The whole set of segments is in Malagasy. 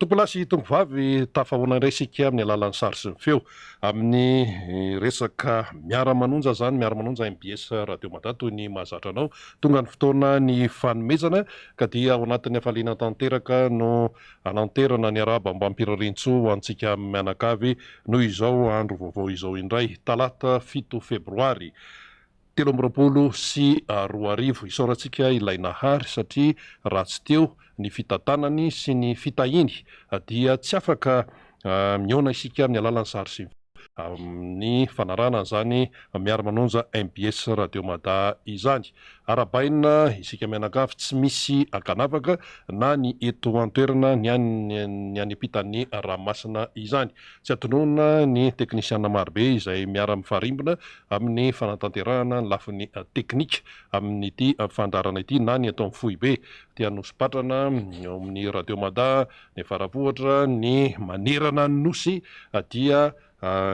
Tompolahy sy tompovavy, tafahoana indray isika amin'ny alalan'ny sary sy ny feo amin'ny resaka miara-manonja izany, miara-manonja mbs Radio Mada toy ny mahazatra anao. Tonga ny fotoana ny fanomezana ka dia ao anatin'ny hafaliana tanteraka no ananterana ny arahaba mbam-pirariantsoa ho antsika mianakavy noho izao andro vaovao izao indray, talata 7 febroary. 2023. Isaorantsika ilay Nahary satria raha tsy teo ny fitantanany sy ny fitahiany dia tsy afaka mihaona isika amin'ny alalan'ny sary sy amin'ny fanarahana an'izany miara-manonja mbs Radio Mada izany. Arahabaina isika mianakavy tsy misy ankanavaka na ny eto an-toerana ny any ny any ampitan'ny ranomasina izany. Tsy adinoina ny teknisiana marobe izay miara-mifarimbona amin'ny fanatanterahana ny lafiny teknika amin'ity fandaharana ity na ny eto amin'ny foibe aty Anosipatrana, ao amin'ny Radio Mada, ny Faravohitra, ny manerana ny Nosy dia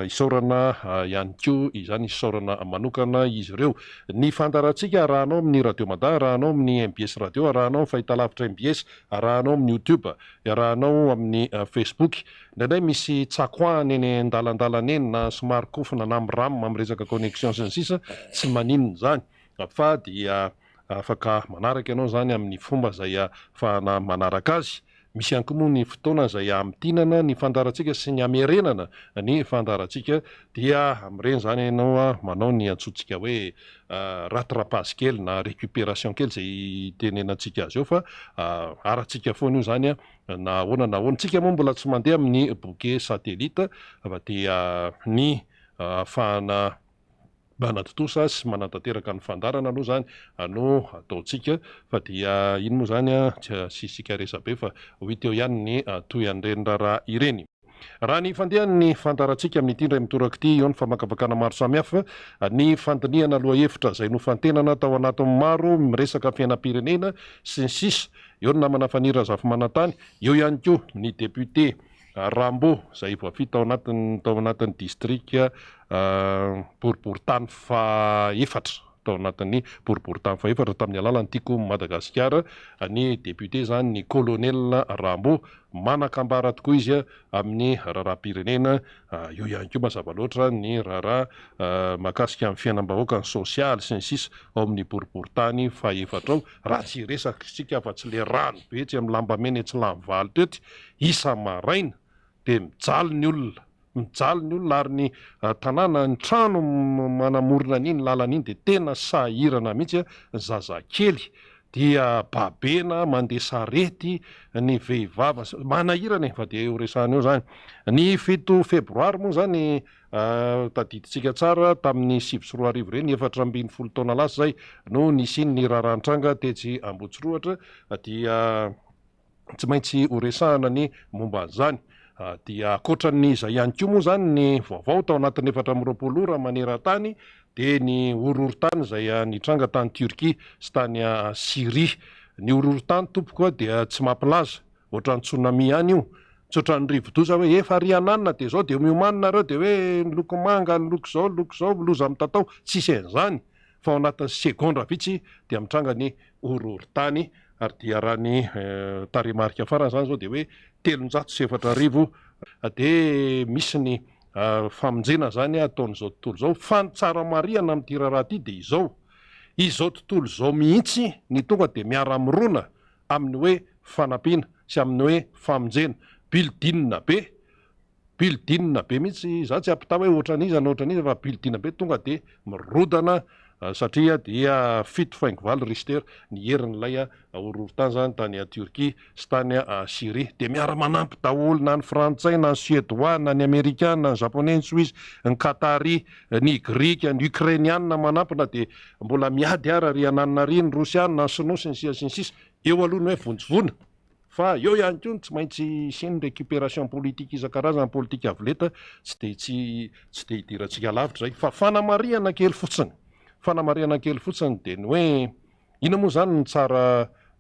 isaorana ihany koa izany, isaorana manokana izy ireo. Ny fandaharantsika arahanao amin'ny Radio Mada, arahanao amin'ny mbs Radio, arahanao amin'ny fahitalavitra mbs, arahanao amin'ny Youtube, arahanao amin'ny Facebook. Indraindray misy tsakoahana eny an-dalandalana eny na somary kofona na miram amin'ny resaka connexion sy ny sisa, tsy maninona izany fa dia afaka manaraka ianao izany amin'ny fomba izay ahafahana manaraka azy. Misy ihany koa moa ny fotoana izay hamintinana ny fandaharantsika sy ny hamerenana ny fandaharantsika dia amin'ireny izany ianao manao ny antsointsika hoe rattrapage kely na récupération kely izay itenenantsika azy eo fa arantsika foana io izany Na ahoana na ahoana, tsika moa mbola tsy mandeha amin'ny bouquet satellite fa dia ny ahafahana manatontosa sy manatanteraka ny fandaharana aloha izany no ataontsika fa dia iny moa izany tsy asiantsika resabe fa ho hita eo ihany ny tohin'ireny raharaha ireny. Raha ny fandehan'ny fandaharantsika amin'ity indray mitoraka ity, eo ny famakafakana maro samihafa, ny fandinihana lohahevitra izay nofantenana tao anatin'ny maro miresaka fiainam-pirenena sy ny sisa Eo ny namana Faniry Razafimanantany, eo ihany koa ny député Rambo izay voafidy tao anatin'ny tao anatin'ny distrika boriborintany fahefatra, tao anatin'ny boriborintany fahefatra tamin'ny alalan'ny Tiako Madagasikara, ny député izany ny colonel Rambo, manan-kambara tokoa izy amin'ny raharaham-pirenena, eo ihany koa mazava loatra ny raharaha mahakasika ny fiainam-bahoaka, ny sosialy sy ny sisa ao amin'ny boriborintany fahefatra ao, raha tsy hiresaka isika afa-tsy le rano be etsy amin'ny lambamena etsy Lanivaly tety, isa-maraina dia mijaly ny olona, mijaly ny olona ary ny tanàna, ny trano manamorona an'iny lalana iny dia tena sahirana mihitsy, ny zazakely dia babena mandeha sarety ny vehivavy, manahirana e, fa dia ho resahana eo izany. Ny 7 febroary moa izany tadidintsika tsara tamin'ny 2009 ireny, 14 taona lasa izay no nisian'ny raharaha nitranga tetsy Ambohitsirohitra dia tsy maintsy ho resahana ny momba an'izany. Dia ankoatran'izay ihany koa moa izany ny vaovao tao anatin'ny 24 ora maneran-tany dia ny horohorontany izay nitranga tany Turquie sy tany Syrie. Ny horohorontany tompoko dia tsy mampilaza, ohatran'ny tsunami ihany io, tsy ohatran'ny rivodoza hoe efa ry ananona dia izao dia miomàna nareo dia hoe ny loko manga, ny loko izao, ny loko izao, loza mitatao, tsisy an'izany fa ao anatin'ny segondra vitsy dia mitranga ny horohorontany ary dia raha ny tarehimarika farany izany izao dia hoe 4300 dia misy ny famonjena izany ataon'izao tontolo izao fa ny tsara marihana amin'ity raharaha ity dia izao, izao tontolo izao mihitsy ny tonga dia miara-mirona amin'ny hoe fanampiana sy amin'ny hoe famonjena, building be Building be mihitsy, za tsy hampitaha hoe ohatran'iza na ohatran'iza fa building be tonga dia mirodana satria dia 7,8 richter ny herin'ilay horohorontany zany tany Turquie sy tany Syrie. Dia miara-manampy daholo na ny frantsay na ny suédois na ny amerikana na ny japonais ny suisse, ny qatari, ny grika, ny ukrainiana manampy na dia mbola miady ara ry ananona ry ny rosiana, ny sinoa sy ny sisa sy ny sisa. Eo aloha ny hoe vonjivona. Fa eo ihany koa ny tsy maintsy hisian'ny récupération politique isan-karazany, politique avo lenta, tsy dia tsy tsy dia idirantsika lavitra izay. Fa fanamarihana kely fotsiny, fanamarihana kely fotsiny dia ny hoe inona moa izany no tsara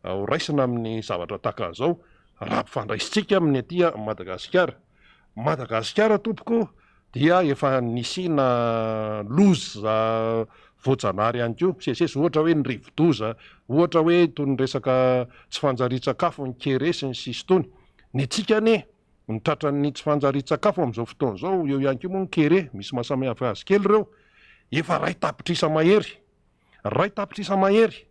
ho raisina amin'ny zavatra tahaka an'izao raha ampifandraisintsika amin'ny aty Madagasikara. Madagasikara tompoko dia efa nisiana loza voajanahary ihany koa misesisesy, ohatra hoe ny rivodoza, ohatra hoe itony resaka tsy fanjarian-tsakafo, ny kere sy ny sisa itony. Ny antsika anie ny tratran'ny tsy fanjarian-tsakafo amin'izao fotoana izao, eo ihany koa moa ny kere, misy maha samihafa azy kely ireo, efa 1 tapitrisa mahery. 1 tapitrisa mahery!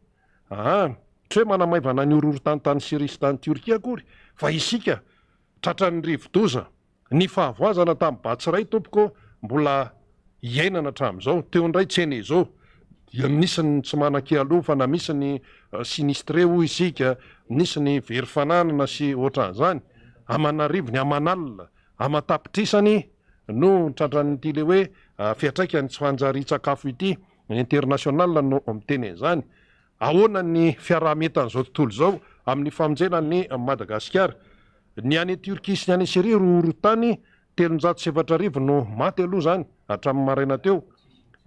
Aa, tsy hoe manamaivana ny horohorontany tany Syria sy tany Tiorkia akory, fa isika tratran'ny rivodoza. Ny fahavoazana tamin'ny Batsirai tompoko mbola iainana hatramin'izao. Teo indray Chenezo dia nisy ny tsy manan-kialofana, misy ny sinistré hoy isika, nisy ny very fananana sy ohatran'izany. Aman'arivony, aman'alina, aman-tapitrisany no tratran'ity le hoe fiantraikan'ny tsy fanjarian-tsakafo ity. Ny international no miteny an'izany. Ahoana ny fiaraha-mientan'izao tontolo izao amin'ny famonjena an'i Madagasikara? Ny any Turquie sy ny any Syrie rohorohotany 43 no maty aloha izany hatramin'ny maraina teo.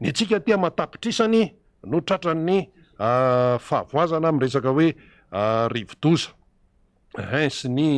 Ny antsika aty aman-tapitrisany no tratran'ny fahavoazana amin'ny resaka hoe rivodoza hein sy ny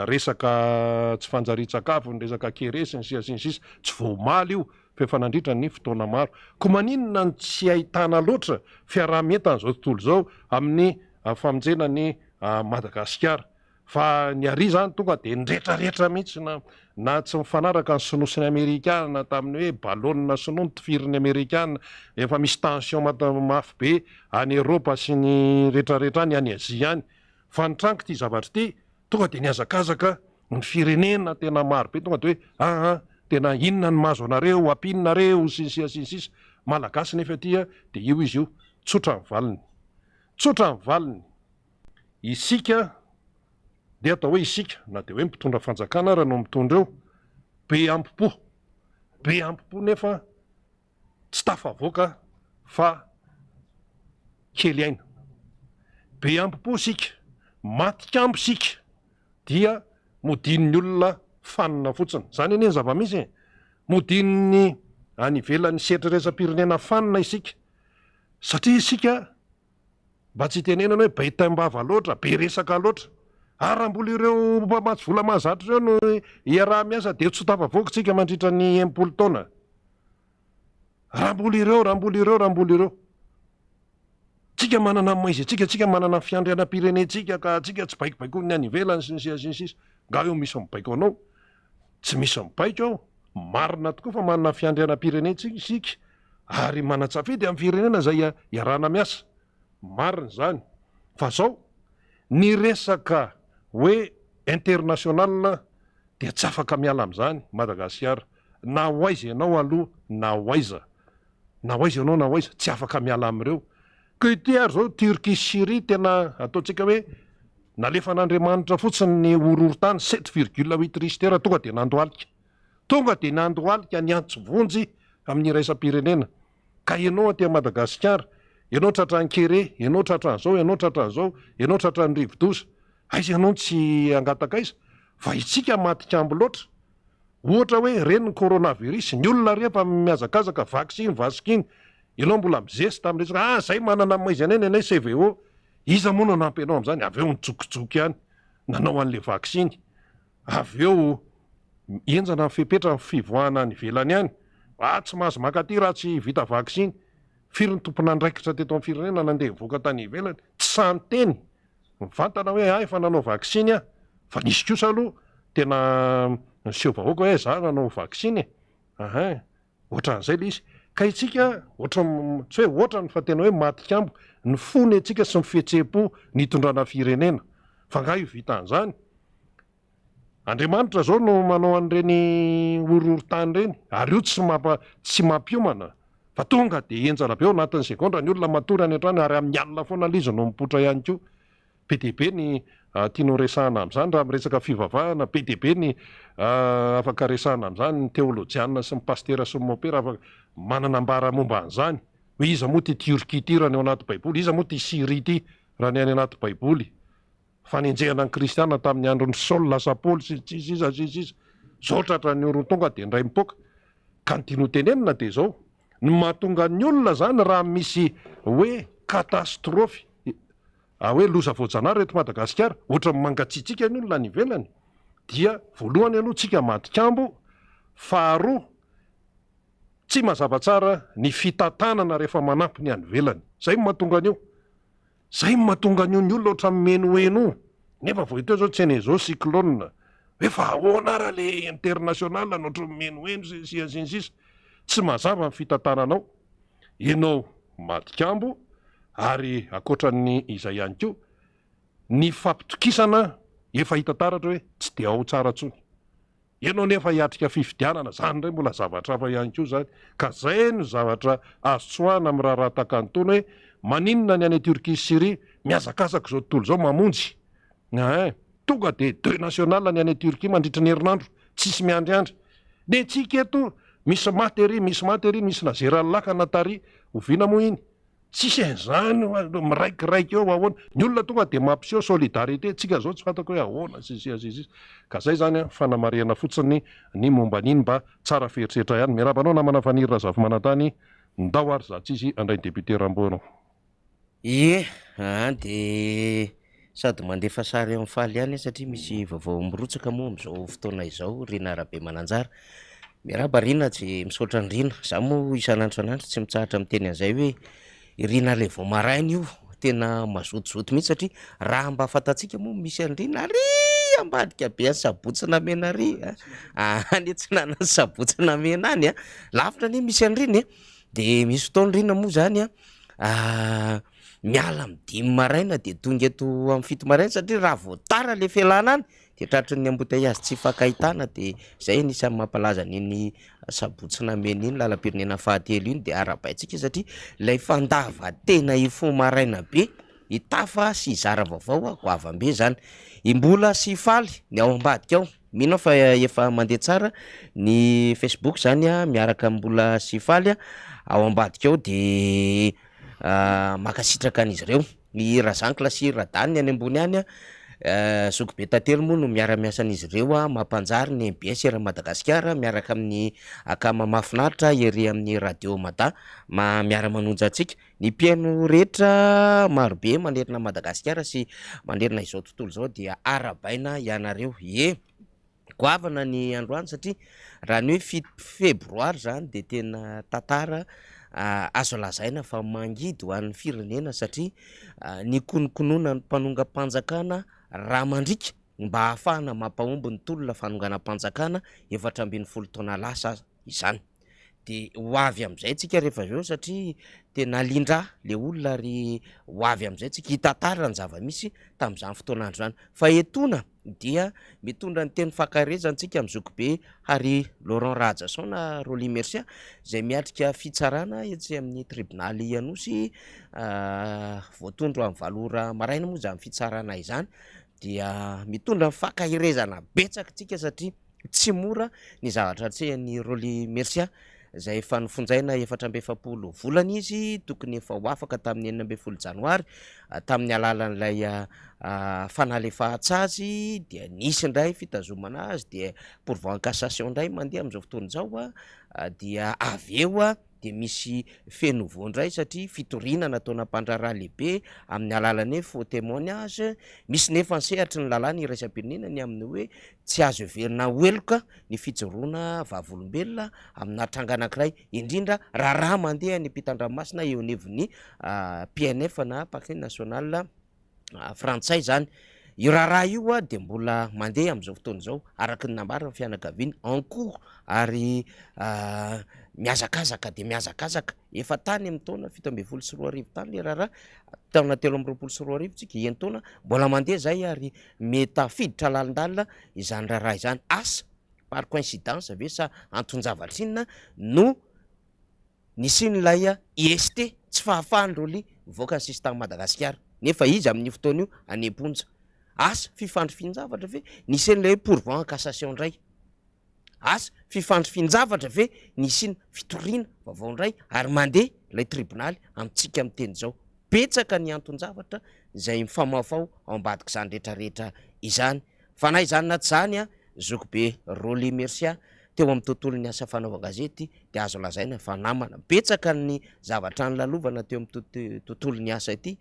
resaka tsy fanjarian-tsakafo, ny resaka kere sy ny sisa sy ny sisa. Tsy vao omaly io fa efa nandritra ny fotoana maro. Koa maninona no tsy ahitana loatra fiaraha-mientan'izao tontolo izao amin'ny famonjena an'i Madagasikara? Fa ny ary zany tonga de niretraretra mihitsy na na tsy mifanaraka ny sinoa sy ny amerikana tamin'ny hoe ballon sinoa notifirin'ny amerikana, efa misy tension mafy be any Eropa sy ny retraretra any, any Asie any. Fa nitranga ity zavatra ity, tonga de nihazakazaka ny firenena tena maro be tonga de hoe aa tena inona no mahazo anareo, ampianareo sy ny sisa sy ny sisa. Malagasy nefa aty de io izy io, tsotra ny valiny, tsotra ny valiny. Isika, ndeha atao hoe isika, na dia hoe mpitondra fanjakana ara no mitondra eo, be ampo-po, be ampo-po nefa tsy tafavoaka fa kely aina. Be ampo-po isika, matin-kambo isika, dia modian'ny olona fanina fotsiny. Izany anie ny zava-misy e! Modian'ny any ivelan'ny sehatra iraisam-pirenena fanina isika, satria isika Mba tsy hitenenana hoe be taim-bava loatra, be resaka loatra. Ary raha mbola ireo mpamatsy vola mahazatra ireo no iaraha-miasa dia tsy ho tafavoaka isika mandritra ny 60 taona. Raha mbola ireo, raha mbola ireo, raha mbola ireo. Tsika manana ny maha-izy antsika, tsika manana ny fiandrianam-pirenentsika ka tsika tsy baikobaikoin'ny any ivelany sy ny sisa sy ny sisa. Nga eo misy mibaiko anao? Tsy misy mibaiko ao. Marina tokoa fa manana fiandrianam-pirenentsika isika ary manan-tsafidy amin'ny firenena izay iarahana miasa. Marina izany. Fa zao, ny resaka hoe international dia tsy afaka miala amin'izany Madagasikara. Na ho aiza ianao aloha na ho aiza. Na ho aiza ianao na ho aiza, tsy afaka miala amin'ireo. Ka ity ary zao Turquie sy Syrie tena ataontsika hoe nalefan'Andriamanitra fotsiny ny horohorontany, sept virgule huit richter tonga dia nandohalika. Tonga dia nandohalika niantso vonjy amin'ny iraisam-pirenena. Ka ianao aty Madagasikara, ianao tratran'ny kere, ianao tratran'izao, ianao tratran'izao, ianao tratran'ny rivodoza. Aiza ianao no tsy hangataka aiza? Fa isika matin-kambo loatra. Ohatra hoe ireny ny coronavirus, ny olona rehefa mihazakazaka vaksiny, vasikiny, ianao mbola mizesta amin'ny resaka ah zay manana ny maizina eny anay CVO. Iza moa no hanampy anao amin'izany? Avy eo nijokijoky ihany nanao an'ilay vaksiny. Avy eo henjana ny fepetra ny fivoahana any ivelany any. Ah tsy mahazo mankaty raha tsy vita vaksiny. Firy ny tompon'andraikitra teto amin'ny firenena nandeha nivoaka tany ivelany? Tsy sahy niteny mivantana hoe ah efa nanao vaksiny aho. Fa nisy kosa aloha tena niseho vahoaka hoe za nanao vaksiny e. Ahin. Ohatran'izay ilay izy. Ka isika ohatran'ny, tsy hoe ohatrany fa tena hoe matin-kambo ny fony antsika sy ny fihetseham-po nitondrana firenena. Fa angaha io vitan'izany? Andriamanitra izao no manao an'ireny horohorontany ireny, ary io tsy mampa, tsy mampiomana fa tonga dia henjana be ao anatin'ny segondra ny olona matory any an-trano ary amin'ny alina foana ilay izy no mipoitra ihany koa. Be dia be ny tiana ho resahana amin'izany raha miresaka fivavahana, be dia be ny afaka resahana amin'izany, ny teolojiana sy ny pasitera sy ny mopera afaka manana ambara momba an'izany, hoe iza moa ity Turquie ity raha ny ao anaty baiboly, iza moa ity Syrie ity raha ny any anaty baiboly, fanenjehana ny kristiana tamin'ny andron'i Saoly lasa Paoly sy ny sisa sy ny sisa, izao tratran'ny oro tonga dia indray mipoaka, ka ny tiana ho tenenina dia izao, ny mahatonga ny olona izany raha misy hoe catastrophe, A hoe loza voajanahary eto Madagasikara, ohatran'ny mangatsiatsiaka ny olona any ivelany, dia voalohany aloha tsika matikambo, faharoa tsy mazava tsara ny fitantanana rehefa manampy ny any ivelany. Zay no mahatonga an'io. Zay no mahatonga an'io ny olona ohatran'ny mihenoheno io. Nefa vao hita eo zao Tsenezo cyclone hoe fa ahoana ara le international no ohatran'ny mihenoheno sy ny sisa sy ny sisa. Tsy mazava ny fitantananao. Ianao matikambo ary ankoatran'ny izay ihany koa ny fampitokisana efa hita taratra hoe tsy dia ao tsara intsony. Ianao nefa hiatrika fifidianana, zany indray mbola zavatra hafa ihany koa zany. Ka zay no zavatra azo tsoahina amin'ny raharaha tahaka an'itony hoe maninona ny any Turquie sy Syrie mihazakazaka izao tontolo izao mamonjy ein! Tonga dia deuil national ny any Turquie mandritry ny herinandro, tsisy miandriandry. Ny antsika eto misy maty ery, misy maty ery, misy nazeran'ny lakana tary, oviana moa iny? Tsisy an'izany fa miraikiraiky eo ahoana? Ny olona tonga dia mampiseho solidarité, tsika zao tsy fantako hoe ahoana sy ny sisa sy ny sisa. Ka zay zany an, fanamarihana fotsiny ny momba an'iny mba tsara feritreritra ihany. Miarahaba anao namana Faniry Razafimanantany, ndao ary za tsisy handray ny député Rambo ianao. Ie an de sady mandefa sary amin'ny faly ihany aho satria misy vaovao mirotsaka moa amin'izao fotoana izao, Rina Rabemananjara. Miarahaba Rina, tsy misaotra an'i Rina, za moa isan'andro isan'andro tsy mitsahatra miteny an'izay hoe i Rina le vao maraina io tena mazotozoto mihitsy satria raha mba fantatsika moa misy an'i Rina ary ambadika be any Sabotsy Namehana ary a, any atsinanan'i Sabotsy Namehana any a, lavitra anie misy an'i Rina e, de misy fotoana Rina moa zany a miala amin'ny dimy maraina de tonga eto amin'ny 7 maraina satria raha vao tara le fialana any de tratry ny embouteillage tsy ifankahitana de zay anisan'ny mampalaza an'iny Sabotsy Namehana iny lalam-pirenena fahatelo iny de arahabaintsika satria ilay fandavan-tena hifoha maraina be hitafa sy hizara vaovao goavam-be zany. I Mbola sy Faly ny ao ambadika ao, mino aho fa efa mandeha tsara ny Facebook zany a miaraka amin'i Mbola sy Faly ao ambadika ao de mankasitraka an'izy ireo. Ny Razankla sy Radany any ambony any, zokibe tantely moa no miara-miasa an'izy ireo mampanjary ny mbs eran'i Madagasikara miaraka amin'ny akama mahafinaritra ery amin'ny radio Mada miara-manonja antsika. Ny mpihaino rehetra marobe manerana an'i Madagasikara sy manerana izao tontolo izao dia arahabaina ianareo. Ie. Goavana ny androany satria raha ny hoe 7 febroary zany de tena tantara azo lazaina fa mangidy ho an'ny firenena satria nikononkonona ny mpanongam-panjakana raha mandriaka mba hahafahana mampahomby ny tolona fanonganam-panjakana 14 taona lasa izany. De ho avy amin'izay tsika rehefa avy eo satria tena alindra le olona ary ho avy amin'izay tsika hitantara ny zava-misy tamin'izany fotoan'andro izany. Fa etoana dia mitondra ny teny fankaherezana antsika amin'ny zokibe Harry Laurent Rahajason na Rolly Mercia izay miatrika fitsarana etsy amin'ny tribonaly Anosy voatondro amin'ny 8 ora maraina moa izany fitsarana izany dia mitondra ny fankaherezana betsaka antsika satria tsy mora ny zavatra atrehan'i Rolly Mercia izay efa nofonjaina 44 volana izy, tokony efa ho afaka tamin'ny 16 janoary tamin'ny alalan'ilay fanalefahan-tsazy dia nisy indray fitazomana azy dia pourvoi en cassation indray mandeha amin'izao fotoana izao dia avy eo dia misy fait nouveau indray satria fitoriana nataona mpandraharaha lehibe amin'ny alalan'ny hoe faux témoignage, misy nefa ny sehatry ny lalàna iraisam-pirenena ny amin'ny hoe tsy azo heverina ho heloka ny fijoroana vavolombelona amina tranga anankiray, indrindra raharaha mandeha any ampitan-dranomasina eo anivon'ny PNF na Parquet National frantsay izany. Io raharaha io dia mbola mandeha amin'izao fotoana izao araka ny nambaran'ny fianakaviany en cours ary mihazakazaka dia mihazakazaka. Efa tany amin'ny taona 2017 tany ilay raharaha, taona 2023 tsika, enin-taona mbola mandeha izay ary mety tafiditra lalindalina izany raharaha izany. Asa par coïncidence ve sa anton-javatra inona no nisian'ilay IST, tsy fahafahan'i Rolly mivoaka ny sisin-tany Madagasikara, nefa izy amin'io fotoana io any am-ponja. Asa fifandrifian-javatra ve nisian'ilay hoe pourvoi en cassation indray? Asa fifandrifian-javatra ve nisiana fitoriana vaovao indray ary mandeha ilay tribonaly amintsika miteny izao? Betsaka ny anton-javatra izay mifamahofaho ao ambadik'izany rehetrarehetra izany. Fa na izany na tsy izany, zokibe Rolly Mercia teo amin'ny tontolon'ny asa fanaovan-gazety dia azo lazaina fa namana. Betsaka ny zavatra nolalovana teo amin'ny tontolon'ny asa ity.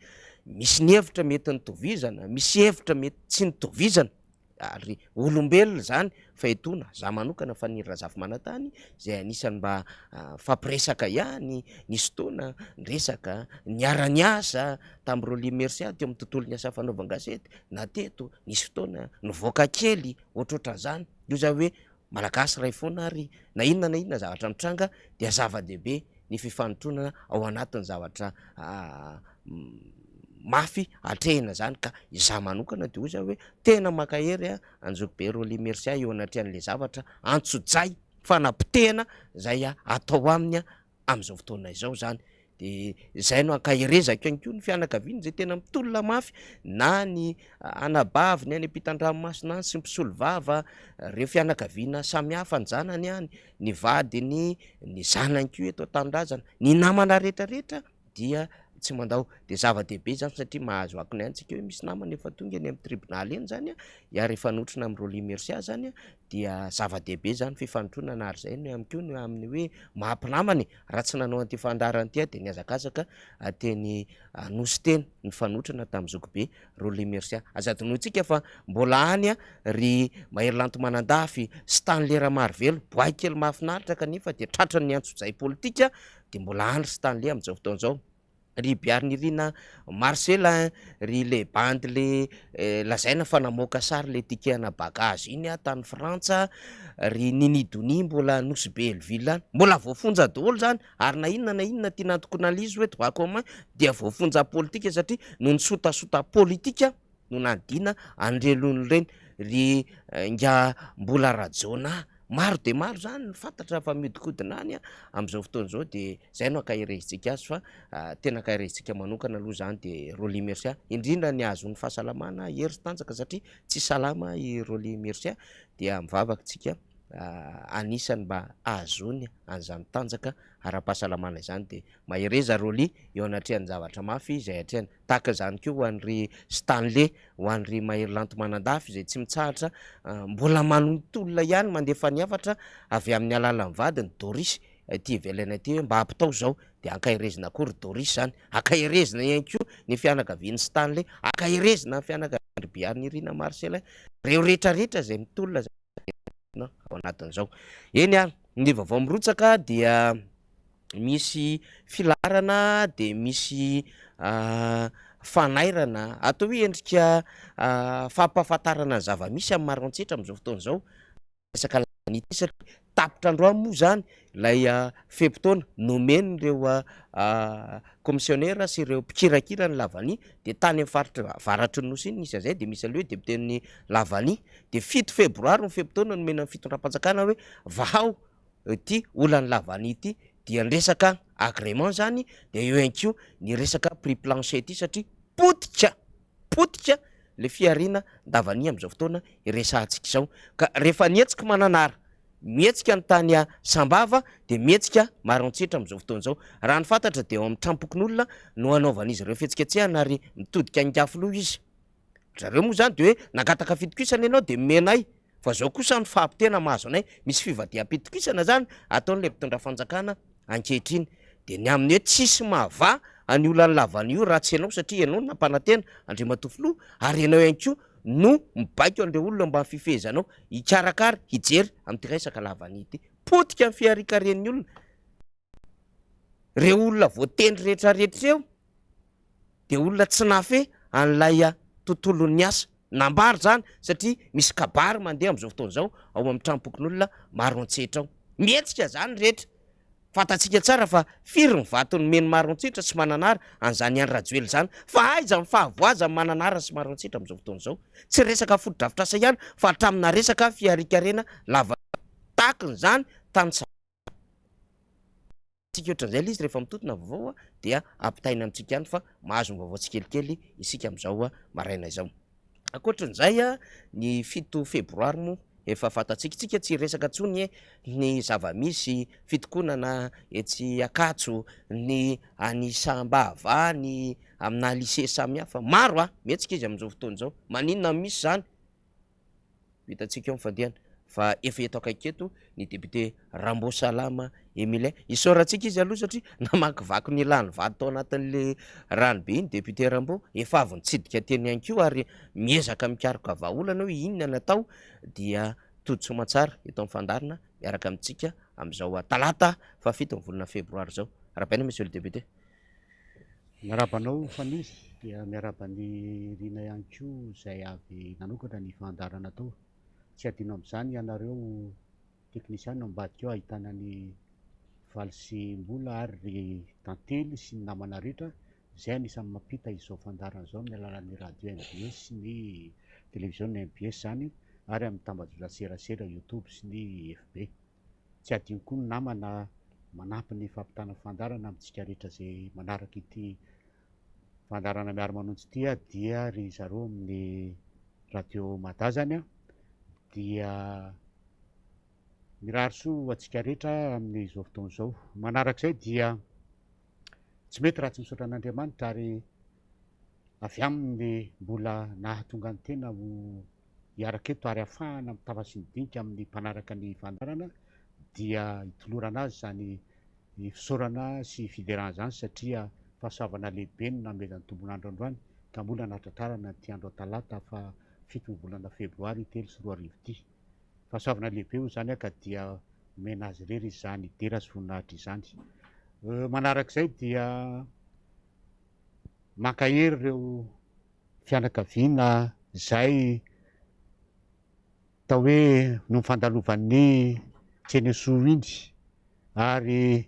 Misy ny hevitra mety nitovizana, misy hevitra mety tsy nitovizana. Ary olombelona izany fa etoana, za manokana Faniry Razafimanantany izay anisan'ny mba nifampiresaka ihany, nisy fotoana niresaka, niara-niasa tamin'i Rolly Mercia teo amin'ny tontolon'ny asa fanaovan-gazety na teto, nisy fotoana nivoaka kely ohatrohatran'izany, io zany hoe Malagasy iray foana ary na inona na inona zavatra mitranga dia zava-dehibe ny fifanotronana ao anatin'ny zavatra mafy atrehina zany ka izaho manokana de hoy za hoe tena mankahery an'i Zokibe Rolly Mercia eo anatrehan'le zavatra antsojay fanapotehana zay atao aminy amin'izao fotoana izao zany de zay no ankaherezako ihany koa ny fianakaviany zay tena mitolona mafy na ny anabaviny any ampitan-dranomasina any sy ny mpisolovava, reo fianakaviana samihafa ny zanany any, ny vadiny, ny zanany koa eto an-tanindrazana, ny namana rehetrarehetra dia tsy mandao, de zava-dehibe zany satria mahazo akony ihany tsika hoe misy namana efa tonga eny amin'ny tribonaly eny zany an, hiara hifanotrona amin'i Rolly Mercia zany an, dia zava-dehibe zany fifanotronana ary zay no ihany koa no amin'ny hoe maha mpinamana e, raha tsy nanao an'ity fandaharana ity aho dia nihazakazaka teny Anosy teny nifanotrona tamin'ny zokibe Rolly Mercia. Aza adinointsika fa mbola any ry Mahery Lanto Manandafy, Stanley Ramarivelo, boay kely mahafinaritra kanefa dia tratran'ny antsojay politika dia mbola any ry Stanley amin'izao fotoana izao. Ry Biarinirina Marcellin, ry le bandy le lazaina fa namoaka sary le ticket ana bagage iny tany Frantsa, ry Nini Donia mbola Nosy Be Hellville any, mbola voafonja daholo zany ary na inona na inona tiana antokon'Alizy hoe droit commun dia voafonja politika satria noho ny sotasota politika no nadiana an'ireny olona ireny, ry ingahy Mbola Rajaonah, maro dia maro zany ny fantatra fa mihodinkodina any amin'izao fotoana izao dia zay no ankaherezintsika azy fa tena ankaherezintsika manokana aloha zany dia Rolly Mercia, indrindra ny ahazoany fahasalamana, hery sy tanjaka satria tsy salama i Rolly Mercia dia mivavaka tsika anisany mba ahazoany an'izany tanjaka ara-pahasalamana izany dia mahereza Rolly eo anatrehan'ny zavatra mafy izay atrehany. Tahaka izany koa ho an'i Stanley, ho an'i Mahery Lanto Manandafy izay tsy mitsahatra mbola manontolona ihany mandefa ny hafatra avy amin'ny alalan'ny vadiny Doris ety ivelany aty hoe mba ampitao izao dia ankaherezina koa ry Doris izany, ankaherezina ihany koa ny fianakavian'i Stanley, ankaherezina ny fianakavian-dry Biarinirina Marcellin, ireo rehetra rehetra izay mitolona izany ao anatin'izao. Eny ary, ny vaovao mirotsaka dia misy filaharana dia misy fanairana, atao hoe endrika fampahafantarana ny zava-misy amin'ny maroantsetra amin'izao fotoana izao, resaka lalana ity satria tapitra androany moa izany ilay fe-potoana nomen'ireo kaomisionera sy ireo mpikirakira ny lavania dia tany amin'ny faritra avaratry ny nosy iny nisy an'izay dia misy an'ilay hoe depioten'ny lavania dia 7 febroary ny fe-potoana nomena ny fitondram-panjakana hoe vahao ity olan'ny lavania ity dia ny resaka agrément zany dia eo ihany koa ny resaka prix plancher ity satria potika potika le fihariana davania amin'izao fotoana iresahantsika izao ka rehefa nihetsika Mananara mihetsika ny tany Sambava dia mihetsika Maroantsetra amin'izao fotoana izao raha ny fantatra dia ao amin'ny tranom-pokonolona no hanaovan'izy ireo fihetsiketsehana ary mitodika any Ingafiloha izy Ry zareo moa zany de hoe nangataka fitokisana ianao de omenay fa zao kosa ny fahapotehana mahazo anay, misy fivadiham-pitokisana zany ataon'ilay mpitondra fanjakana ankehitriny. De ny amin'ny hoe tsisy mahavaha an'io olana lavana io raha tsy ianao satria ianao no nampanantena Andriamatoa Filoha ary ianao ihany koa no mibaiko an'ireo olona mba fifehezanao hikarakara, hijery amin'ity resaka lavania ity. Potika ny fiharikaren'ny olona. Ireo olona voatendry rehetrarehetra ireo dia olona tsy nahafehy an'ilay tontolon'ny asa. Nambara izany satria misy kabary mandeha amin'izao fotoana izao ao amin'ny tranom-pokonolona Maroantsetra ao. Mihetsika izany ny rehetra. Fantatsika tsara fa firy ny vato nomen'i Maroantsetra sy Mananara an'izany Andry Rajoelina izany. Fa aiza ny fahavoazan'i Mananara sy Maroantsetra amin'izao fotoana izao? Tsy resaka fotodrafitrasa ihany fa hatramina resaka fiharikarena lava takin'izany tany Tsika ohatran'izay ilay izy rehefa mitontona vaovao dia ampitaina amintsika ihany fa mahazo ny vaovao tsikelikely isika amin'izao maraina izao. Ankoatran'izay ny 7 febroary moa efa fantatsika, tsika tsy hiresaka intsony ny zava-misy fitokonana etsy Ankatso, ny any Sambava, ny amina lycée samihafa, maro mihetsika izy amin'izao fotoana izao, maninona no misy izany? Hitantsika eo ny fandehany. fa efa eto akaiky eto ny député Rambosalama Emilien. Isaorantsika izy aloha satria namakivaky ny lanivato tao anatin'le rano be iny député Rambo, efa avy nitsidika teny ihany koa ary miezaka mikaroka vahaolana hoe inona no atao dia tody soamantsara eto amin'ny fandaharana miaraka amintsika amin'izao talata fahafito ny volana febroary izao. Arahabaina monsieur le député. Miarahaba anao Faniry dia miarahaba an'i Rina ihany koa izay avy nanokatra ny fandaharana tao. Tsy adino amin'izany ianareo teknisiana ao ambadika ao ahitana an'i Valy sy Mbola ary ry Tantely sy ny namana rehetra izay anisan'ny mampita izao fandaharana izao amin'ny alalan'ny radio mbs sy ny televiziona mbs izany ary amin'ny tambajotran-tserasera youtube sy ny FB. Tsy adino koa ny namana manampy ny fampitana fandaharana amintsika rehetra izay manaraka ity Fandaharana Miara-manonja ity dia ry zareo amin'ny Radio Mada zany dia mirary soa ho antsika rehetra amin'izao fotoana izao. Manarak'izay dia tsy mety raha tsy misaotra an'Andriamanitra ary avy aminy mbola nahatonga ny tena ho hiaraka eto ary ahafahana mitafa sy midinika amin'ny mpanaraka ny fandaharana dia hitolorana azy izany ny fisaorana sy fiderana izany satria fahasoavana lehibe no nanomezan'ny tombon'andro androany ka mbola nahatratrarana ity andro talata faha fiton'ny volana febroary 2003 ity. Fahasoavana lehibe hoy izany ka dia omena azy irery izany dera sy voninahitra izany. Manarak'izay dia mankahery ireo fianakaviana izay atao hoe noho ny fandalovan'ny Tsenesoa iny ary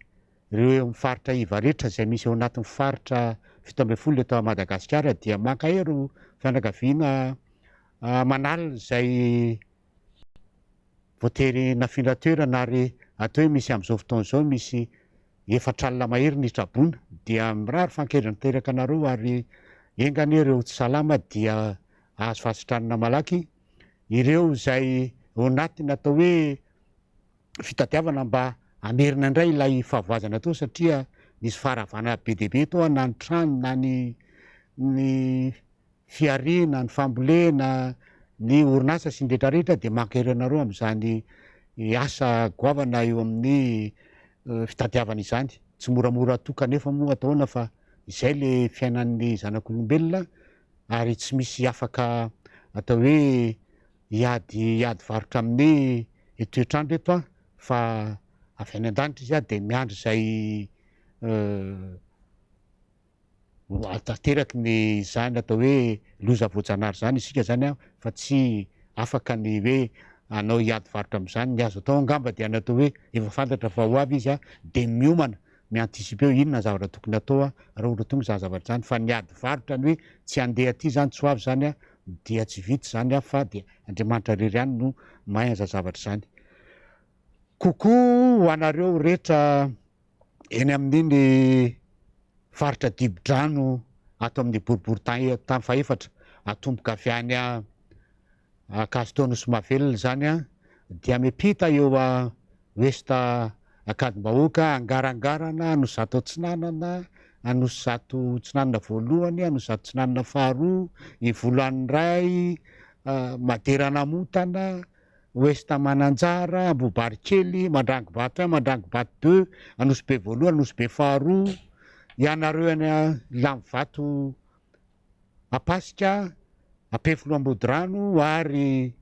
ireo eo amin'ny faritra iva rehetra izay misy ao anatin'ny faritra 17 eto Madagasikara dia mankahery ireo fianakaviana aman'alina izay voatery nafindra toerana ary atao hoe misy amin'izao fotoana izao misy 40 mahery ny traboina dia mirary fankaherezana tanteraka anareo ary enga anie ireo tsy salama dia hahazo fahasitranana malaky ireo izay ao anatin'ny atao hoe fitadiavana mba hamerina indray ilay fahavoazana teo satria nisy faharavana be dia be teo na ny trano na ny ny fihariana, ny fambolena, ny orinasa sy ny rehetra rehetra dia mankahery anareo amin'izany asa goavana eo amin'ny fitadiavana izany. Tsy moramora toa kanefa moa atao ahoana fa izay le fiainan'ny zanak'olombelona ary tsy misy afaka atao hoe hiady hiady varotra amin'ny toetr'andro eto an, fa avy any an-danitra izy dia miandry izay ho tanteraky ny izany atao hoe loza voajanahary izany isika izany an, fa tsy afaka ny hoe hanao hiady varotra amin'izany, ny azo atao angamba dia ny atao hoe efa fantatra fa ho avy izy an, dia miomana mi-anticiper hoe inona ny zavatra tokony atao raha ohatra tonga izany zavatra izany fa ny ady varotra ny hoe tsy handeha aty izany tsy ho avy izany dia tsy vita izany fa dia Andriamanitra irery ihany no mahay an'izany zavatra izany. Coucou ho anareo rehetra eny amin'iny faritra dibo-drano ato amin'ny boriborintany fahefatra atomboka avy any Ankazoteo Anosimahavelona izany dia miampita eo Ouest Ankadimbahoaka, Angarangarana, Anosizato Atsinanana, Anosizato Atsinanana voalohany, Anosizato Atsinanana faharoa, Ivolaniray, Madera Namontana, Ouest Mananjara, Ambohibarikely, Mandrangobato un, Mandrangobato deux, Anosibe voalohany, Anosibe faharoa, ianareo any Lamivato Ampasika, Ampefiloha Ambodirano ary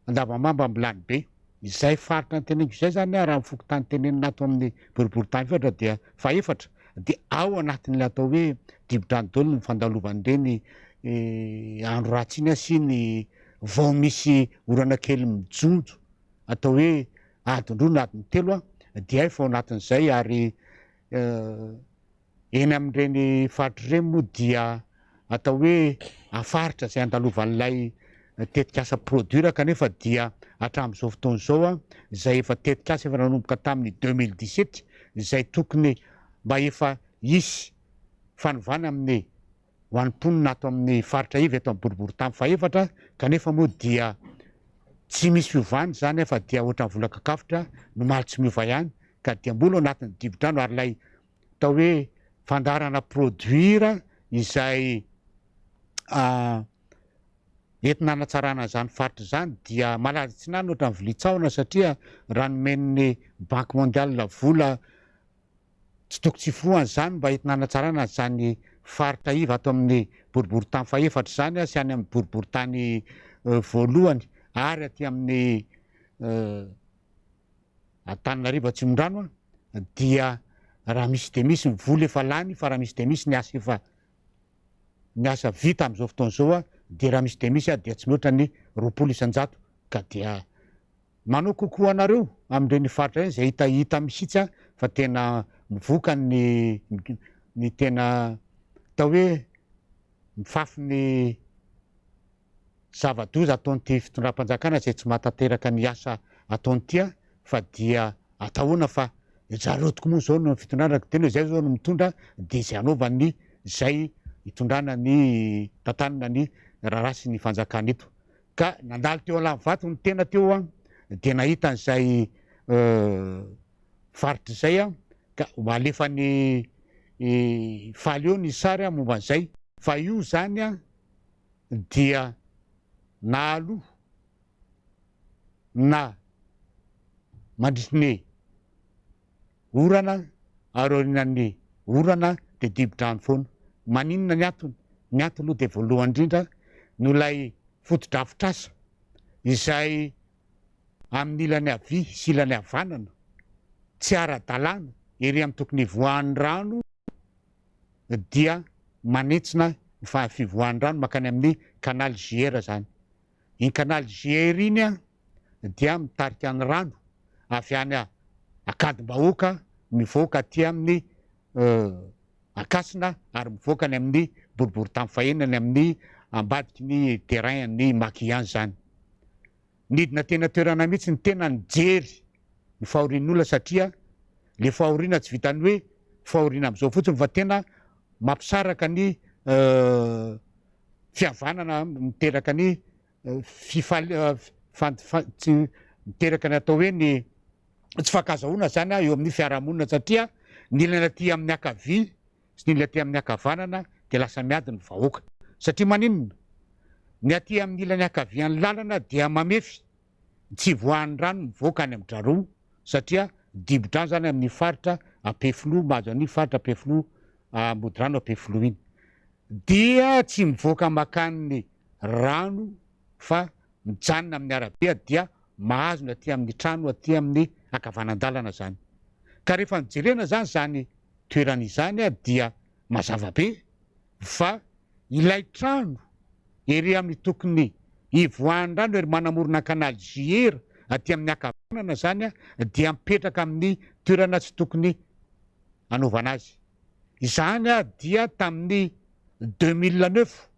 Andavamamba Ambilanibe. Izay faritra noteneniko izay izany raha ny fokontany tenenina ato amin'ny boriborintany efatra dia fahefatra dia ao anatin'ilay atao hoe dibo-drano daholo ny fandalovan'ireny andro ratsy iny sy ny vao misy orana kely mijojo atao hoe adiny roa na adiny telo dia efa ao anatin'izay ary Eny amin'ireny faritra ireny moa dia atao hoe faritra izay andalovan'ilay tetikasa Produir kanefa dia hatramin'izao fotoana izao izay efa tetikasa efa nanomboka tamin'ny 2017 izay tokony mba efa hisy fanovana amin'ny ho an'ny mponina ato amin'ny faritra iva eto amin'ny boriborintany fahefatra kanefa moa dia tsy misy fiovana izany fa dia ohatran'ny vola kakafotra no maly tsy miova ihany ka dia mbola ao anatin'ny dibo-drano ary ilay atao hoe fandaharana produire izay. Entina hanatsarana an'izany faritra izany dia malaza tsy nahy ohatran'ny vilia tsahona satria raha nomen'ny Banque mondiale vola tsy toko tsy forohana izany mba entina hanatsarana an'izany faritra iva ato amin'ny boriborintany fahefatra izany sy any amin'ny boriborintany voalohany ary aty amin'ny Antananarivo Atsimondrano dia raha misy dia misy ny vola efa lany fa raha misy dia misy ny asa efa ny asa vita amin'izao fotoana izao dia raha misy dia misy dia tsy mihoatra ny 20% ka dia manao kokoa anareo amin'ireny faritra ireny izay hitahita mihitsy fa tena mivoka ny ny tena atao hoe mifafy ny zava-doza ataon'ity fitondram-panjakana izay tsy mahatanteraka ny asa ataony ity fa dia atahoana fa zareo tokoa moa izao no fitondrana araka tena hoe izay izao no mitondra dia izay anaovany izay hitondrana ny tantanana ny raharaha sy ny fanjakana eto ka nandalo teo Alanivato ny tena teo aho dia nahita an'izay faritra izay aho ka alefan'ny faly eo ny sary momba an'izay fa io izany an dia na aloha na mandritry ny orana ary aorianan'ny orana dia dibo-drano foana. Maninona ny antony? Ny antony aloha dia voalohany indrindra noho ilay fotodrafitrasa izay amin'ny ilany havia sy ilany havanana tsy ara-dalàna ery amin'ny tokony hivoahan'ny rano dia manentsina ny fivoahan'ny rano mankany amin'ny canal JR izany. Iny canal JR iny dia mitarika ny rano avy any Ankadimbahoaka mivoaka aty amin'ny Ankasina ary mivoaka any amin'ny boriborintany fahenina any amin'ny ambadiky ny terrain an'ny Maki any izany. Nidina teny an-toerana mihitsy ny tena nijery ny fahorian'ny olona satria le fahoriana tsy vitan'ny hoe fahoriana amin'izao fotsiny fa tena mampisaraka ny fihavanana, miteraka ny fifali- tsy miteraka ny atao hoe ny tsy fankazahoana zany eo amin'ny fiarahamonina satria ny ilany aty amin'ny ankavia sy ny ilany aty amin'ny ankavanana dia lasa miady ny vahoaka. Satria maninona? Ny aty amin'ny ilany ankavian'ny lalana dia mamefy ny tsy hivoahan'ny rano mivoaka any amin-dRaroa satria dibo-drano izany amin'ny faritra Ampefiloha, mahazo an'iny faritra Ampefiloha, Ambodirano Ampefiloha iny. Dia tsy mivoaka makany rano fa mijanona amin'ny arabe dia mahazo ny aty amin'ny trano aty amin'ny ankavanan-dalana izany. Ka rehefa nojerena izany izany toerana izany dia mazava be fa ilay trano ery amin'ny tokony hivoahan'ny rano ery manamorona canal JR aty amin'ny ankavanana izany dia mipetraka amin'ny toerana tsy tokony hanaovana azy. Izany dia tamin'ny 2009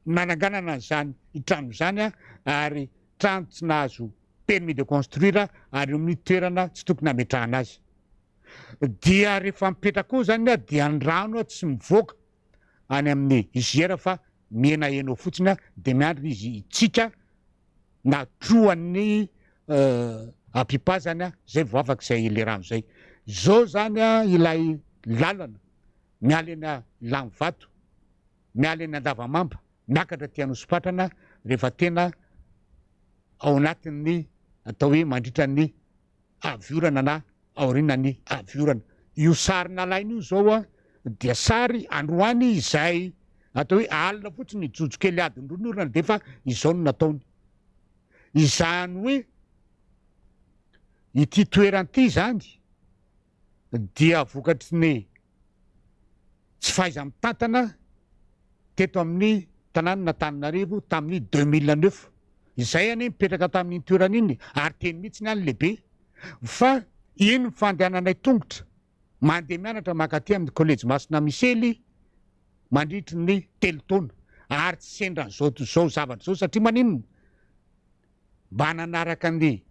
nananganana an'izany trano izany ary trano tsy nahazo permis de construire ary eo amin'ny toerana tsy tokony hametrahana azy. Dia rehefa mipetraka eo izany dia ny rano tsy mivoaka any amin'ny IGR fa mihenahena eo fotsiny dia miandry izy hitsika na trohan'ny Apipa zany zay vao afaka izay le rano izay. Izao zany ilay lalana miala eny Ilanivato miala eny Andavamamba miakatra aty Anosipatrana rehefa tena ao anatin'ny atao hoe mandritra ny avy orana na aorianan'ny avy orana. Io sary nalaina io izao dia sary androany izay atao hoe alina fotsiny nijojo kely adiny roa ny orana dia efa izao no nataony. Izany hoe ity toerana ity izany dia vokatry ny tsy fahaiza-mitantana teto amin'ny tanànan'Antananarivo tamin'ny 2009. Izay anie nipetraka tamin'iny toerana iny ary teny mihitsy ny any lehibe fa iny ny fandehananay tongotra mandeha mianatra mankaty amin'ny kolejy Masina Misely mandritry ny telo taona ary tsy sendra an'izao izao zavatra izao satria maninona? Mba nanaraka ny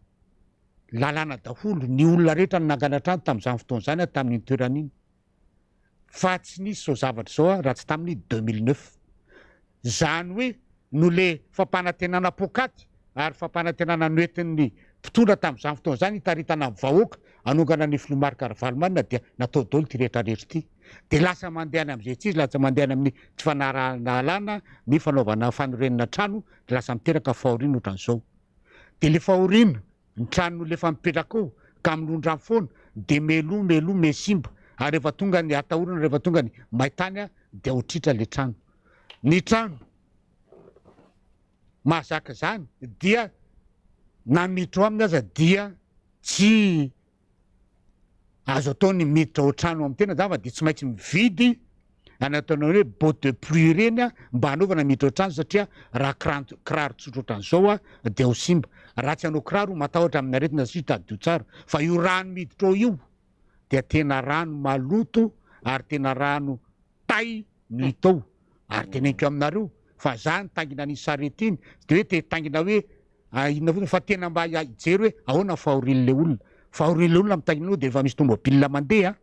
lalàna daholo ny olona rehetra nanangana trano tamin'izany fotoana izany tamin'iny toerana iny fa tsy nisy izao zavatra izao raha tsy tamin'ny 2009. Izany hoe noho le fampanantenana poakaty ary fampanantenana noentin'ny mpitondra tamin'izany fotoana izany hitaritana ny vahoaka hanongana ny filoha Marc Ravalomanana dia natao daholo ity rehetra rehetra ity. Dia lasa mandeha any amin'izay tsy izy, lasa mandeha any amin'ny tsy fanarahan-dalàna ny fanaovana fanorenana trano dia lasa miteraka fahoriana ohatran'izao. Dia ilay fahoriana, ny tranon'olona efa mipetraka ao ka milondrano foana dia meloa meloa me simba ary rehefa tonga ny atahorana rehefa tonga ny maintany dia ho tritra ilay trano. Ny trano mahazaka izany dia na miditra ao aminy aza dia tsy azo atao ny miditra ao an-trano amin'ny tena zany fa dia tsy maintsy mividy any ataonao hoe botte de pluie ireny a mba hanaovana miditra ao an-trano satria raha kirano kiraro tsotra ohatran'izao a dia ho simba. Raha tsy hanao kiraro matahotra amin'ny aretina satria tadidio tsara fa io rano miditra ao io dia tena rano maloto ary tena rano tay no hita ao ary teneniko aminareo fa za nitaingina an'iny sarety iny tsy de hoe te hitaingina hoe inona fotsiny fa tena mba hijery hoe ahoana ny fahorian'le olona, fahorian'le olona mitaingina aloha de efa misy tomobile mandeha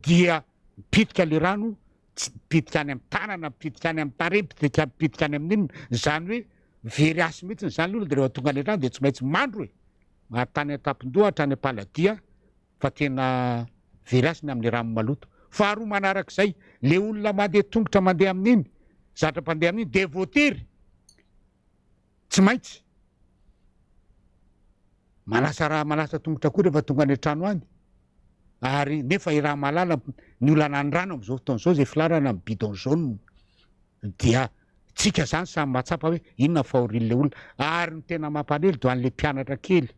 dia mipitika le rano tsy mipitika any amin'ny tanana, mipitika any amin'ny tarehy, mipitika mipitika any amin'inona, zany hoe very hasy mihitsiny zany le olona de rehefa tonga any an-trano de tsy maintsy mandro e, ary tany an-tampon-doha hatrany am-paladia fa tena very hasina amin'le rano maloto. Faharoa manarak'izay, le olona mandeha tongotra mandeha amin'iny, zatra mpandeha amin'iny dia voatery tsy maintsy manasa raha manasa tongotra koa rehefa tonga any an-trano any. Ary nefa i raha mahalala ny olana ny rano amin'izao fotoana izao izay filarana amin'ny bidon jaune dia tsika zany samy mahatsapa hoe inona fahorian'le olona. Ary ny tena mampalahelo dia ho an'le mpianatra kely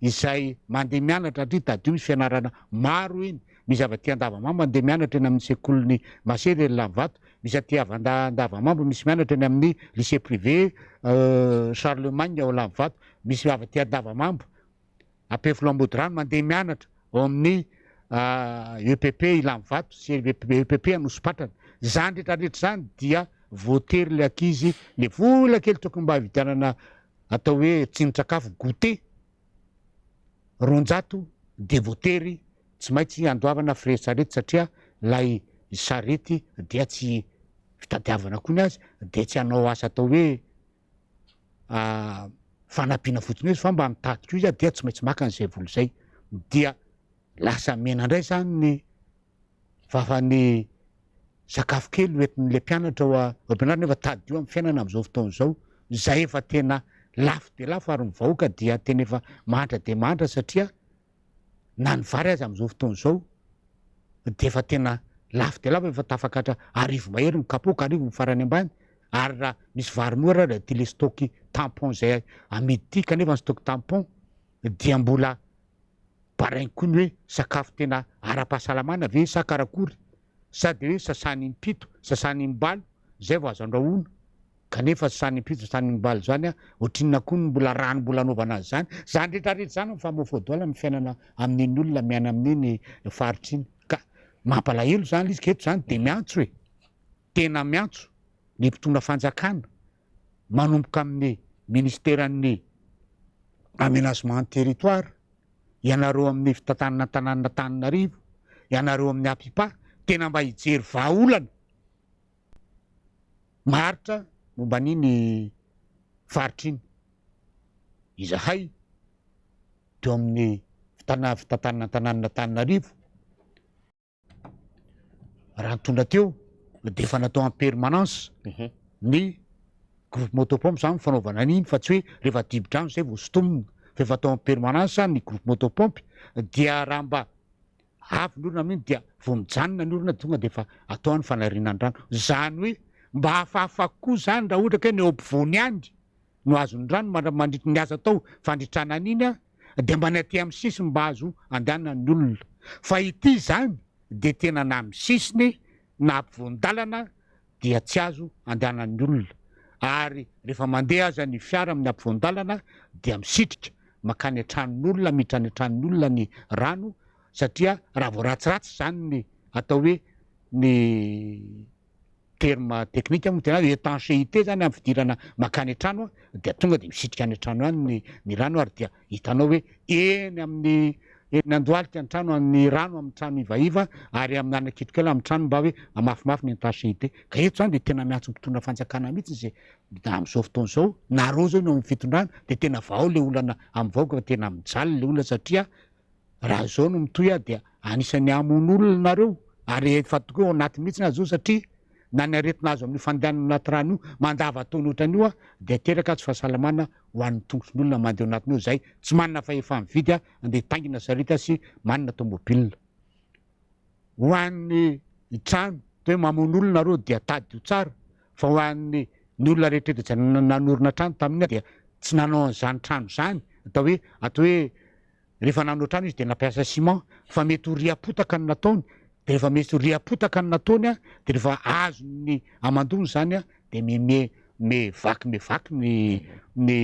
izay mandeha mianatra ndry tadidio misy fianarana maro eny, misy avy aty Andavamamba mandeha mianatra eny amin'ny sekolin'ny Masera eny Lanivato, misy aty avy Andavamamba misy mianatra eny amin'ny lycée privé Charlemagne ao Lanivato, misy avy aty Andavamamba Ampefiloha Ambodirano mandeha mianatra ao amin'ny EPP Ilanivato sy EPP Anosipatrana. Izany rehetra rehetra izany dia voatery ilay ankizy le vola kely tokony mba hividianana atao hoe tsindrin-tsakafo, goûter, 200 dia voatery tsy maintsy andoavana frais sarety satria ilay sarety dia tsy fitadiavana koa ny azy dia tsy hanao asa atao hoe fanampiana fotsiny izy fa mba mitady koa izy dia tsy maintsy maka an'izay vola izay dia lasa mena indray zany ny Vavan'ny sakafo kely hoentin'ilay mpianatra ao am-pianarana nefa tadidio amin'ny fiainana amin'izao fotoana izao izay efa tena lafo dia lafo ary ny vahoaka dia tena efa mahantra dia mahantra satria na ny vary aza amin'izao fotoana izao dia efa tena lafo dia lafo efa tafakatra 1000 mahery ny kapoaka, 1000 ny farany ambany ary raha misy vary mora ary ity le stock tampon izay amidy ity kanefa ny stock tampon dia mbola Baraingo koa ny hoe sakafo tena ara-pahasalamana ve sa karakory? Sa dia hoe sasany im-pito, sasany im-balo zay vao azo andrahoina? Kanefa sasany im-pito, sasany im-balo zany an, ohatrinona koa ny mbola rano mbola anaovana azy zany? Zany rehetra rehetra zany mifamofoha daholo amin'ny fiainana amin'iny olona miaina amin'iny faritra iny. Ka mampalahelo zany ilay izy ka eto zany dia miantso e! Tena miantso ny mpitondra fanjakana manomboka amin'ny ministeran'ny aménagement ny territoire, ianareo amin'ny fitantanana ny tanànan'Antananarivo, ianareo amin'ny APIPA, tena mba hijery vahaolana maharitra momba an'iny faritra iny. Izahay teo amin'ny fitantanana ny tanànan'Antananarivo, Raha nitondra teo dia efa natao en permanence ny groupe motopompe zany fanaovana an'iny fa tsy hoe rehefa dibo-drano zay vao sintomina fa efa atao en permanence ny groupe motopompe dia raha mba avy ny orana amin'iny dia vao mijanona ny orana tonga dia efa atao ny fanariana ny rano. Zany hoe mba hafahafa kokoa zany raha ohatra ka hoe ny eo ampovoany ihany no azon'ny rano mandritry ny asa atao fandritrana an'iny an, dia mba ny aty amin'ny sisiny mba azo andehanan'ny olona. Fa ity izany dia tena na amin'ny sisiny na ampovoan-dalana dia tsy azo andehanan'ny olona. Ary rehefa mandeha aza ny fiara amin'ny ampovoan-dalana dia misitrika mankany an-tranon'olona, miditra any an-tranon'olona ny rano satria raha vao ratsiratsy izany ny atao hoe ny terme technique moa tena hoe étanchéité zany amin'ny fidirana makany an-trano dia tonga dia misitrika any an-trano any ny ny rano ary dia hitanao hoe eny amin'ny eny andohalika ny trano ny rano amin'ny trano ivaiva ary amin'ny anakitrokely amin'ny trano mba hoe mafimafy ny étanchéité ka eto zany dia tena miantso mpitondra fanjakana mihitsy izay amin'izao fotoana izao nareo zao no amin'ny fitondrana dia tena vahao le olana amin'ny vahoaka fa tena mijaly le olona satria. Raha izao no mitohy aho dia anisan'ny hamono olona nareo ary efa tokoa ao anaty mihitsy aza io satria na ny aretina azo amin'io fandehanana anaty rano io mandava-taona ohatran'io dia teraka tsy fahasalamana ho an'ny tongotry ny olona mandeha ao anatin'io izay tsy manana fahefa-mividy andeha hitaingina sarety sy manana tomobile. Ho an'ny trano toa hoe mamono olona nareo dia tadidio tsara fa ho an'ny ny olona rehetra rehetra izay nanorina trano tamin'iny dia tsy nanao an'izany trano izany atao hoe atao hoe rehefa nanao trano izy dia nampiasa ciment fa mety ho riam-potaka no nataony dia rehefa mety ho riam-potaka no nataony an dia rehefa azon'ny hamandoana izany an dia me me me vaky me vaky ny ny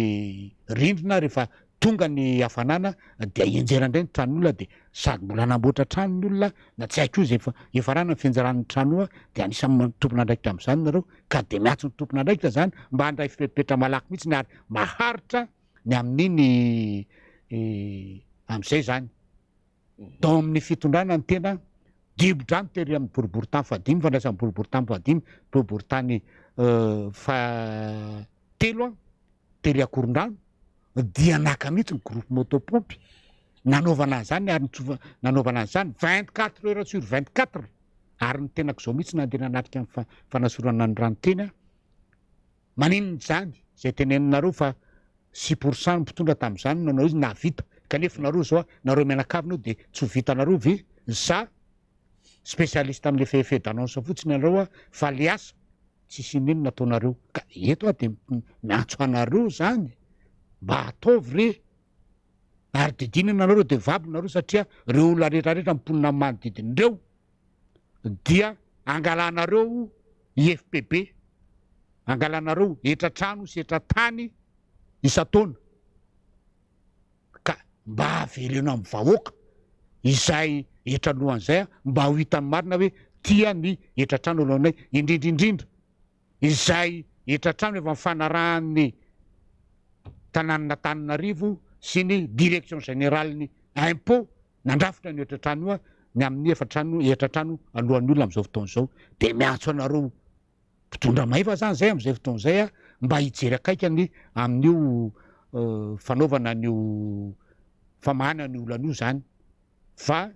rindrina rehefa tonga ny hafanana dia hianjera indray ny tranon'olona dia sady mbola hanamboatra trano ny olona na tsy haiko izay efa hiafarana ny fianjeran'ny trano io dia anisan'ny tompon'andraikitra amin'izany nareo ka dia miantso ny tompon'andraikitra izany mba handray fepetra malaky mihitsy ary maharitra ny amin'iny amin'izay izany tao amin'ny fitondrana ny tena dibo-drano tery amin'ny boriborintany fahadimy fandraisan'ny boriborintany fahadimy boriborintany fahatelo an tery Akorondrano dia naka mihitsy ny groupe moto pompe nanaovana an'izany ary nitsofa nanaovana an'izany 24 heures sur 24 ary ny tenako izao mihitsy nandeha nanatrika ny fanasorana ny rano teny aho. Maninona izany izay teneninareo fa 6% ny mpitondra tamin'izany no nanao izy nahavita kanefa nareo izao nareo mianakavy neo dia tsy ho vitanareo ve za spécialiste amin'le effet d'annonce fotsiny ianareo fa le asa Tsisy inoninona ataonareo ka eto aho dia miantso anareo zany mba ataovy re ary didina nareo de vabo nareo satria reo olona rehetra rehetra mponina amin'ny manodidina ireo dia angalanareo IFPB angalanareo hetra trano sy hetra tany isan-taona Ka mba avereno amin'ny vahoaka izay hetra alohan'izay mba ho hitany marina hoe tia ny hetra trano alohanay indrindra indrindra izay hetra trano efa nifanarahan'ny tanànan'Antananarivo sy ny direction générale ny impôt nandrafitra ny hetra trano io ny amin'ny efa trano hetra trano alohan'ny olona amin'izao fotoana izao dia miantso anareo Mpitondra mahefa zany zay amzay fotoana zay a, mba hijery akaiky ny amin'io fanaovana an'io famahana an'io olana io zany fa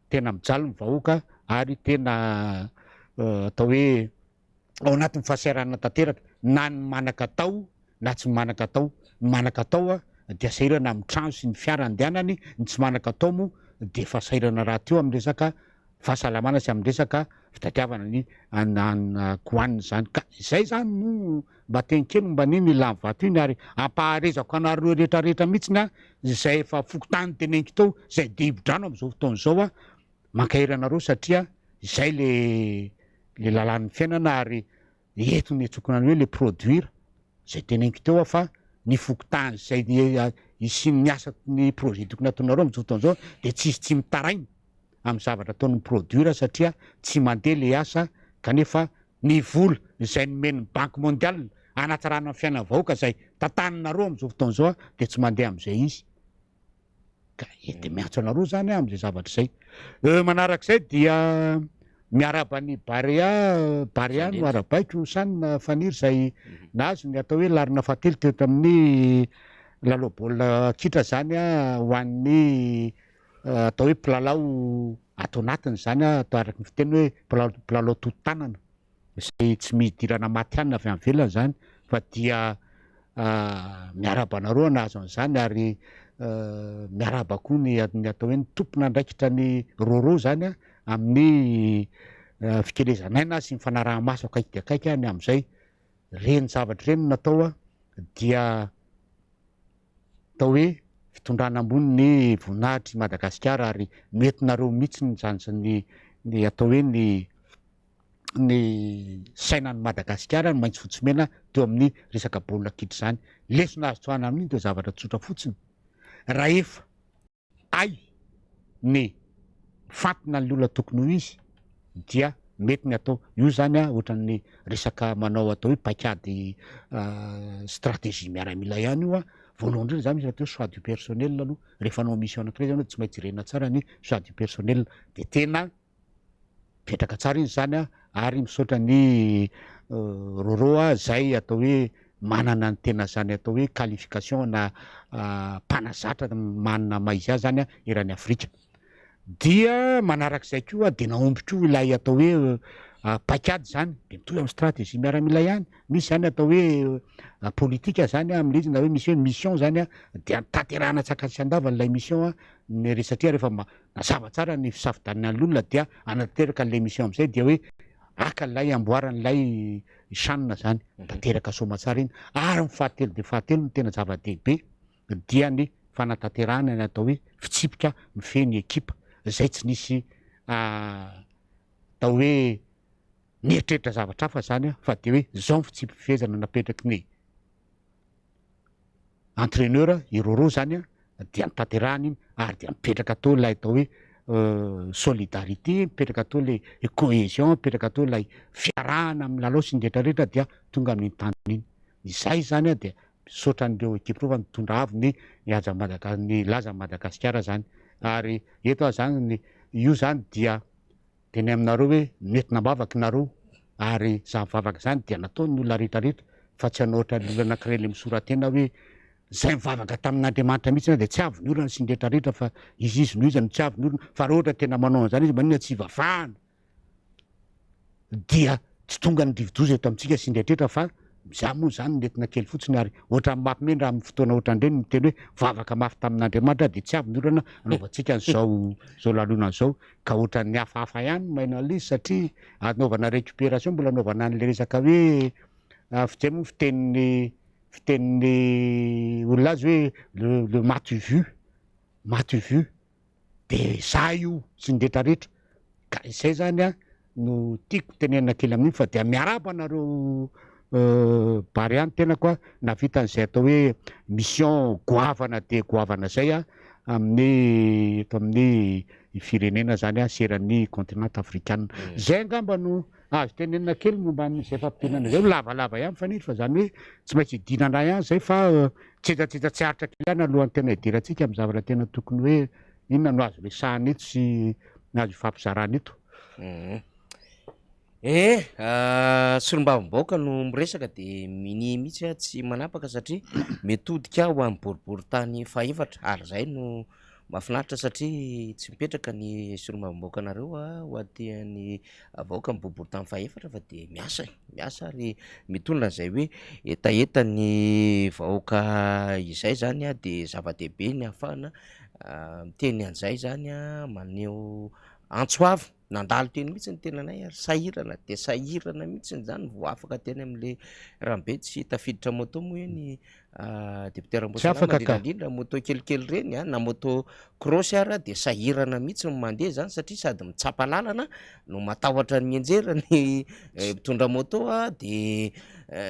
tena mijaly ny vahoaka ary tena atao hoe ao anatin'ny fahasahiranana tanteraka na ny manan-katao na tsy manan-katao, ny manan-katao dia sahirana amin'ny trano sy ny fiara andehanany, ny tsy manan-katao moa dia efa sahirana rahateo amin'ny resaka fahasalamana sy amin'ny resaka fitadiavana ny hanina-kohanina izany. Ka izay izany no mba teny kely momba an'iny Ilanivato iny ary ampaharezako anareo rehetra rehetra mihitsy an, izay efa fokontany teneniko teo, izay dibo-drano amin'izao fotoana izao an, mankahery anareo satria izay le le lalàn'ny fiainana ary Eto ny tokony hoe le produire izay teneniko teo aho fa ny fokontany izay hisian'ny asa ny projet tokony ataonareo amin'izao fotoana izao dia tsisy tsy mitaraina amin'ny zavatra ataon'ny produire satria tsy mandeha le asa kanefa ny vola izay nomen'ny banque mondiale hanatsarana ny fiainan'ny vahoaka izay tantaninareo amin'izao fotoana izao dia tsy mandeha amin'izay izy. Ka dia miantso anareo zany aho amin'izay zavatra izay. Manarak'izay dia miarahaba an'i Barea, Barea no arahabaiko, San Faniry izay nahazo ny atao hoe laharana fahatelo teto amin'ny lalao baolina kitra izany ho an'ny atao hoe mpilalao ato anatiny izany, atao araka ny fiteny hoe mpilalao tototanana. izay tsy midirana matihanina avy any ivelany izany fa dia miarahaba anareo nahazo an'izany ary miarahaba koa ny ny atao hoe ny tompon'andraikitra ny Roro izany amin'ny fikelezan'aina sy ny fanaraha-maso akaiky dia akaiky ny amin'izay ireny zavatra ireny no natao dia atao hoe fitondrana ambony ny voninahitr'i Madagasikara ary noentinareo mihitsy izany ny atao hoe ny ny sainan'i Madagasikara ny maitso fotsy mena teo amin'ny resaka baolina kitra izany. Lesona azo tsoahina amin'iny dia zavatra tsotra fotsiny. Rahefa hay ny mifantina ny olona tokony ho izy dia mety ny atao. Io izany ohatran'ny resaka manao atao hoe paikady stratégie miaramila ihany io. Voalohany indrindra izany misy atao hoe choix du personnel aloha. Rehefa hanao mission anankiray izany tsy maintsy jerena tsara ny choix du personnel. Dia tena Mipetraka tsara izy zany a, ary misaotra an'i Roro a, zay atao hoe manana ny tena zany atao hoe qualification na mpanazatra manana maha izy azy zany eran'i Afrika. Dia manarak'izay koa dia nahomby koa ilay atao hoe paikady zany, dia mitovy amin'ny stratégie miaramila ihany, misy zany atao hoe politika zany amin'ilay izy na hoe misy hoe mission zany dia tanterahana an-tsakany sy an-davany ilay mission ny satria rehefa mazava tsara ny fisafidianana ny olona dia hanatanteraka an'ilay mission amin'izay dia hoe haka ilay amboaran'ilay CHAN zany, tanteraka soamatsara iny. Ary ny fahatelo dia fahatelo no tena zava-dehibe dia ny fanatanterahana ny atao hoe fitsipika mifehy ny ekipa izay tsy nisy atao hoe nieritreritra zavatra hafa zany fa dia hoe izao ny fitsipi-pifehezana napetraky ny entraineur i Roro zany dia notanterahana iny ary dia mipetraka teo ilay atao hoe solidarité, mipetraka teo ilay cohesion, mipetraka teo ilay fiarahana amin'ny lalao sy ny rehetra rehetra dia tonga amin'iny tanjona iny. Izay zany dia misaotra an'ireo ekipa ireo fa nitondra avo ny haja Madaga- ny lazan'i Madagasikara zany ary eto aho zany ny io zany dia Teny aminareo hoe nentina am-bavaka nareo ary izany vavaka izany dia nataon'ny olona rehetra rehetra fa tsy hanao ohatran'ny olona anankiray ilay misora-tena hoe izay nivavaka tamin'Andriamanitra mihitsy dia tsy avy ny olana sy ny rehetra rehetra fa izy izy no iza no tsy avy ny olana fa raha ohatra tena manao an'izany izy maninona tsy hivavahana dia tsy tonga ny rivodoza eto amintsika sy ny rehetra fa za moa zany nentina kely fotsiny ary ohatran'ny mampime raha amin'ny fotoana ohatran'ireny miteny hoe vavaka mafy tamin'Andriamanitra dia tsy avy ny olana anaovantsika an'izao izao lalona izao ka ohatran'ny hafahafa ihany ny maina an'ilay izy satria anaovana récupération mbola anaovana an'ilay resaka hoe fiteny moa fitenin'ny fitenin'ny olona azy hoe le le m'as-tu vu m'as-tu vu de za io sy ny retraretra ka izay zany a no tiako tenenina kely amin'iny fa dia miarahaba anareo Barea ny tenako a nahavita an'izay atao hoe mission goavana dia goavana zay a amin'ny eto amin'ny firenena zany a sy eran'ny continent afrikana. Zay angamba no azo tenenina kely momba an'izay fampidirana izay, lavalava ihany Faniry fa zany hoe tsy maintsy hidirana ihany zay fa tsetsatsetsa tsy aritra kely ihany alohan'ny tena hidirantsika amin'ny zavatra tena tokony hoe inona no azo resahana eto sy azo ifampizarana eto. Eh! Solombavambahoaka no miresaka de minia mihitsy aho tsy manapaka satria mitodika ho an'ny boriborintany fahefatra ary zay no mahafinaritra satria tsy mipetraka ny solombavambahoakanareo ho aty an'ny vahoaka ny boriborintany fahefatra fa de miasa e, miasa ary mitondra an'izay hoe hetahetan'ny vahoaka izay zany de zava-dehibe ny ahafahana miteny an'izay zany maneho antso avo. Nandalo teny mihitsy ny tenanay ary sahirana dia sahirana mihitsy zany vao afaka teny amin'le ranobe, tsy tafiditra moto moa eny député Tsy Ramboasalama afaka ka. indrindra indrindra moto kelikely ireny a, na moto cross ara dia sahirana mihitsy ny mandeha zany satria sady mitsapa lalana no matahotra ny mianjera ny mpitondra moto a, de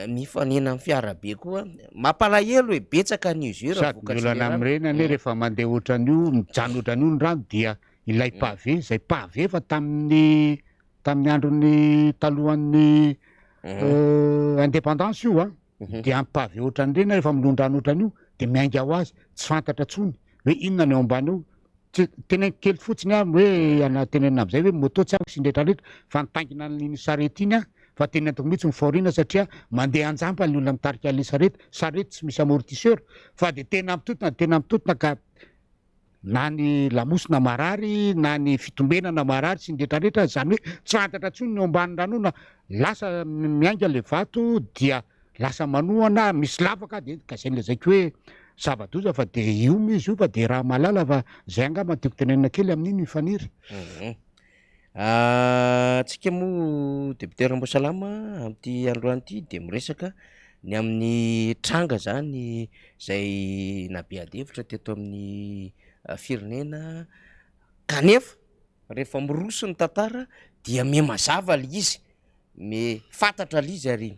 mifanena amin'ny fiara be koa, mampalahelo e, betsaka ny usure Sady ny vokatry le olana rano. amin'ireny anie rehefa mandeha ohatran'io, mijanona ohatran'io ny rano dia Ilay pavé, izay pavé efa tamin'ny tamin'ny andron'ny talohan'ny indépendance io an, dia amin'ny pavé ohatran'ireny rehefa milondrano ohatran'io dia miainga ho azy, tsy fantatra intsony hoe inona ny ao ambany ao, tsy teneniko kely fotsiny aho hoe ana tenenina amin'izay hoe moto tsy ampy sy ny rehetra rehetra fa nitaingina an'iny sarety iny aho fa tena entiko mihitsy ny fahoriana satria mandeha anjamba ny olona mitarika an'ilay sarety, sarety tsy misy amortisseur fa dia tena mitontona tena mitontona ka na ny lamosina marary na ny fitombenana marary sy ny rehetra rehetra, izany hoe tsy fantatra intsony ny ao ambany rano io na lasa miainga le vato dia lasa manohana misy lavaka dia ka izay nolazaiko hoe zava-doza fa dia io moa izy io fa dia raha mahalala fa izay angamba no tiako tenenina kely amin'iny Faniry. Antsika moa député Ramboasalama amin'ity androany ity dia miresaka ny amin'ny tranga zany izay nabe ady hevitra teto amin'ny firenena kanefa rehefa miroso ny tantara dia miha mazava le izy, miha fantatra le izy ary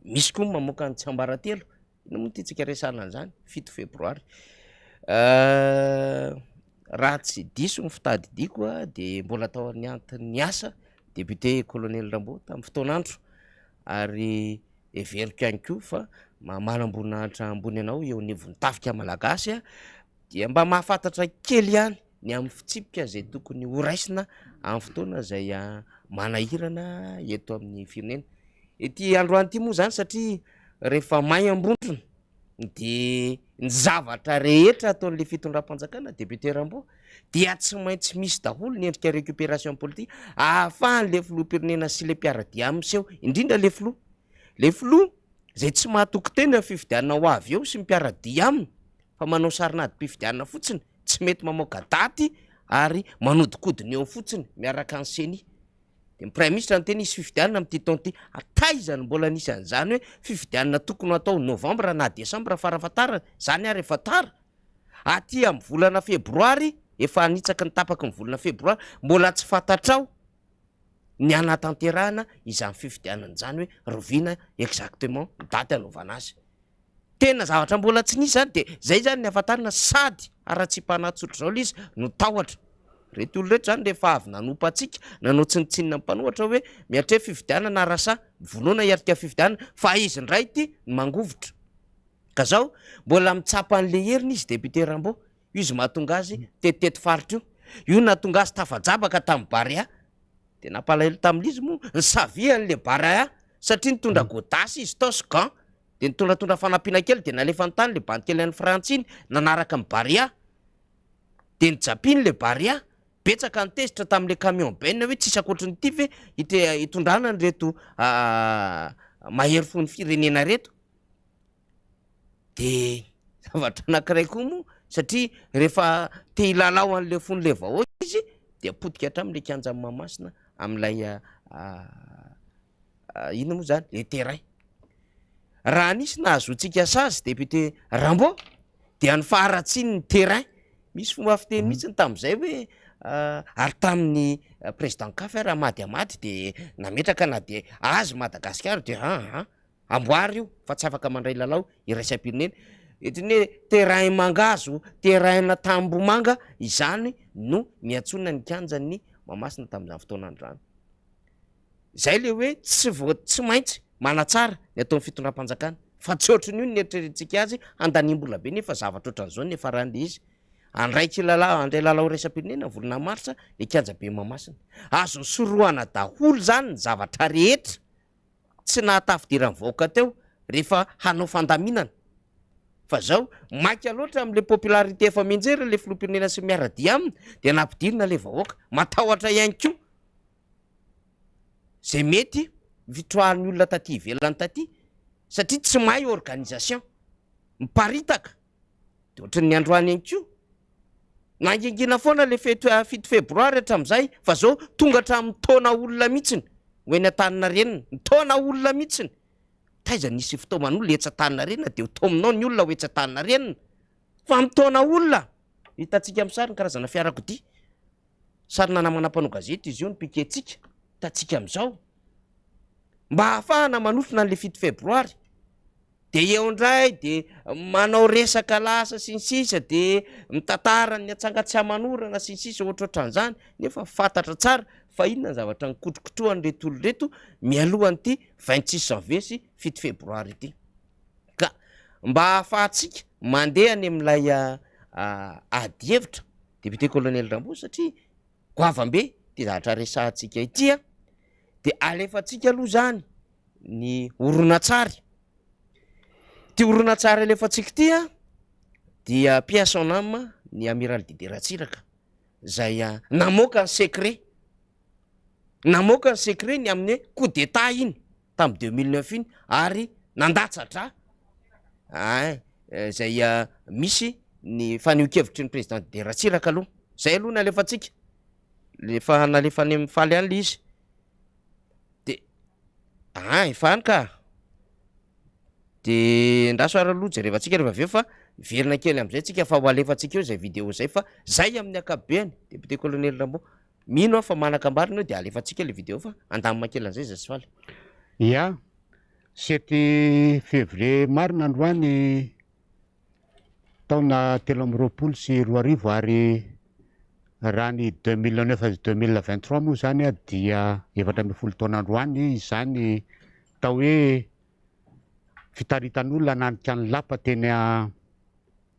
misy koa ny mamoaka ny tsiambaratelo. Inona moa no tiantsika resahana an'izany? Fito febroary. Raha tsy diso ny fitadidiako dia mbola tao anatin'ny asa député colonel Rambo tamin'ny fotoan'andro ary heveriko ihany koa fa maha manamboninahitra ambony anao eo anivon'ny tafika malagasy dia mba mahafantatra kely ihany ny amin'ny fitsipika izay tokony horaisina amin'ny fotoana izay manahirana eto amin'ny firenena. Ity androany ity moa izany satria. rehefa may Ambondrona de ny zavatra rehetra ataon'le fitondram-panjakana, député Rambo, dia tsy maintsy misy daholo ny endrika récupération politique ahafahan'le filoham-pirenena sy le mpiara-dia aminy miseho, indrindra le filoha. Le filoha zay tsy mahatoky tena ny fifidianana ho avy eo sy ny mpiara-dia aminy fa manao sarin'adim-pifidianana fotsiny, tsy mety mamoaka daty ary manodikodina eo fotsiny miaraka ny ceni. De ny praiminisitra niteny hisy fifidianana amin'ity taona ity. Taiza no mbola nisy an'izany hoe fifidianana tokony ho atao novambra na desambra farafahatarany, zany ary efa tara. Aty amin'ny volana febroary, efa hanitsaky ny tapaky ny volana febroary, mbola tsy fantatrao ny hanatanterahana izany fifidianana izany hoe rahoviana exactement ny daty hanaovana azy. Tena zavatra mbola tsy nisy zany de zay zany ny ahafantarana sady haratsiam-panahy tsotra izao le izy no tahotra. Reto olona reto zany rehefa avy nanompa antsika, nanao tsinontsinona ny mpanohatra hoe miatreha fifidianana rasa, mivonona hiatrika fifidianana fa izy indray ity no mangovitra. Ka zao mbola mitsapa an'le heriny izy député Rambo, io izy mahatonga azy tetitety faritra io, io nahatonga azy tafajabaka tamin'ny Barea, de nampalahelo tamin'izy moa nisavihany le Barea satria nitondra godasy izy tao sy gant, de nitondratondra fanampiana kely de nalefany tany le bandy kely any Frantsa iny nanaraka ny Barea, de nijapiny le Barea, betsaka ny tezitra tamin'le camion benne hoe tsisy ankoatrin'ity ve ite- hitondrana an'ireto mahery fon'ny firenena reto. De zavatra anankiray koa moa satria rehefa te hilalao an'le fon'le vahoaka izy dia potika hatramin'le kianjan'i Mahamasina amin'ilay inona moa zany le terrain. Raha nisy nahazoantsika sazy député Rambo dia ny faharatsian'ny terrain. Misy fomba fiteny mihitsy tamin'izay hoe ary tamin'ny président CAF ary Hamady Hamady de nametraka na de azy Madagasikara de aa Amboary io fa tsy afaka mandray lalao iraisam-pirenena. Ohatran'ny hoe terrain mangahazo, terrain-na Tambomanga izany no niantsoana ny kianjan'ny Mahamasina tamin'izany fotoana androany. Izay le hoe tsy voa- tsy maintsy manatsara ny ataon'ny fitondram-panjakana fa tsy ohatran'io no nieritreretintsika azy handaniam-bola be nefa zavatra ohatran'izao no niafaran'le izy. Handray kilalao, handray lalao iraisam-pirenena ny volana marsa ny kianjabe Mahamasina. Azo nisorohana daholo izany ny zavatra rehetra. tsy nahatafidiran'ny vahoaka teo rehefa hanao fandaminana fa zao maika loatra amle popularité efa mianjera le filoham-pirenena sy ny miara-dia aminy dia nampidirina le vahoaka, matahotra ihany koa zay mety fitroahan'ny olona taty ivelany taty satria tsy mahay organisation, miparitaka. De ohatran'ny androany ihany koa, nangingina foana le fety 7 febroary hatramin'izay fa zao tonga hatramin'ny taona olona mihitsiny ho eny Antaninarenina, mitaona olona mihitsiny, taiza nisy fitaoman'olona etsy Antaninarenina de ho taominao ny olona ho etsy Antaninarenina fa mitaona olona, hitantsika amin'ny sary ny karazana fiarakodia, sarina namana mpanao gazety izy io no piquer-tsika, hitantsika amin'izao, mba hahafahana manotrona an'le 7 febroary. De eo indray de manao resaka lasa sy ny sisa de mitantara ny atsanga tsy aman'orana sy ny sisa ohatrohatran'izany nefa fantatra tsara fa inona ny zavatra nikotrokotrohan'ireto olona ireto mialohan'ity 26 janvier sy 7 febroary ity. Ka mba ahafahantsika mandeha any amin'ilay ady hevitra député colonel Rambo satria goavam-be ity zavatra resahantsika ity an, de alefantsika aloha zany ny horonantsary. Ity horonantsary alefantsika ity an, dia paix à son âme ny Amiral Didier Ratsiraka izay namoaka ny secret, namoaka ny secret ny amin'ny hoe coup d'état iny tamin'ny 2009 iny ary nandatsa-drà ein, izay misy ny fanehoan-kevitry ny président Didier Ratsiraka aloha, zay aloha no alefantsika, efa nalefa any amin'ny faly any le izy. De ah efa any ka! De endraso ary aloha jerevantsika rehefa avy eo fa hiverina kely am'zay tsika fa ho alefantsika eo zay video zay fa zay amin'ny ankapobeany député colonel Rambo, mino aho fa manan-kambarina eo de alefantsika le video fa handamina kely an'zay zay tsy faly. Ya, sept février marina androany Taona 2023 ary raha ny 2009 sy 2023 moa izany dia 14 taona androany izany atao hoe fitaritan'olona nanika ny lapa teny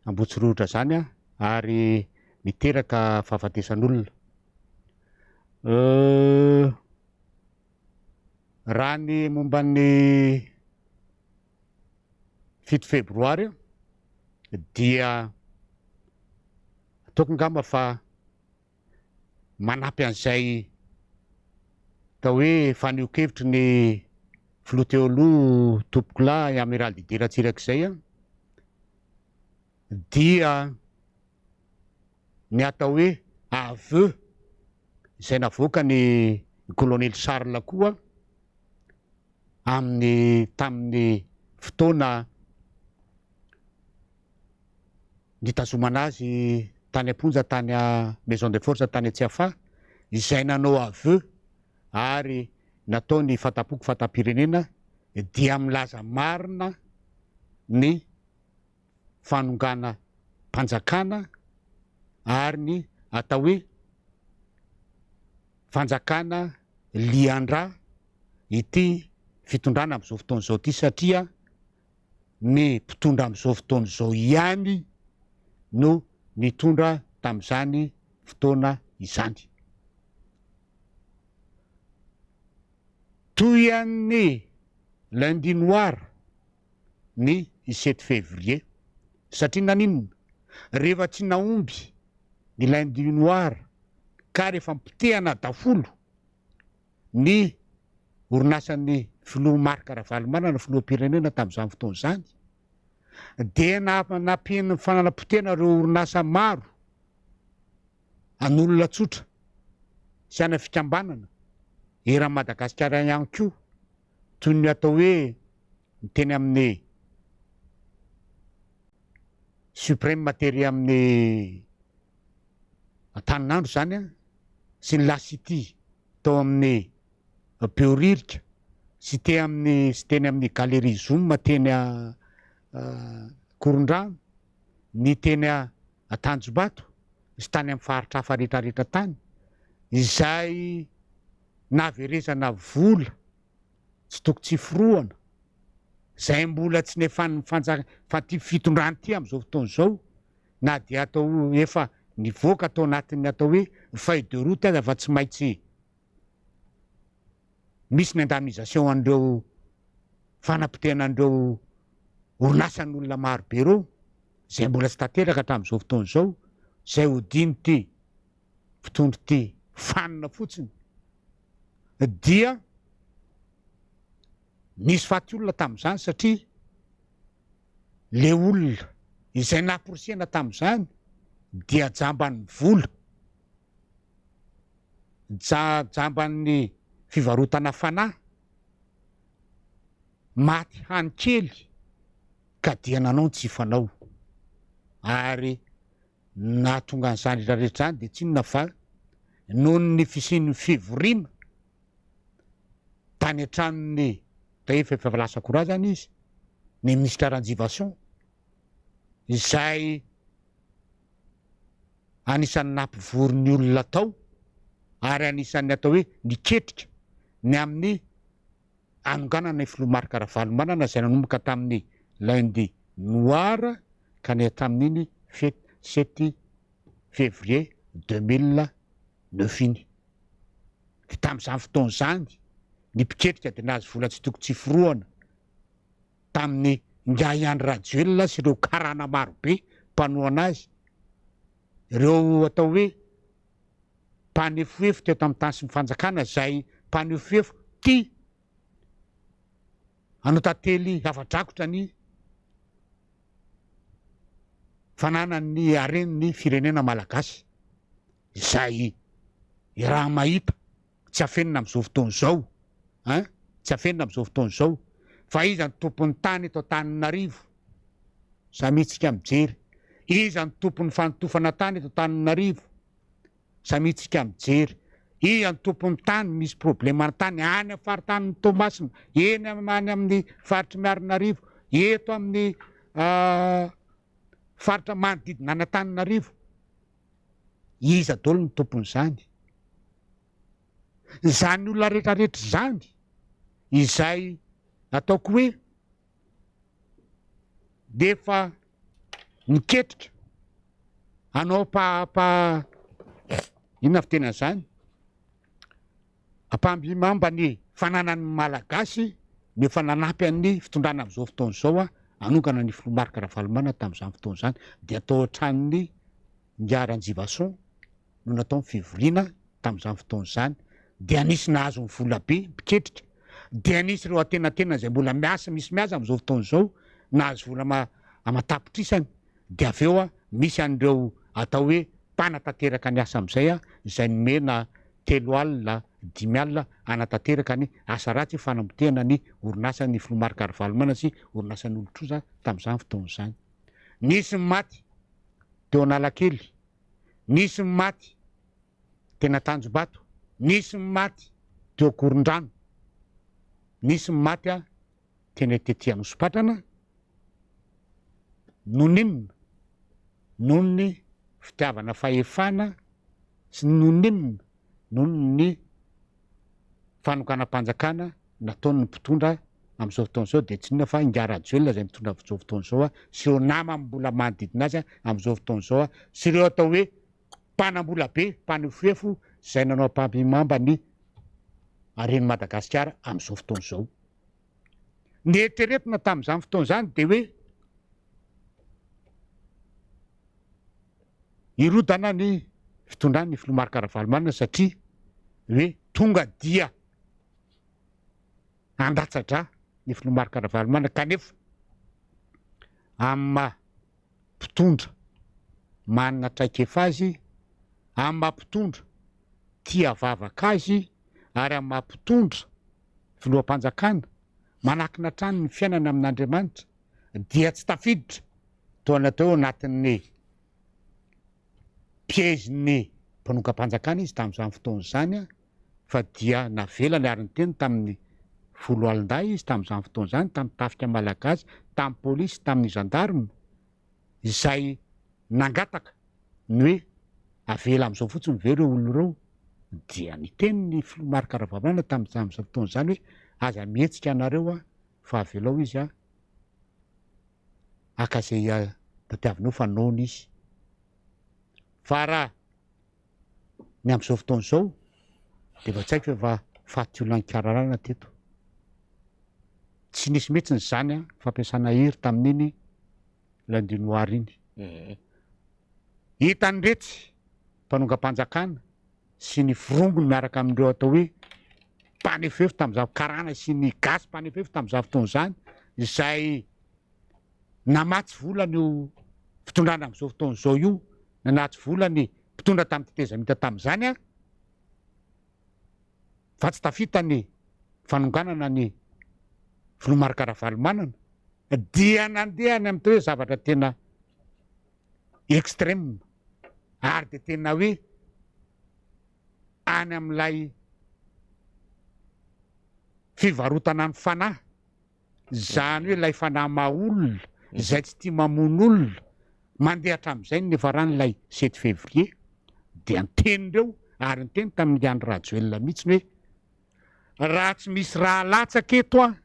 Ambohitsirohitra izany ary niteraka fahafatesan'olona. Raha ny momba ny. 7 febroary dia ataoko angamba fa manampy an'izay atao hoe fanehoan-kevitry ny filoha teo aloha Tompokolahy Amiral Didier Ratsiraka izay dia ny atao hoe aveu izay navoakan'i Kolonely Charles koa amin'ny tamin'ny fotoana nitazomana azy tany am-ponja tany Maison de force tany Tsiafahy izay nanao aveu ary natao ny fatam-poko fatam-pirenena dia milaza marina ny fanonganam-panjakana ary ny atao hoe fanjakana lian-drà ity fitondrana amin'izao fotoana izao ity satria ny mpitondra amin'izao fotoana izao ihany no nitondra tamin'izany fotoana izany. Toy an'ny lundi noir ny sept février. Satria naninona? Rehefa tsy nahomby ny lundi noir ka rehefa nipotehana daholo ny orinasan'ny filoha Marc Ravalomanana filoham-pirenena tamin'izany fotoana izany dia nampian'ny fananapotehana ireo orinasa maro an'olona tsotra sy ana fikambanana eran'i Madagasikara ihany koa toy ny atao hoe ny teny amin'ny Supreme tery amin'ny Antaninandro izany an, sy ny La City tao amin'ny Behoririka sy te amin'ny sy teny amin'ny Galerie Zoom teny Ankorondrano, ny teny Antanjombato sy tany amin'ny faritra hafa rehetrarehetra tany izay nahaverezana vola tsy toko tsy forohana, izay mbola tsy nefan'ny fanjaka fa ity fitondrana ity amin'izao fotoana izao na dia atao efa nivoaka tao anatin'ny atao hoe feuille de route aza fa tsy maintsy misy ny indemnisation an'ireo fanapotehana an'ireo orinasan'olona maro be ireo izay mbola tsy tanteraka hatramin'izao fotoana izao, izay hodian'ity mpitondra ity fanina fotsiny dia nisy faty olona tamin'izany satria le olona izay namporisihana tamin'izany dia jamban'ny vola, jamban'ny fivarotana fanahy, maty hany kely ka dia nanao ny tsy fanao ary Nahatonga an'izany rehetra rehetra izany dia tsy inona fa noho ny fisian'ny fivoriana tany an-tranon'ny, rehefa efa lasa courant izany izy, ny minisitra Ranjivason, izay anisan'ny nampivory ny olona tao ary anisan'ny atao hoe niketrika ny amin'ny hanonganana ny filoha Marc Ravalomanana izay nanomboka tamin'ny lundi noir ka ny hatramin'iny sept février 2009 iny. Dia tamin'izany fotoana izany ny mpiketrika dia nahazo vola tsy toko tsy forohana tamin'ny ingahy Andry Rajoelina sy ireo karana marobe mpanohana azy, ireo atao hoe mpanefoefo teto amin'ny tany sy ny fanjakana izay mpanefoefo tia hanao tantely afa-drakotra ny fananan'ny haren'ny firenena malagasy izay iaraha-mahita tsy afenina amin'izao fotoana izao hein, tsy afenina amin'izao fotoana izao fa iza ny tompon'ny tany eto Antananarivo? Samia tsika mijery. Iza ny tompon'ny fanotofana tany eto Antananarivo? Samia tsika mijery. Iza ny tompon'ny tany misy problema ny tany any amin'ny faritanin'i Toamasina, eny any amin'ny faritr'i Miarinarivo, eto amin'ny faritra manodidina an'Antananarivo? Iza daholo ny tompon'izany? Izany olona rehetrarehetra izany izay ataoko hoe efa niketrika hanao pa pa inona fiteny an'izany? Ampahambimamba ny fananan'ny Malagasy no efa nanampy an'ny fitondrana amin'izao fotoana izao. hanongana ny filoha Marc Ravalomanana tamin'izany fotoana izany dia tao an-tranon'i Ingahy Ranjivason no natao ny fivoriana tamin'izany fotoana izany dia nisy nahazo ny vola be mpiketrika dia nisy ireo antenantenany izay mbola miasa misy miasa amin'izao fotoana izao nahazo vola ama aman-tapitrisany dia avy eo misy an'ireo atao hoe mpanatanteraka ny asa amin'izay izay nomena 30 50 hanatanteraka ny asa ratsy fanamotehana ny orinasan'ny filoha Marc Ravalomanana sy orinasan'olon-trosa tamin'izany fotoana izany. Nisy ny maty teo Analakely, nisy ny maty teny Antanjombato, nisy ny maty teo Ankorondrano, nisy ny maty teny tety Anosipatrana, noho ny inona? Noho ny fitiavana fahefana sy noho ny inona? Noho ny fanonganam-panjakana nataon'ny mpitondra amin'izao fotoana izao dia tsy inona fa Ingahy Rajoelina izay mitondra amin'izao fotoana izao sy ireo namany mbola manodidina azy amin'izao fotoana izao sy ireo atao hoe mpanambola be, mpanefoefo izay nanao ampahibemamba ny haren'i Madagasikara amin'izao fotoana izao. Ny eritreretina tamin'izany fotoana izany dia hoe hirodana ny fitondran'ny filoha Marc Ravalomanana satria hoe tonga dia handatsa-drà ny filoha Marc Ravalomanana kanefa amin'ny maha mpitondra manana traikefa azy, amin'ny maha mpitondra tia vavaka azy ary amin'ny maha mpitondra filoham-panjakana manakina hatrany ny fiainana amin'Andriamanitra dia tsy tafiditra toa ny atao hoe anatin'ny piège-n'ny mpanongam-panjakana izy tamin'izany fotoana izany fa dia navelany ary niteny tamin'ny foloalindahy izy tamin'izany fotoana izany, tamin'ny tafika malagasy, tamin'ny polisy, tamin'ny gendarme izay nangataka ny hoe avela amin'izao fotsiny ve ireo olona ireo dia niteny ny filoha Marc Ravalomanana tamin'izany fotoana izany hoe aza mihetsika anareo a fa avelao izy a haka izay tadiavinao fa noana izy fa raha ny amin'izao fotoana izao dia efa tsy haiko efa faty olona nikararana teto. Tsy nisy mihitsy izany an, fampiasana hery tamin'iny lundi noir iny. Hitan'iretsy mpanongam-panjakana sy ny forongony miaraka amin'ireo atao hoe mpanefoefo tamin'izany karana sy ny gasy mpanefoefo tamin'izany fotoana izany izay namatsy vola an'io fitondrana amin'izao fotoana izao io, nanatsy vola ny mpitondra tamin'ny tetezamita tamin'izany an, fa tsy tafita ny fanonganana ny filoha Marc Ravalomanana, dia nandeha any amin'ny hoe zavatra tena extrême ary dia tena hoe any amin'ilay fivarotana ny fanahy Izany hoe ilay fanahy maha olona, izay tsy tia mamono olona, mandeha hatramin'izay ny niafaran'ilay sept février, dia niteny ireo ary niteny tamin'i Andry Rajoelina mihitsy hoe raha tsy misy rà latsaka eto an,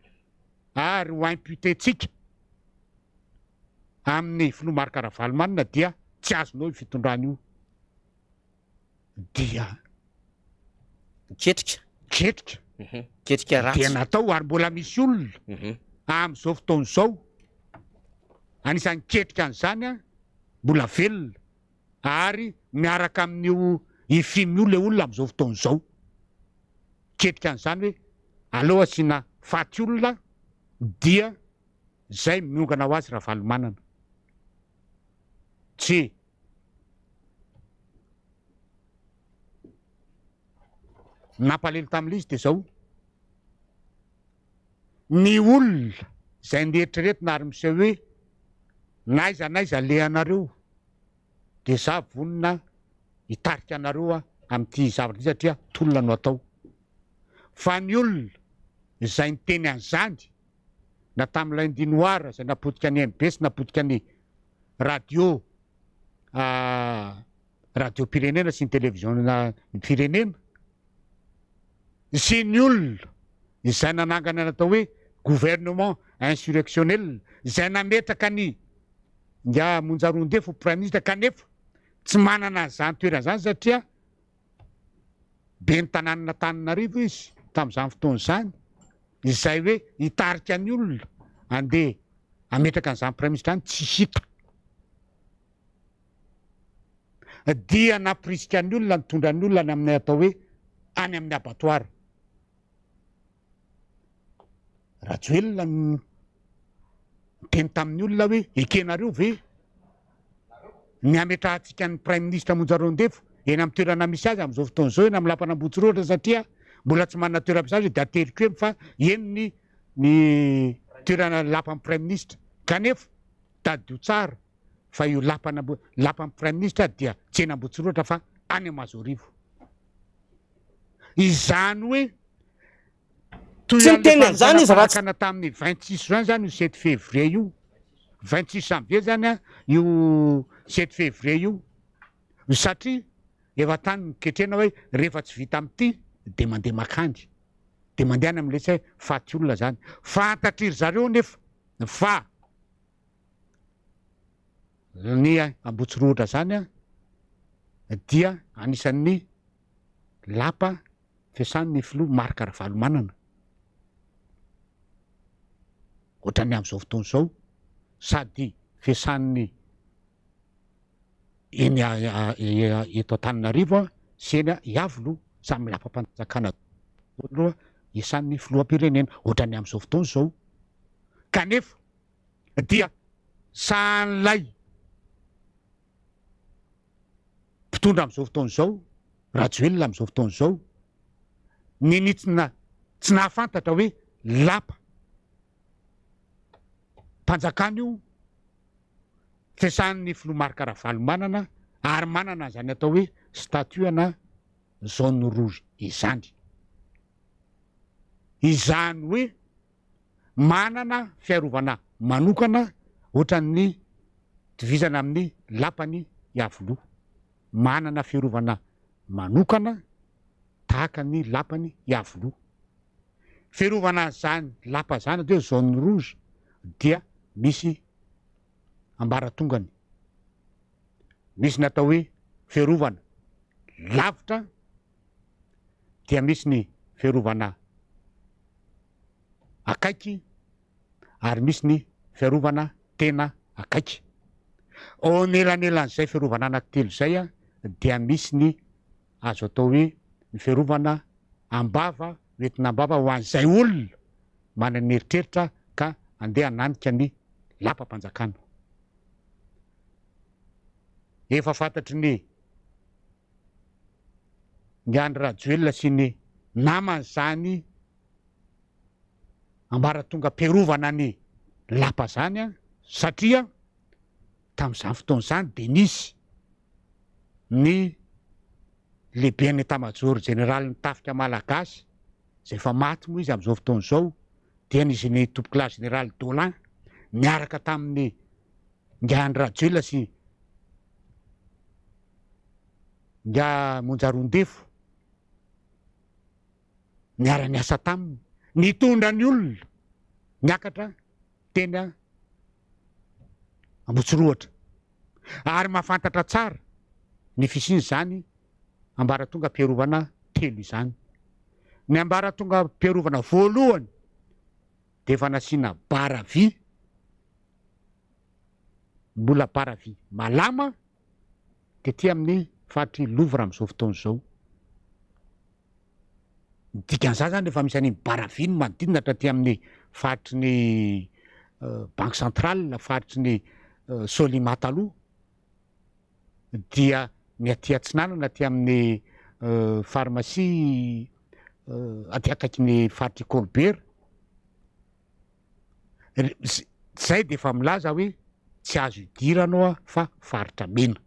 ary ho imputer-tsika amin'ny filoha Marc Ravalomanana dia tsy azonao io fitondrana io. dia ketrika ketrika ketrika ratsy dia natao ary mbola misy olona amin'izao fotoana izao anisan'ny ketrika an'izany a mbola velona ary miaraka amin'io IFIM io le olona amin'izao fotoana izao ketrika an'izany hoe aleo asiana faty olona dia zay miongana ho azy Ravalomanana tsy Ny nampalahelo tamin'ilay izy dia izao, ny olona izay neritreretina ary miseho hoe n'aiza n'aiza alehanareo dia za vonona hitarika anareo aho amin'ity zavatra ity satria tolona no atao. Fa ny olona izay niteny an'izany na tamin'ny lundi noir izay napotika ny MB sy napotika ny radio radiom-pirenena sy ny televiziona-pirenena sy ny olona izay nanangana ny atao hoe gouvernement insurrectionnel izay nametraka ny Ingahy Monja Roindefo ho praiminisitra kanefa tsy manana an'izany toerana izany satria ben'ny tanànan'Antananarivo izy tamin'izany fotoana izany, izay hoe hitarika ny olona handeha. hametraka an'izany praiminisitra izany tsy hita. Dia nampirisika ny olona nitondra ny olona any amin'ny atao hoe any amin'ny abattoir. Rajoelina no niteny tamin'ny olona hoe ekenareo ve ny hametrahantsika ny praiminisitra Monja Roindefo eny amin'ny toerana misy azy amin'izao fotoana izao eny amin'ny lapan'Ambohitsorohitra satria mbola tsy manana toeram-piasana izy dia ateriko eny fa eny ny ny toerana lapan'ny praiminisitra kanefa tadidio tsara fa io lapan'Ambo lapan'ny praiminisitra dia tsy eny Ambohitsorohitra fa any Mahazoarivo. Izany hoe toy Tsy an'ilay niteny an'izany izy raha tsy. fanonganam-panjakana tamin'ny 26 juin izany io 7 février io, 26 janvier izany an, io 7 février io, satria efa tany niketrena hoe rehefa tsy vita amin'ity dia mandeha makany, dia mandeha any amin'ilay tsy hay faty olona izany. Fantatry ry zareo nefa fa Ny Ambohitsirohotra izany dia anisan'ny lapa fiasan'ny filoha Marc Ravalomanana. Ohatran'ny amin'izao fotoana izao, sady fiasan'ny eny eto Antananarivo sy eny Iavoloha, samy lapam-panjakana daholo isan'ny filoham-pirenena, ohatran'ny amin'izao fotoana izao. Kanefa dia sahan'ilay mpitondra amin'izao fotoana izao, Rajoelina amin'izao fotoana izao, ny nitsina tsy nahafantatra hoe lapa mpanjakana io fiasan'ny filoha Marc Ravalomanana ary manana an'izany atao hoe statut ana zone rouge izany. Izany hoe manana fiarovana manokana ohatran'ny tovizana amin'ny lapan'i Iavoloha. Manana fiarovana manokana tahaka ny lapan'i Iavoloha. Fiarovana an'izany lapa izany atao hoe zone rouge dia misy ambaratongany. Misy ny atao hoe fiarovana lavitra dia misy ny fiarovana akaiky ary misy ny fiarovana tena akaiky. Ao anelanelan'izay fiarovana anankitelo izay dia misy ny azo atao hoe ny fiarovana am-bava, hoentina am-bava ho an'izay olona manana eritreritra ka andeha hananika ny lapam-panjakana. Efa fantatry ny ny Andry Rajoelina sy ny namany izany ambaratongam-piarovana ny lapa izany an, satria tamin'izany fotoana izany dia nisy ny lehiben'ny etamajoro jeneralin'ny tafika malagasy izay efa maty moa izy amin'izao fotoana izao dia ny gene tompokolahy jeneraly Dolin niaraka tamin'ny Ingahy Andry Rajoelina sy Ingahy Monja Roindefo niara-niasa taminy, nitondra ny olona niakatra teny Ambohitsirohitra ary mahafantatra tsara ny fisian'izany ambaratongam-piarovana telo izany. Ny ambaratongam-piarovana voalohany dia efa nasiana bara vy, mbola bara vy malama tety amin'ny faritr'i Louvre amin'izao fotoana izao. Ny dikan'izany zany rehefa misy an'iny bara vy iny manodidina hatraty amin'ny faritry ny banque centrale, faritry ny Solima taloha dia ny aty atsinanana aty amin'ny pharmacie aty akaikin'ny faritr'i Colbert, zay dia efa milaza hoe tsy azo idirana ao fa faritra mena.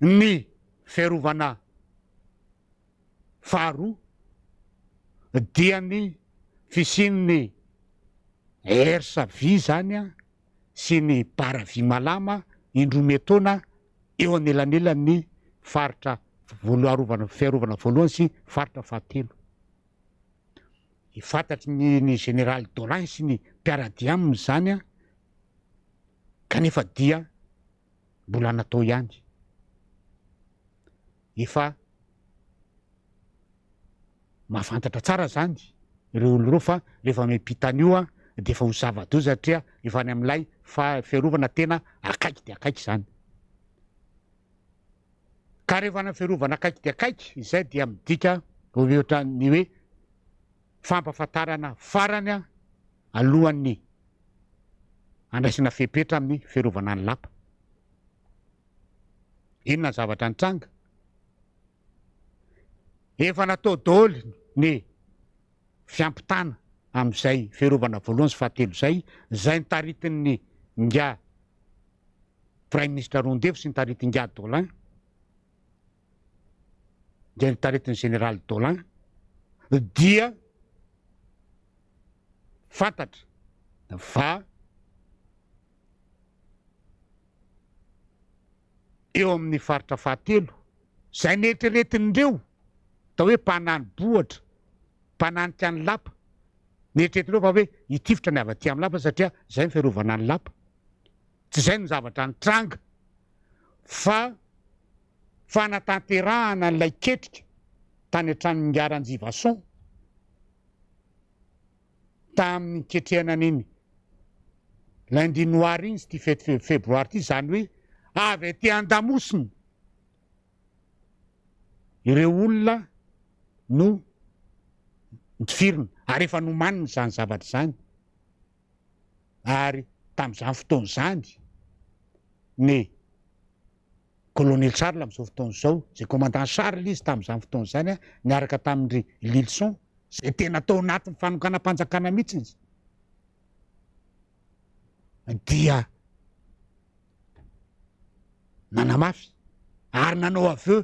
Ny fiarovana faharoa dia ny fisian'ny herse vy izany sy ny bara vy malama indroa metaona eo anelanelan'ny faritra voaloarovana fiarovana voalohany sy faritra fahatelo. Fantatry ny ny jeneraly Dolin sy ny mpiara-dia aminy izany kanefa dia mbola natao ihany. Efa mahafantatra tsara izany. ireo olona ireo fa rehefa miampita an'io dia efa ho zava-doza satria efa any amin'ilay fiarovana tena akaiky dia akaiky izany. Ka rehefa any amin'ny fiarovana akaiky dia akaiky izay dia midika ho ohatran'ny hoe fampahafantarana farany alohan'ny handraisana fepetra amin'ny fiarovana ny lapa. Inona ny zavatra nitranga? Efa natao daholo ny fiampitana amin'izay fiarovana voalohany sy fahatelo izay, izay notaritin'ny Ingahy Praiminisitra Roandefo sy notaritin'Ingahy Dolin, izay notaritin'ny Jeneraly Dolin, dia fantatra fa eo amin'ny faritra fahatelo, izay neritreretin'ireo atao hoe mpanani-bohitra, mpananika ny lapa, neritreretin'ireo fa hoe hitifitra ny avy aty amin'ny lapa satria izay ny fiarovana ny lapa. Tsy izay no zavatra nitranga fa fanatanterahana an'ilay ketrika tany an-tranon'Ingahy Ranjivason tamin'ny niketrehana an'iny lundi noir iny sy ity fety febroary ity, izany hoe avy aty an-damosina ireo olona no notifirina ary efa nomanina izany zavatra izany ary tamin'izany fotoana izany ny Colonel Charles amin'izao fotoana izao, izay commandant Charles izy tamin'izany fotoana izany niaraka tamin-dry Lilson, izay tena tao anatin'ny fanonganam-panjakana mihitsy izy, dia nanamafy ary nanao aveu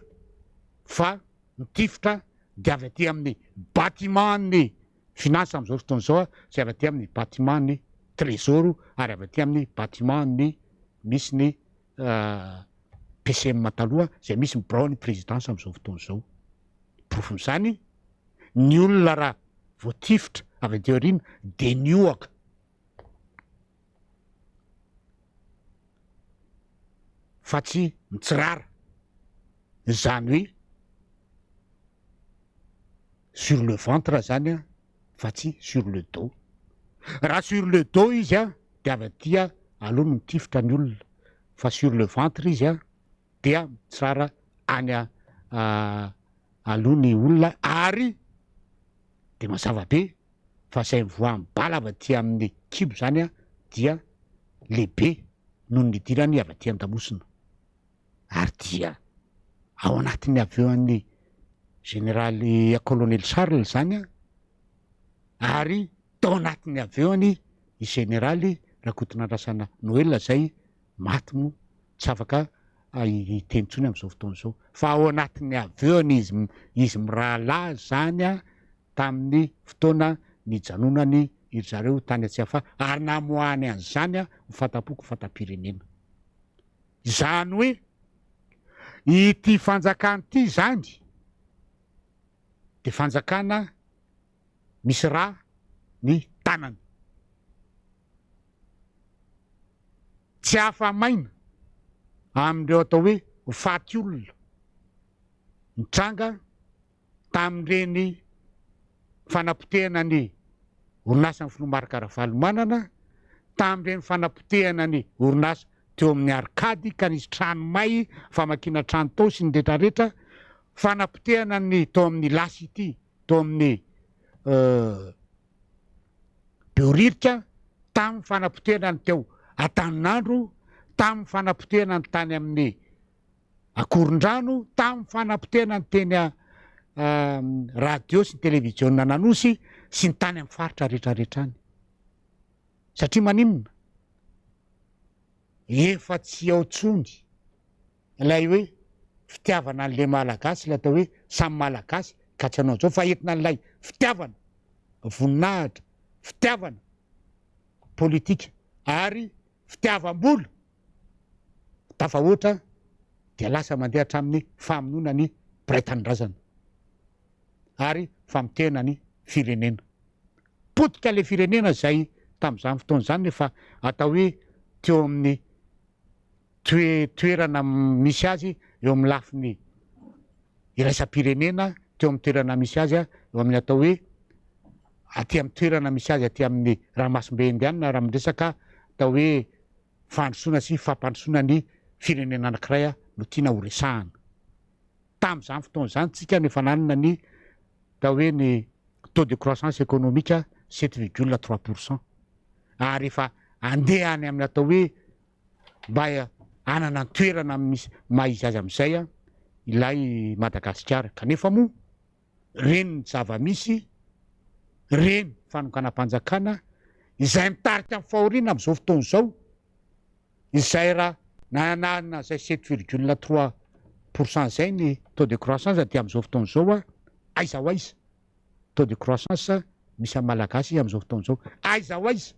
fa nitifitra dia avy aty amin'ny bâtiment-n'ny finance amin'izao fotoana izao sy avy aty amin'ny bâtiment-n'ny trésor ary avy aty amin'ny bâtiment-n'ny misy ny PCM taloha izay misy ny biraon'ny présidence amin'izao fotoana izao. Porofon'izany, ny olona raha voatifitra avy aty aoriana dia nihoaka. Fa tsy mitsirara. Izany hoe sur le ventre zany an, fa tsy sur le dos. Raha sur le dos izy an, dia avy aty aloha no mitifitra ny olona, fa sur le ventre izy an, dia mitsirara any aloha ny olona ary dia mazava be fa izay mivoahan'ny bala avy aty amin'ny kibo zany an, dia lehibe noho ny nidirany avy aty an-damosina. ary dia ao anatin'ny avy eo an'ny Général Colonel Charles izany an, ary tao anatin'ny avy eo any i Général Rakotonandrasana Noël izay maty moa tsy afaka hiteny intsony amin'izao fotoana izao, fa ao anatin'ny avy eo any izy izy mirahalahy izany an, tamin'ny fotoana nijanonany ry zareo tany Tsiafahy ary namoahany an'izany ho fanta-poko fanta-pirenena. Izany hoe ity fanjakana ity izany dia fanjakana misy rà ny tanany. Tsy afa-maina amin'ireo atao hoe faty olona nitranga tamin'ireny fanapotehana ny orinasan'ny filoha Marc Ravalomanana, tamin'ireny fanapotehana ny orinasa teo amin'ny Arcade ka nisy trano may, famakiana trano tao sy ny retraretra, fanapotehana ny tao amin'ny La City tao amin'ny Behoririka, tamin'ny fanapotehana ny teo Antaninandro, tamin'ny fanapotehana ny tany amin'ny Akorondrano tamin'ny fanapotehana ny teny radio sy ny televiziona an'Anosy sy ny tany amin'ny faritra rehetrarehetra any. Satria maninona? Efa tsy ao intsony ilay hoe fitiavana an'ilay Malagasy, ilay atao hoe samy Malagasy ka tsy hanao an'izao fa entina an'ilay fitiavana, voninahitra, fitiavana politika ary fitiavam-bola. tafahoatra dia lasa mandeha hatramin'ny famonoana ny mpiray tanindrazana ary famotehana ny firenena. Potika ilay firenena izay tamin'izany fotoana izany nefa atao hoe teo amin'ny toe toerana misy azy eo amin'ny lafiny iraisam-pirenena, teo amin'ny toerana misy azy eo amin'ny atao hoe. aty amin'ny toerana misy azy aty amin'ny ranomasimbe Indianina raha miresaka atao hoe fandrosoana sy fampandrosoana ny firenena anankiray no tiana ho resahana. Tamin'izany fotoana izany tsika no efa nanana ny atao hoe ny taux de croissance économique 7,3 % ary efa andeha any amin'ny atao hoe mba hanana ny toerana misy maha izy azy amin'izay ilay Madagasikara. Kanefa moa reny ny zava-misy, reny fanonganam-panjakana izay mitarika ny fahoriana amin'izao fotoana izao, izay raha nanana izay 7,3 % izay ny taux de croissance dia amin'izao fotoana izao aiza ho aiza taux de croissance misy amin'ny Malagasy amin'izao fotoana izao, aiza ho aiza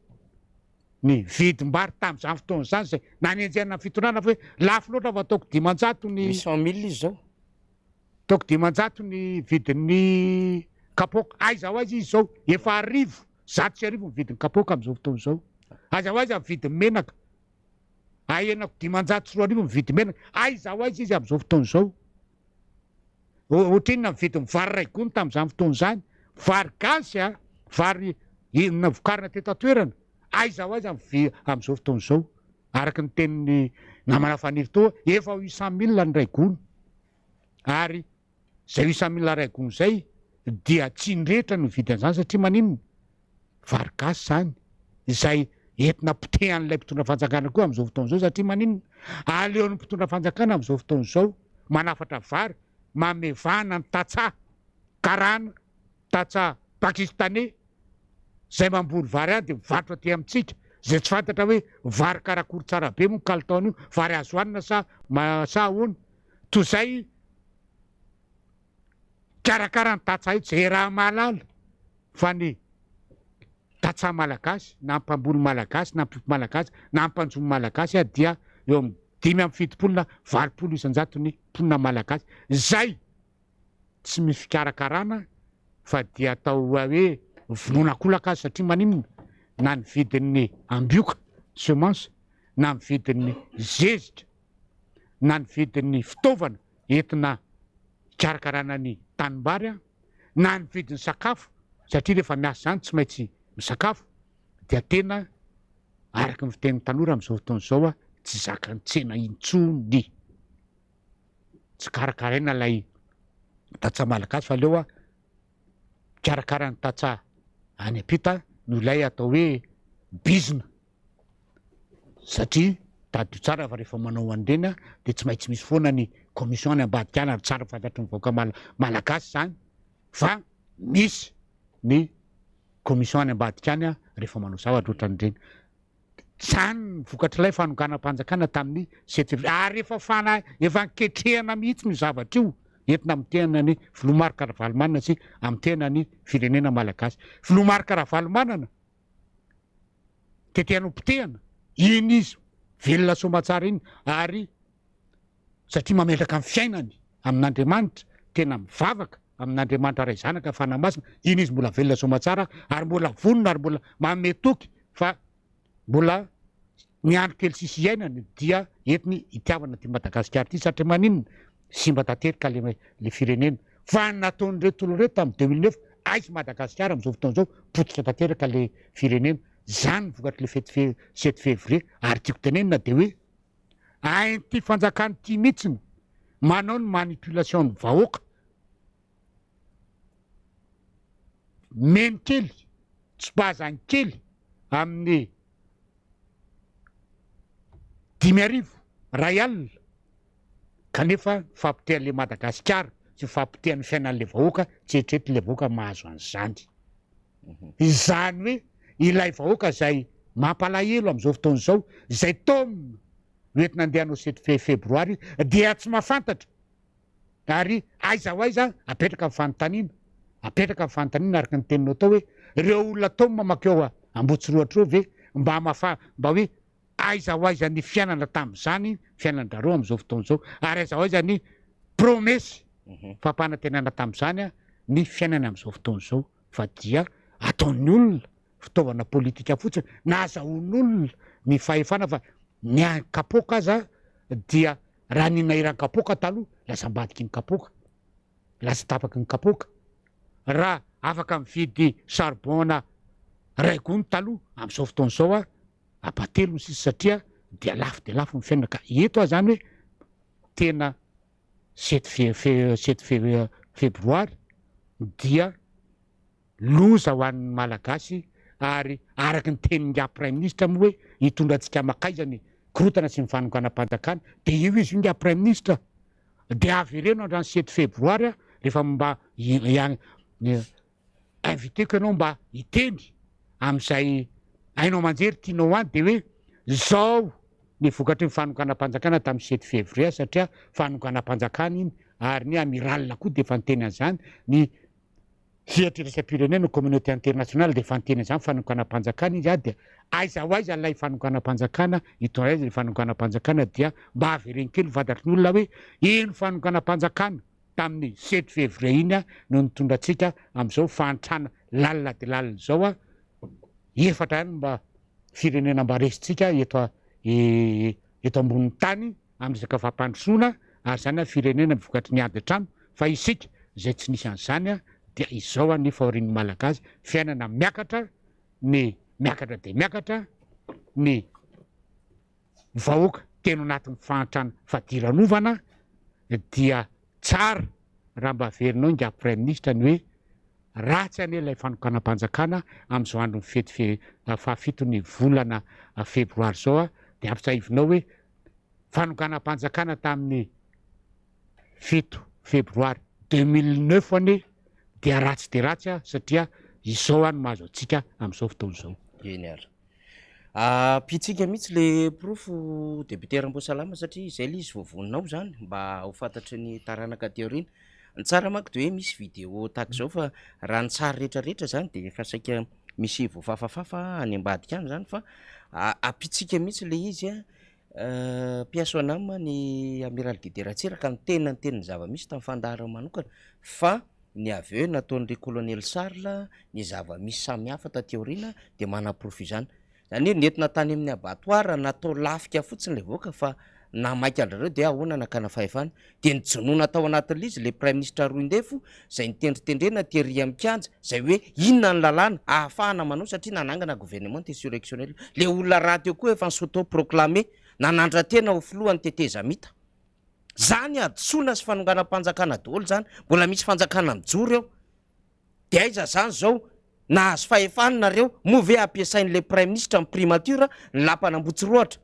ny vidim-bary tamin'izany fotoana izany izay nanenjehana ny fitondrana fa hoe lafo loatra fa ataoko 500 ny 800 000 izy izao. Ataoko 500 ny vidin'ny kapoaka, aiza ho aiza izy izao, efa arivo, 1100 ny vidin'ny kapoaka amin'izao fotoana izao, aiza ho aiza ny vidin'ny menaka, ahenako 2500 ny vidin'ny menaka, aiza ho aiza izy amin'izao fotoana izao, ohatrinona ny vidin'ny vary iray gony tamin'izany fotoana izany, vary gasy a, vary inona vokarina teto an-toerana, aiza ho aiza ny vi- amin'izao fotoana izao, araka ny tenin'ny namana Faniry toa efa ho 800 000 ny iray gony. Ary izay 800 000 iray gony izay dia tsy ny rehetra no hividy an'izany satria maninona? Vary gasy izany izay entina potehan'ilay mpitondra fanjakana koa amin'izao fotoana izao satria maninona? Aleon'ny mpitondra fanjakana amin'izao fotoana izao manafatra vary manome vahana ny tantsaha karana, tantsaha pakistanais izay mamboly vary any dia mivarotra aty amintsika, izay tsy fantatra hoe vary karakory tsara be moa ny kalitaon'io, vary azo hanina sa sa ahoana? Toy izay mikarakara ny tantsaha io, tsy raha mahalala fa ny tantsaha malagasy na mpamboly malagasy na mpiompy malagasy na mpanjono malagasy dia eo amin'ny 75 na 80% ny mponina malagasy izay tsy misy fikarakarana fa dia atao hoe vonoina ankolaka aza satria maninona na ny vidin'ny ambioka, semence, na ny vidin'ny zezika na ny vidin'ny fitaovana entina hikarakarana ny tanimbary na ny vidin'ny sakafo satria rehefa miasa izany tsy maintsy misakafo dia tena araka ny fitenin'ny tanora amin'izao fotoana izao tsy zakan'ny tsena intsony. Tsy karakaraina ilay tantsaha malagasy fa aleo mikarakara ny tantsaha any ampita no ilay atao hoe bizina satria tadidio tsara fa rehefa manao an'ireny dia tsy maintsy misy foana ny commission any ambadika any ary tsara fantatry ny vahoaka malagasy izany fa misy ny commission any ambadika any rehefa manao zavatra ohatran'ireny. Izany ny vokatr'ilay fanonganam-panjakana tamin'ny 7 ary efa fana efa niketrehana mihitsy io zavatra io entina hamotehana ny filoha Marc Ravalomanana sy hamotehana ny firenena malagasy. Filoha Marc Ravalomanana tetehana ho potehana, iny izy velona soamatsara iny ary satria mametraka ny fiainany amin'Andriamanitra, tena mivavaka amin'Andriamanitra Ray Zanaka Fanahy Masina, iny izy mbola velona soamatsara ary mbola vonona ary mbola manome toky fa mbola ny andro kely sisa iainany dia entiny hitiavana ity Madagasikara ity satria maninona? Simba tanteraka le le firenena fa ny nataon'ireto olona ireto tamin'ny 2009 aiza Madagasikara amin'izao fotoana izao potika tanteraka le firenena, zany ny vokatr'le fety fe sept février ary tiako tenenina de hoe hain'ity fanjakana ity mihitsiny manao ny manipulation ny vahoaka meno kely tsipazany kely amin'ny 5000 iray kanefa ny fahapotehan'le Madagasikara sy ny fahapotehan'ny fiainan'le vahoaka tsy eritreretin'le vahoaka mahazo an'izany. Izany hoe ilay vahoaka izay mampalahelo amin'izao fotoana izao, izay taomina ho entina andeha hanao sept febroary dia tsy mahafantatra ary aiza ho aiza apetraka ny fanontaniana, apetraka ny fanontaniana araka ny teninao tao hoe ireo olona taomina mankeo Ambohitsirohatra ireo ve mba mafa mba hoe aiza ho aiza ny fiainana tamin'izany fiainan-drareo amin'izao fotoana izao ary aiza ho aiza ny promesy fampanantenana tamin'izany ny fiainana amin'izao fotoana izao fa dia ataon'ny olona fitaovana politika fotsiny na azahoan'olona ny fahefana fa ny an-kapoaka aza dia raha ny nahiran'ny kapoaka taloha lasa ambadiky ny kapoaka lasa tapaky ny kapoaka raha. afaka mividy charbon-na ray gony taloha, amin'izao fotoana izao a, ampahatelony sisa satria dia lafo dia lafo ny fiainana ka eto aho zany hoe tena sept fe sept fe febroary dia loza ho an'ny Malagasy ary araka ny tenin'ingahy Praiminisitra moa hoe hitondra antsika makaiza ny korontana sy ny fanonganam-panjakana dia io izy io ingahy Praiminisitra dia avereno androany sept febroary rehefa mba inviteko ianao mba hiteny amin'izay haino aman-jery tianao any dia hoe izao ny vokatry ny fanonganam-panjakana tamin'ny sept février satria fanonganam-panjakana iny ary ny amiral koa dia efa niteny an'izany, ny sehatra iraisam-pirenena, communauté internationale dia efa niteny an'izany fanonganam-panjakana izy ary dia aiza ho aiza ilay fanonganam-panjakana, hitondra aiza ilay fanonganam-panjakana dia mba avereno kely ho fantatry ny olona hoe iny fanonganam-panjakana tamin'ny sept février iny no nitondra antsika amin'izao fahantrana lalina dia lalina izao, efatra ihany mba firenena mba resintsika eto eto ambonin'ny tany amin'ny resaka fampandrosoana ary izany firenena vokatry ny ady an-trano fa isika izay tsy nisy an'izany dia izao ny fahorian'ny Malagasy, fiainana miakatra ny miakatra dia miakatra ny vahoaka tena anatin'ny fahantrana fadiranovana dia tsara raha mba averinao ingahy praiminisitra ny hoe ratsy anie ilay fanokanam-panjakana amin'izao andron'ny fety fe fahafiton'ny volana febroary izao dia ampitsahivinao hoe fanokanam-panjakana tamin'ny fito febroary 2009 anie dia ratsy dia ratsy satria izao no mahazo antsika amin'izao fotoana izao. Eny ary. Ampitsika mihitsy le porofo député Ramboasalama satria izay le izy vao vonona ao zany mba ho fantatry ny taranaka aty aoriana. Ny tsara manko de hoe misy vidéo tahaka izao fa raha ny sary rehetrarehetra zany de efa saika misy voafafafafa any ambadika any zany fa ampitsika mihitsy le izy a. Mpiaso anam ny Amiral Didier Ratsiraka no tena niteny ny zava-misy tamin'ny fandaharany manokana fa ny aveu nataon'ry Colonel Charles, ny zava-misy samihafa taty aoriana dia manaporofo izany. Izany hoe nentina tany amin'ny abattoir natao lafika fotsiny ilay vahoaka fa namaika an-dry zareo dia ahoana nakana fahefana. Dia nijanona tao anatin'ilay izy ilay Praiminisitra Roindefo izay nitendritendrena tery amin'ny kianja izay hoe inona ny lalàna ahafahana manao satria nanangana gouvernement insurrectionnel. Ilay olona rahateo koa efa ni-s'auto-proclamer, nanandra-tena ho filohan'ny tetezamita. Zany hadisoana sy fanonganam-panjakana daholo zany, mbola misy fanjakana mijoro eo. De aiza zany zao nahazo fahefana nareo, moa ve ampiasain'ilay praiminisitra ny primature ny lapan'Ambotsirohatra?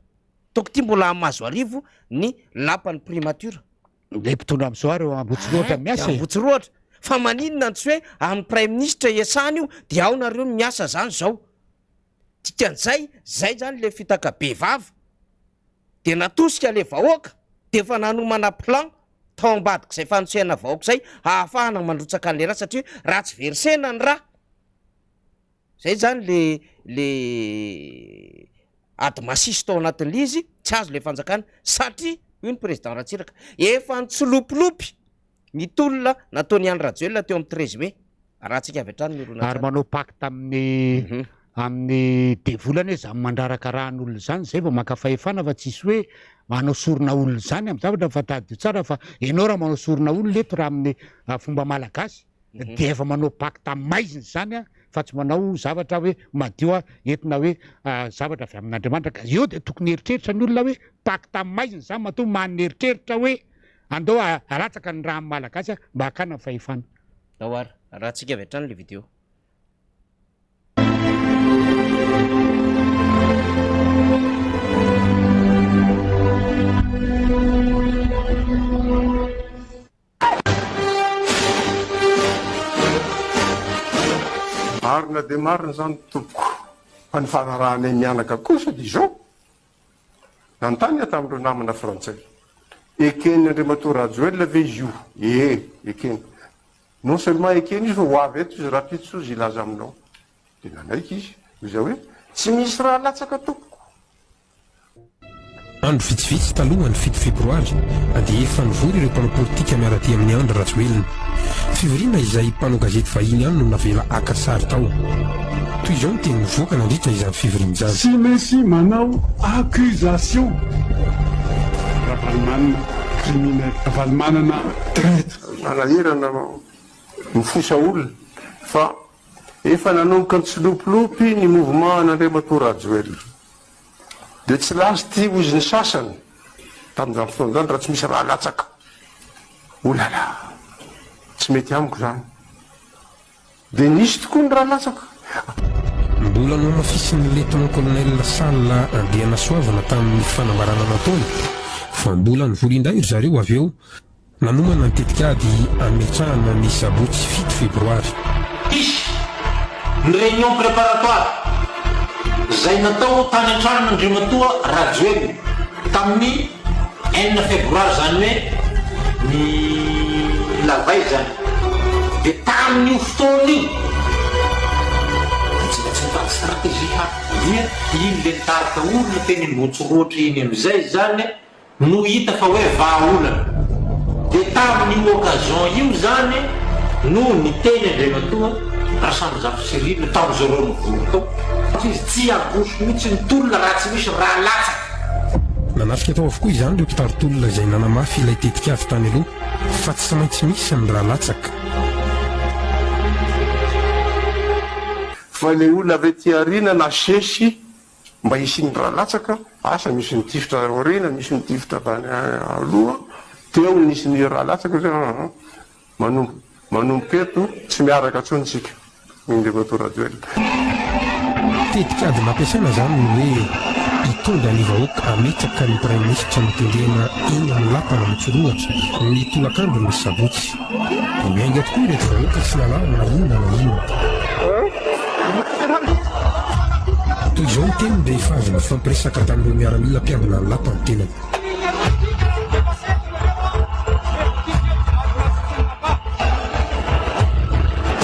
Toko ty mbola Mahazoarivo ny lapan'ny primature. Ilay mpitondra amin'izao ary eo Ambotsirohatra miasa e. Ambotsirohatra. Fa maninona no tsy hoe amin'ny praiminisitra iasana io de ao nareo no miasa zany zao? Dikan'izay, zay zany le fitaka be vava. Dia natosika le vahoaka dia efa nanomana plan tao ambadik'izay fanosehana vahoaka izay ahafahana mandrotsaka an'le ra satria raha tsy versena ny ra zay zany le le ady masiso tao anatin'le izy tsy azo le fanjakana satria hoy ny président Ratsiraka efa nitsilopilopy Ny tolona nataon'i Andry Rajoelina teo amin'ny 13 mai, arahantsika avy hatrany ny horonantsary. Ary manao pacte amin'ny amin'ny devoly anie zany mandraraka ràn'olona izany zay vao maka fahefana fa tsisy hoe manao sorona olona izany amin'ny zavatra fa tadidio tsara fa ianao raha manao sorona olona eto raha amin'ny fomba malagasy dia efa manao pacte maizina izany a fa tsy manao zavatra hoe madio a entina hoe zavatra avy amin'Andriamanitra ka eo dia tokony hieritreritra ny olona hoe pacte maizina izany matoa maneritreritra hoe Andao halatsaka ny rà malagasy mba hakana ny fahefana. Ndao ary, arahantsika avy hatrany le video. Marina dia marina izany tompoko, fa ny fanarahanay mianaka kosa dia izao, Nanontany aho tamin'ireo namana frantsay, Eken'ny Andriamatoa Rajoelina ve izy io? Ee, ekeny. Non seulement ekeny izy fa ho avy eto izy rahampitso izy hilaza aminao. Dia nanaiky izy. Hoy izaho hoe, Tsy misy raha latsaka tompoko. Andro vitsivitsy talohan'ny fito febroary dia efa nivory ireo mpanao politika miara-dia amin'i Andry Rajoelina. Fivoriana izay mpanao gazety vahiny ihany no navela haka sary tao. Toy izao ny teny nivoaka nandritra izany fivoriana izany. Tsy maintsy manao accusation Ravalomanana criminel, Ravalomanana traitre. Manahirana mifosa olona. Fa efa nanomboka nitsilopilopy ny mouvement an'Andriamatoa Rajoelina. Dia tsy lasa ity hozy ny sasany tamin'izany fotoana izany raha tsy misy rà latsaka. Olala! Tsy mety amiko izany. Dia nisy tokoa ny rà latsaka. Mbola nohamafisin'ny Lieutenant Colonel Charles Andrianasoavina tamin'ny fanambarana nataony fa mbola nivory indray ry zareo avy eo Nanomana ny tetikady hametrahana ny sabotsy fito febroary. Hisy ny réunion préparatoire izay natao tany an-tranon'Andriamatoa Rajoelina tamin'ny enina febroary izany hoe ny la veille izany. Dia tamin'io fotoana io dia tsy maintsy mitady stratégie hafa. Dia iny ilay nitarika olona teny Ambohitsorohitra iny amin'izay izany no hita fa hoe vahaolana. Dia tamin'io occasion io izany no niteny Andriamatoa Rasambozafy Cyrille tamin'izareo nivory tao. Izy tsy handroso mihitsy ny tolona raha tsy misy rà latsaka. Nanatrika tao avokoa izany ireo mpitari-tolona izay nanamafy ilay tetikady tany aloha fa tsy maintsy misy ny rà latsaka. Fa ilay olona avy aty aoriana nasesy Mba hisian'ny rà latsaka, asa misy mitifitra aoriana, misy mitifitra avy any aloha, teo nisy ny rà latsaka zay aa manomboka manomboka eto tsy miaraka intsony isika Andriamatoa Rajoelina. Tetikady nampiasaina izany ny hoe hitondra ny vahoaka hametraka ny praiminisitra notendrena eny amin'ny lapan'Ambohitsirohatra ny tolakandron'ny sabotsy. Dia miainga tokoa ireto vahoaka tsy nahalala na inona na inona. Toy izao ny teniny rehefa avy nifampiresaka tamin'ireo miaramila mpiambina ny lapa ny tenany.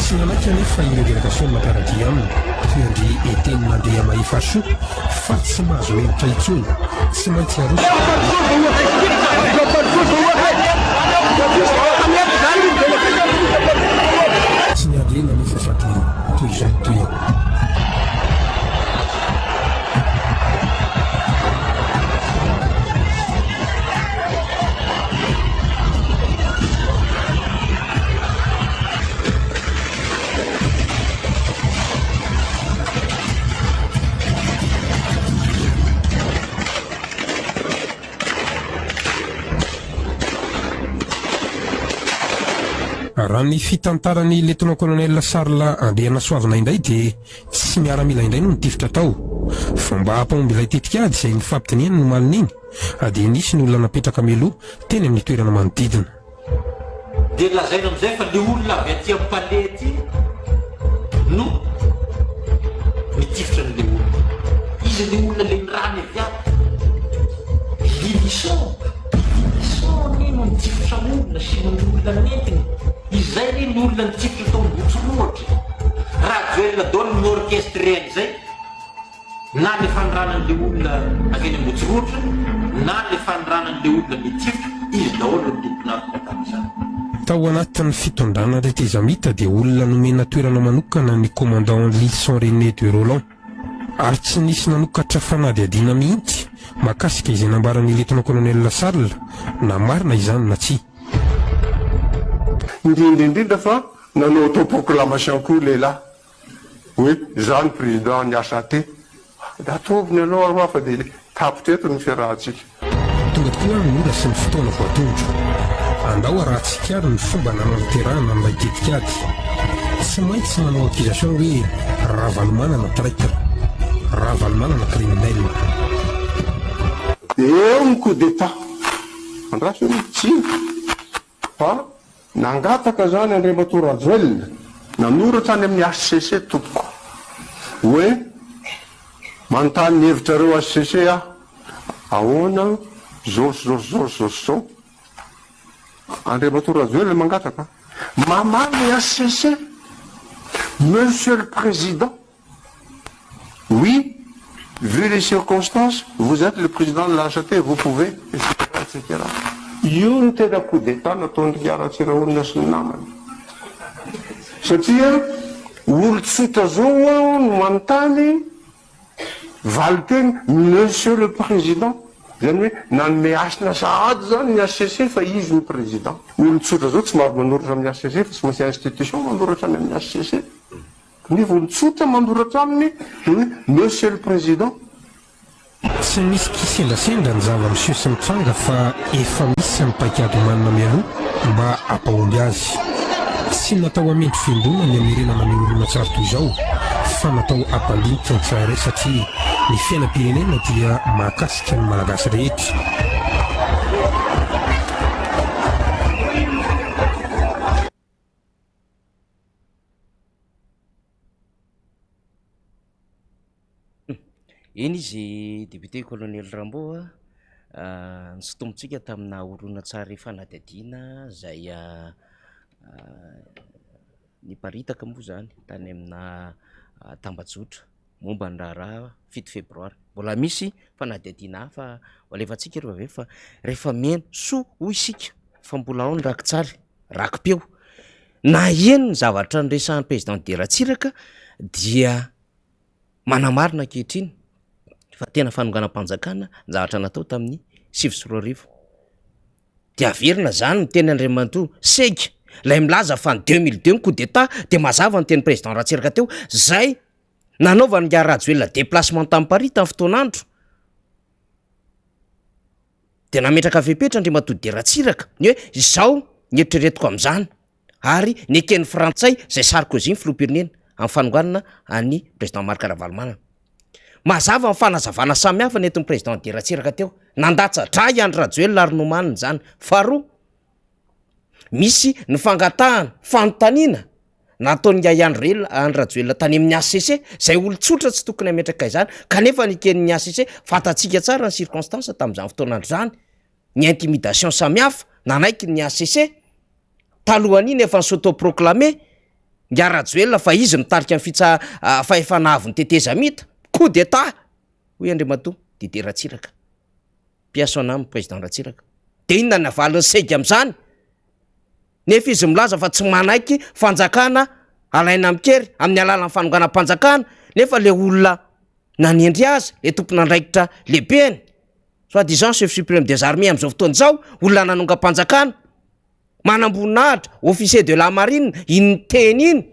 Tsy nanaiky anefa ireo delegasiona mpiara-dia aminy, toy an-dry Eteny Andriamahefasoa, fa tsy mahazo miemotra intsony, tsy maintsy aroso Tsy niandry ela anefa fa dia toy izao ny tohiny. Raha ny fitantaran'ny Lieutenant Colonel Charles Andrianasoavina indray dia tsy miaramila indray no nitifitra tao. Vao mba hampahomby ilay tetikady izay nifampidinihana ny omalin'iny dia nisy ny olona napetraka mialoha teny amin'ny toerana manodidina. Dia lazaina amin'izay fa le olona avy aty amin'ny palais aty no nitifitra an'ilay olona. Iza ilay olona ilay nirany avy ato? Lylison. Lylison anie no nitifitra olona sy ny olona nentiny. Izay anie ny olona nitifitra tao Ambohitsirohitra e. Rajoelina daholo no ni-orchestrer an'izay. Na le faniranan'le olona avy eny Ambohitsirohitra na le faniranan'le olona nitifitra, izy daholo no tompon'antoka tamin'izany. Tao anatin'ny fitondrana tetezamita dia olona nomena toerana manokana ny commandant Lylison René de Rolland ary tsy nisy nanokatra fanadihadiana mihitsy mahakasika izay nambaran'ny Lieutenant Colonel Charles na marina izany na tsia. Indrindra indrindra fa nanao autoproclamation koa lehilahy. Hoe za ny président ny HAT. Ataovy ny anao aloha fa dia tapitra eto ny fiarahantsika. Tonga tokoa ary ny ora sy ny fotoana voatondro. Andao arahantsika ary ny fomba nanatanterahana an'ilay tetikady. Tsy maintsy manao accusation hoe Ravalomanana traitre. Ravalomanana criminel. Dia eo ny coup d'Etat. Andraso aloha, tsia fa Nangataka izany Andriamatoa Rajoelina, nanoratra any amin'ny hcc tompoko, hoe manontany ny hevitrareo hcc aho, ahoana zao sy zao sy zao sy zao sy zao. Andriamatoa Rajoelina mangataka, mamaly ny hcc, Monsieur le Président, Oui, vu les circonstances, vous êtes le président de la HAT, vous pouvez, etc. etc. Io no tena coup d'état nataon-dry Ratsirahonana sy ny namany. Satria olon-tsotra zao aho no manontany valin-teny, Monsieur le Président. Izany hoe nanome hasina sahady izany ny hcc fa izy no président. Olon-tsotra izao tsy mahazo manoratra amin'ny hcc fa tsy maintsy institution manoratra any amin'ny hcc. Kanefa olon-tsotra manoratra aminy dia hoe Monsieur le Président. Tsy misy kisendrasendra ny zava-miseho sy mitranga fa efa misy ny paikady omanina mialoha mba hampahomby azy. Tsy natao hamendry fiangonana ny hamerenana ny horonantsary toy izao fa natao hampandinika ny tsirairay satria ny fiainam-pirenena dia mahakasika ny Malagasy rehetra. Iny izy député colonel Rambo a, nosintomintsika tamina horonantsary fanadihadiana izay niparitaka moa izany tany amina tambajotra momba ny raharaha fito febroary. Mbola misy fanadihadiana hafa ho alefantsika rehefa avy eo fa rehefa mihaino, soa hoy isika fa mbola ao ny rakitsary, raki-peo. Naheno ny zavatra noresahan'ny président Didier Ratsiraka dia manamarina ankehitriny fa tena fanonganam-panjakana ny zavatra natao tamin'ny 2009. Dia averina zany miteny Andriamatoa Sega, ilay milaza fa ny 2002 ny coup d'état dia mazava ny tenin'ny président Ratsiraka teo, zay nanaovan'ingahy Rajoelina déplacement tany Paris tamin'ny fotoan'andro. Dia nametraka fepetra Andriamatoa Didier Ratsiraka ny hoe izao ny eritreretiko amin'izany. ary neken'ny frantsay izay Sarkozy ny filoham-pirenena amin'ny fanonganana an'i président Marc Ravalomanana. Mazava ny fanazavana samihafa nentin'ny président Didier Ratsiraka teo. Nandatsa-drà i Andry Rajoelina ary nomaniny izany. Faharoa, misy ny fangatahana fanontaniana nataon'ingahy Andry Andry Rajoelina tany amin'ny HCC, izay olon-tsotra tsy tokony hametraka izany, kanefa neken'ny HCC, fantatsika tsara ny circonstance tamin'izany fotoana andro izany. ny intimidation samihafa, nanaiky ny HCC, talohan'iny efa ni-s'auto-proclamer Ingahy Rajoelina fa izy mitarika ny fitsa fahefana avon'ny tetezamita, coup d'Etat hoy Andriamatoa Didier Ratsiraka, paix à son âme président Ratsiraka. De inona ny navalin'ny Seg amin'izany? Nefa izy milaza fa tsy manaiky fanjakana alaina amin-kery amin'ny alalan'ny fanonganam-panjakana, nefa le olona nanendry azy, le tompon'andraikitra lehibeny, soit disant chef supreme des armées amin'izao fotoana izao, olona nanongam-panjakana, manamboninahitra, officier de la marine, iny niteny iny.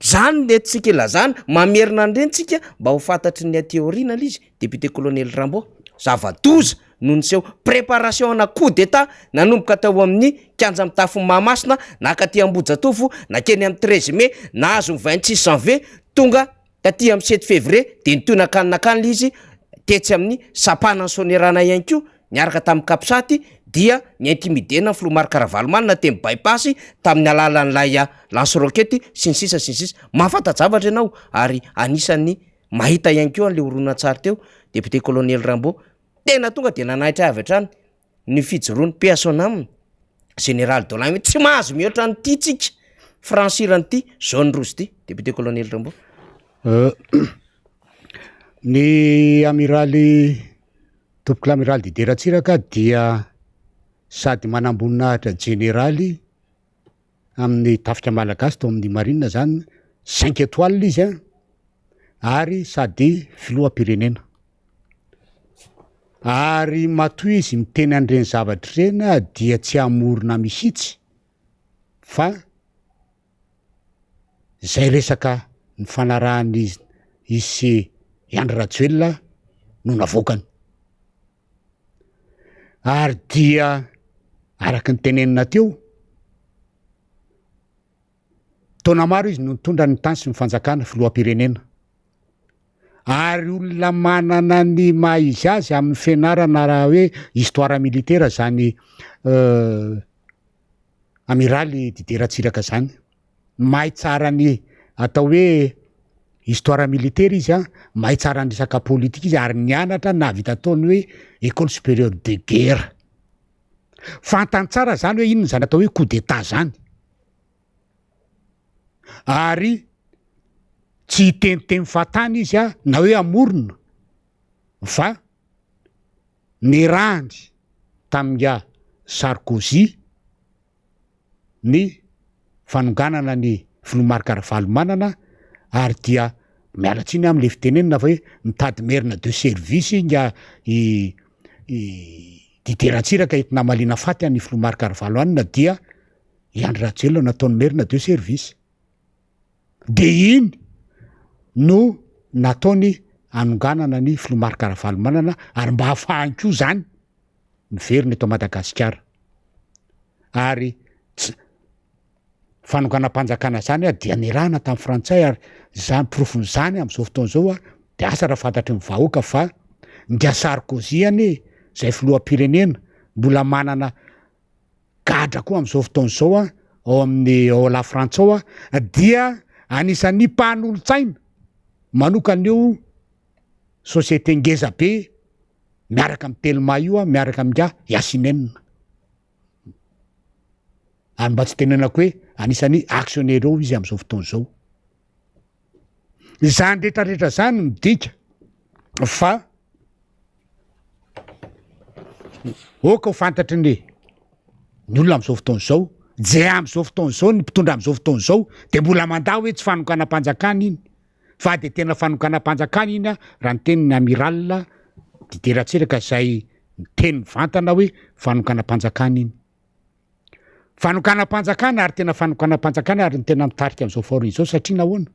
Zany no entintsika ilazana, mamerina an'ireny tsika mba ho fantatry ny aty aoriana le izy, député colonel Rambo, zava-doza no niseho, préparation ana coup d'état nanomboka tao amin'ny kianja mitafon'i Mahamasina, nakaty Ambohijatovo, nakeny amin'ny treize mai, nahazo ny 26 janvier, tonga Taty amin'ny sept février dia nitohy nankany nankany ilay izy tetsy amin'ny sampanan'ny Sonerana ihany koa niaraka tamin'ny Capsat dia ni-intimider-na ny filoha Marc Ravalomanana teny By-pass tamin'ny alalan'ilay lance roquette sy ny sisa sy ny sisa. Mahafanta-javatra ianao ary anisan'ny mahita ihany koa an'ilay horonantsary teo député colonel Rambo. Tena tonga dia nanaitra ahy avy hatrany ny fijoroan'ny paix à son âme général Dolin hoe tsy mahazo mihoatra an'ity tsika franchir an'ity zone rouge ity député colonel Rambo. Ny amiraly tompokolahy amiraly Didier Ratsiraka dia sady manamboninahitra jeneraly amin'ny tafika malagasy tao amin'ny marine zany cinq étoiles izy an ary sady filoham-pirenena. Ary matoa izy miteny an'ireny zavatra ireny dia tsy hamorona mihitsy fa izay resaka nifanarahan'izy izy sy i Andry Rajoelina no navoakany. Ary dia araka ny tenenina teo, Taona maro izy no nitondra ny tany sy ny fanjakana, filoham-pirenena. Ary olona manana ny maha izy azy amin'ny fianarana raha hoe histoire militaire zany amiraly Didier Ratsiraka zany. Mahay tsara ny atao hoe histoire militaire izy an, mahay tsara ny resaka politika izy ary nianatra nahavita ataony hoe école supérieure de guerre. Fantany tsara zany hoe inona zany atao hoe coup d'état zany. Ary tsy hiteniteny fahatany izy a, na hoe hamorona fa nirahany tamin'ingahy Sarkozy ny fanonganana ny filoha Marc Ravalomanana ary dia. miala tsiny aho amle fitenenana fa hoe mitady merina de service inga i i Didier Ratsiraka entina hamaliana faty an'i filoha Marc Ravalohanana dia i Andry Rajoelina no ataony merina de service. De iny no nataony hanonganana ny filoha Marc Ravalomanana ary mba hahafahany koa zany miverina eto Madagasikara. Ary tsy fanonganam-panjakana zany a dia nirahana tamin'ny frantsay ary zany porofon'izany amin'izao fotoana izao a de asa raha fantatry ny vahoaka fa ingahy Sarkozy anie zay filoham-pirenena mbola manana gadra koa amin'izao fotoana izao a ao amin'ny ao la Frantsa ao a dia anisan'ny mpanolotsaina manokana io société ngeza be miaraka amin'ny Telma io a miaraka amin'ingahy Yassine Ary mba tsy tenenako hoe anisan'ny actionnaire ao izy amin'izao fotoana izao. Izany rehetrarehetra izany midika fa oka ho fantatry ny ny olona amin'izao fotoana izao, je amin'izao fotoana izao, ny mpitondra amin'izao fotoana izao de mbola mandà hoe tsy fanonganam-panjakana iny fa de tena fanonganam-panjakana iny a, raha ny tenin'ny amiral Didier Ratsiraka izay niteny mivantana hoe fanonganam-panjakana iny. Fanonganam-panjakana ary tena fanonganam-panjakana ary ny tena mitarika amin'izao fahoriana izao satria nahoana?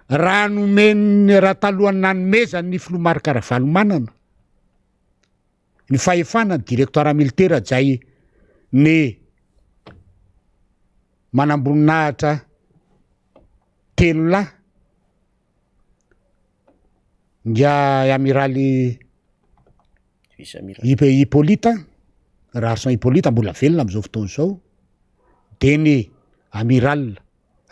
Raha nomen'ny raha talohan'ny nanomezan'ny filoha Marc Ravalomanana ny fahefana ny directoire militaire izay ny manamboninahitra telo lahy Ingahy Amiraly Hippolyte, Raharison Hippolyte mbola velona amin'izao fotoana izao, dia ny Amiral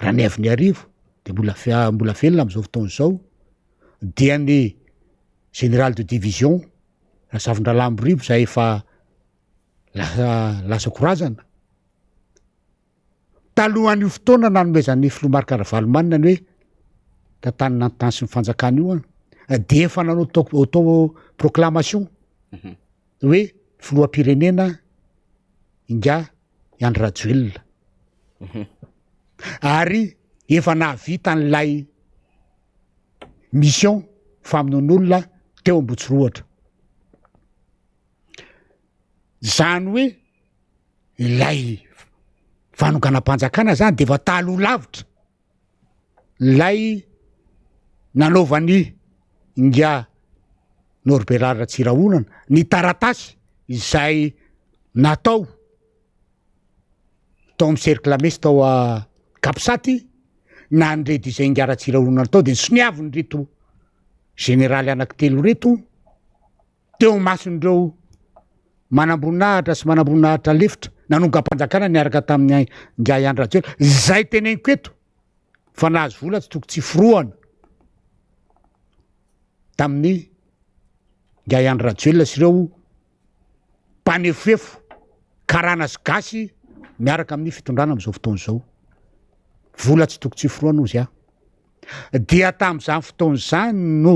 Raniaviniarivo dia mbola mbola velona amin'izao fotoana izao, dia ny Général de division Razafindralambo izay efa lasa lasa korazana. Talohan'io fotoana nanomezan'ny filoha Marc Ravalomanana ny hoe tantanina ny tany sy ny fanjakana io dia efa nanao auto proclamation hoe filoham-pirenena ingahy Andry Rajoelina ary efa nahavita an'ilay mission famonoan'olona teo Ambohitsirohotra. Izany hoe ilay fanonganam-panjakana zany de efa taloha lavitra lay nanaovan'i ingahy Norbert Ratsirahonana ny taratasy izay natao tao amin'ny cercle mesy tao a Capsat nandre izay ingahy Ratsirahonana tao de nosoniavin'ireto jeneraly anankitelo ireto teo imason'ireo manamboninahitra sy manamboninahitra lefitra nanongam-panjakana niaraka tamin'ny Ingahy Andry Rajoelina, izay teneniko eto fa nahazo vola tsy toko tsy forohana tamin'ny Ingahy Andry Rajoelina sy ireo mpanefoefo karana sy gasy miaraka amin'ny fitondrana amin'izao fotoana izao. Vola tsy toko tsy forohana ozy aho. Dia tamin'izany fotoana izany no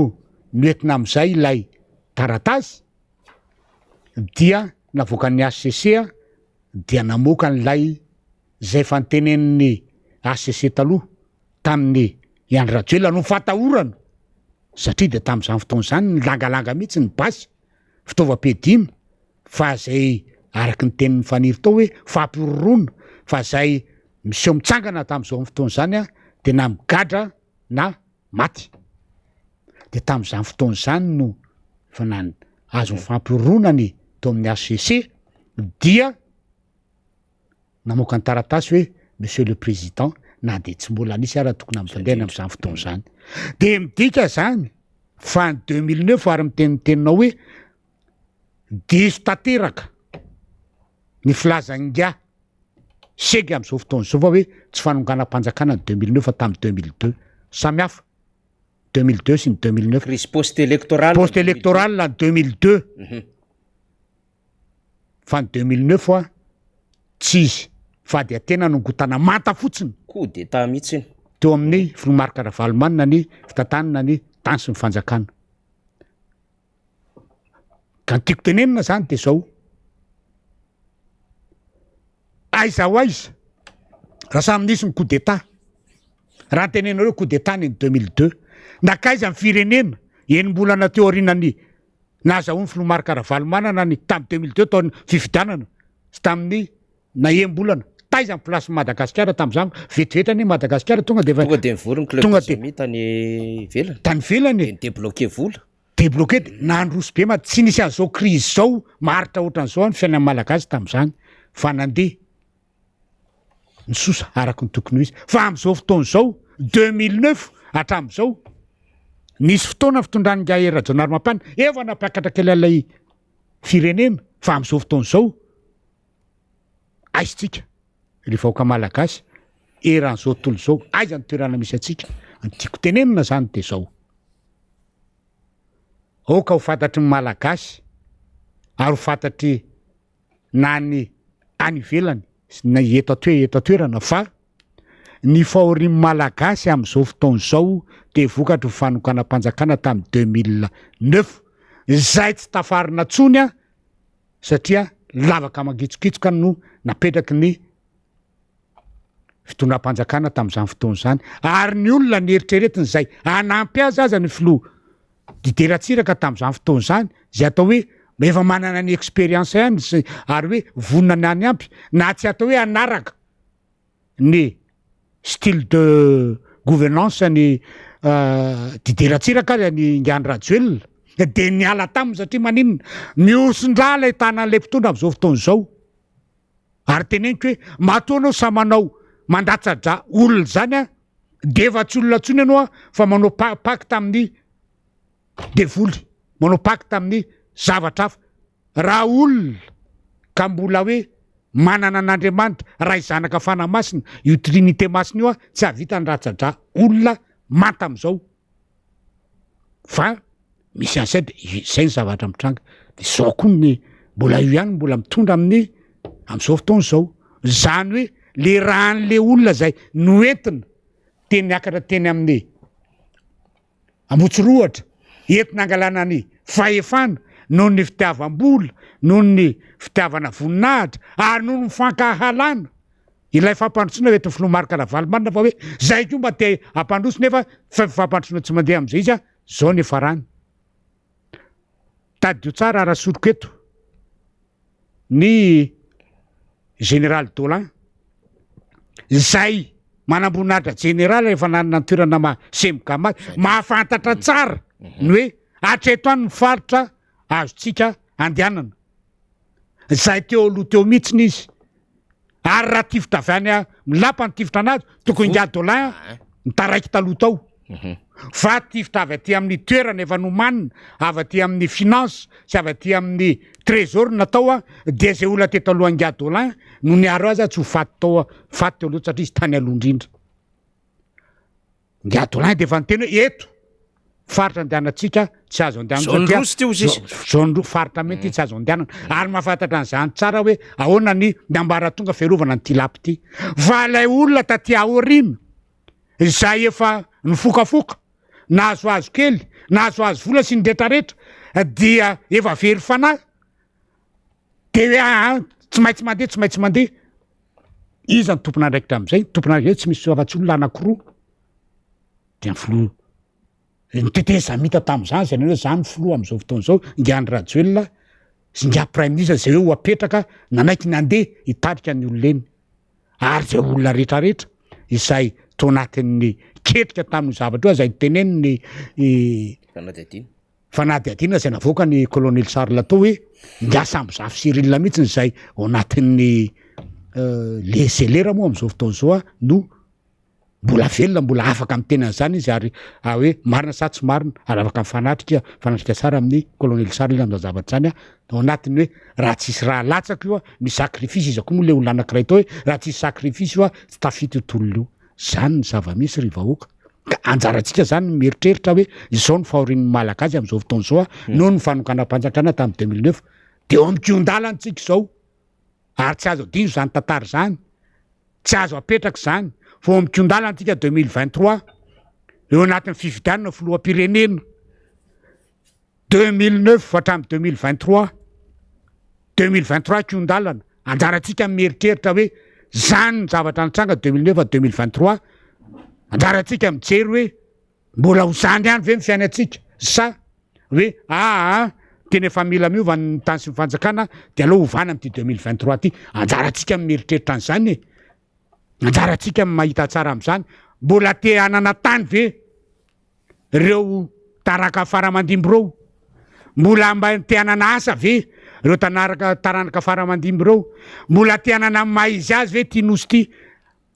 noentina amin'izay ilay taratasy dia navoakan'ny HCC dia namoaka an'ilay izay efa notenenin'ny HCC taloha tamin'ny i Andry Rajoelina no fatahorana satria dia tamin'izany fotoana izany nilangalanga mihitsy ny basy fitaovam-piadiana fa zay araky ny tenin'i Faniry tao hoe fampihorohoroana fa zay miseho mitsangana tamin'izao fotoana izany a de na migadra na maty de tamin'izany fotoana izany no efa nan- azo ny fampihorohoroana ny tao amin'ny HCC dia namoaka ny taratasy hoe monsieur le président na de tsy mbola nisy ara tokony hampandehana amin'izany fotoana izany de midika zany fa ny 2009 ary miteniteninao hoe Diso tanteraka ny filazan'ingahy Sega amin'izao fotoana izao fa hoe tsy fanonganam-panjakana ny 2009 fa tamin'ny 2002. Samy hafa 2002 sy ny 2009. Crise post-électorale. Post-électorale ny 2002. Fa ny 2009 hoa tsy izy fa dia tena nongotana manta fotsiny. Coup d'état mihitsy iny. Teo amin'ny filoha Marc Ravalomanana ny fitantanana ny tany sy ny fanjakana. Ka ny tiako tenenina zany de zao, aiza ho aiza raha samy nisy ny coup d'état? Raha tenenareo coup d'Etat ny 2002, nankaiza ny firenena enim-bolana teo aorianan'ny nahazahoan'ny filoha Marc Ravalomanana ny tamin'ny 2002 taon'ny fifidianana sy tamin'ny nahembolana taiza ny place Madagasikara tamin'izany vetivety anie Madagasikara tonga dia Tonga dia nivory ny club tonga des dia amis tany ivelany. Tany ivelany e. Dia ni-débloquer vola. Débloquer dia nandroso be ma tsy nisy an'izao crise izao maharitra ohatran'izao ny fiainan'ny Malagasy tamin'izany fa nandeha nisosa araka ny tokony ho izy fa amin'izao fotoana izao 2009 hatramin'izao nisy fotoana fitondran'ingahy Hery Rajaonarimampianina efa nampiakatra kely an'ilay firenena fa amin'izao fotoana izao Aiza tsika ry vahoaka malagasy eran'izao tontolo izao, aiza ny toerana misy antsika? Ny tiako tenenina zany de zao, aoka ho fantatry ny malagasy ary ho fantatry na ny any ivelany sy na eto an-toe- eto an-toerana fa ny fahorian'ny malagasy amin'izao fotoana izao de vokatry ny fanonganam-panjakana tamin'ny 2009 izay tsy tafarina intsony an! satria lavaka mangitsokitsoka no napetraky ny fitondram-panjakana tamin'izany fotoana izany ary ny olona nieritreretiny izay hanampy azy aza ny filoha Didier Ratsiraka tamin'izany fotoana izany izay atao hoe efa manana ny expérience ihany sy ary hoe vonona ny hanampy na tsy atao hoe hanaraka ny style de gouvernance ny Didier Ratsiraka ary an'i Ingany Rajoelina dia niala taminy satria maninona? Mihoson-drà ilay tanan'ilay mpitondra amin'izao fotoana izao ary teneniko hoe matoa anao samy manao mandatsa-drà olona izany an dia efa tsy olona intsony ianao an fa manao pacte amin'ny devoly, manao pacte amin'ny zavatra hafa. Raha olona ka mbola hoe manana an'Andriamanitra, Ray Zanaka Fanahy Masina, io Trinité Masina io tsy hahavita ny ratsa-drà olona manta amin'izao. Fa misy an'izay de izay ny zavatra mitranga. De izao koa ny mbola io ihany mbola mitondra amin'ny amin'izao fotoana izao. Izany hoe le ràn'le olona izay noentina teny niakatra teny amin'ny Ambohitsirohatra, entina hangalana ny fahefana noho ny fitiavam-bola, noho ny fitiavana voninahitra ary noho ny fankahalana ilay fampandrosoana hoentin'ny filoha Marc Ravalomanana fa hoe zay koa mba te hampandroso nefa fampandrosoana tsy mandeha amin'izay izy zao ny farany. Tadidio tsara ary asoriko eto ny Général Dolin izay manamboninahitra jeneraly rehefa nanana ny toerana maha Semgam azy, mahafantatra tsara ny hoe hatreto any ny faritra azontsika andehanana. Izay teo aloha teo mihitsiny izy. Ary raha tifitra avy any amin'ny lapa ny tifitra anazy, tokony ingahy Dolin nitaraiky taloha tao. Fa tifitra avy aty amin'ny toerana efa nomanina, avy aty amin'ny finance sy avy aty amin'ny trésor no natao, dia izay olona teto aloha ingahy Dolin no niaro azy tsy ho faty tao, faty teo aloha satria izy tany aloha indrindra. Ingahy Dolin dia efa niteny hoe eto faritra andehanantsika tsy azo andehanana Zone satria rouge teo izy izy. zone rouge faritra mety tsy azo andehanana ary mahafantatra an'izany tsara hoe ahoana ny ny ambaratonga fiarovana an'ity lapa ity fa ilay olona taty aoriana izay efa nifokafoka nahazoazo kely nahazoazo vola sy ny retraretra dia efa very fanahy de hoe aa tsy maintsy mandeha tsy maintsy mandeha iza ny tompon'andraikitra amin'izay tompon'andraikitra tsy misy afa-tsy olona anankiroa dia ny filoha ny tetezamita tamin'izany zay hoe za ny filoha amin'izao fotoana izao ingahy Andry Rajoelina sy ingahy praiminisitra zay hoe ho apetraka nanaiky ny handeha hitarika ny olona eny ary zay olona rehetrarehetra izay tao anatin'ny ketrika tamin'io zavatra io izay niteneniny Fanadihadiana. fanadihadiana izay navoaka ny colonel Charles tao hoe ingahy Sambozafy Cyril mihitsy izay ao anatin'ny le selera moa amin'izao fotoana izao no mbola velona mbola afaka miteny an'izany izy ary hoe marina sa tsy marina ary afaka mifanatrika mifanatrika tsara amin'ny colonel Charles amin'izany zavatra izany ao anatin'ny hoe raha tsisy raha latsaka io a misy sacrifice iza koa moa le olona anankiray tao hoe raha tsisy sacrifice io a tsy tafita io tolona io zany ny zava-misy ry vahoaka ka anjarantsika zany ny mieritreritra hoe izao ny fahorian'ny malagasy amin'izao fotoana izao a noho ny fanonganam-panjakana tamin'ny 2009 de eo amin'ny tsika izao ary tsy azo adino izany tantara izany Tsy azo apetraka izany fa eo amikon-dalana antsika 2023, eo anatin'ny fifidianana filoham-pirenena 2009 hatramin'ny 2023, 2023 kihon-dalana, anjarantsika ny mieritreritra hoe zany ny zavatra nitranga 2009 à 2023. Anjarantsika mijery hoe mbola ho zany ihany ve ny fiainantsika sa hoe aa tena efa mila miova ny tany sy ny fanjakana de aleo ovana amin'ity 2023 ty. Anjarantsika ny mieritreritra an'izany e. Anjarantsika ny mahita tsara amin'izany. Mbola te hanana tany ve reo taraka fara aman-dimby reo? Mbola mba te hanana asa ve reo tanaraka taranaka fara aman-dimby reo? Mbola te hanana ny maha izy azy ve ty nosy ty?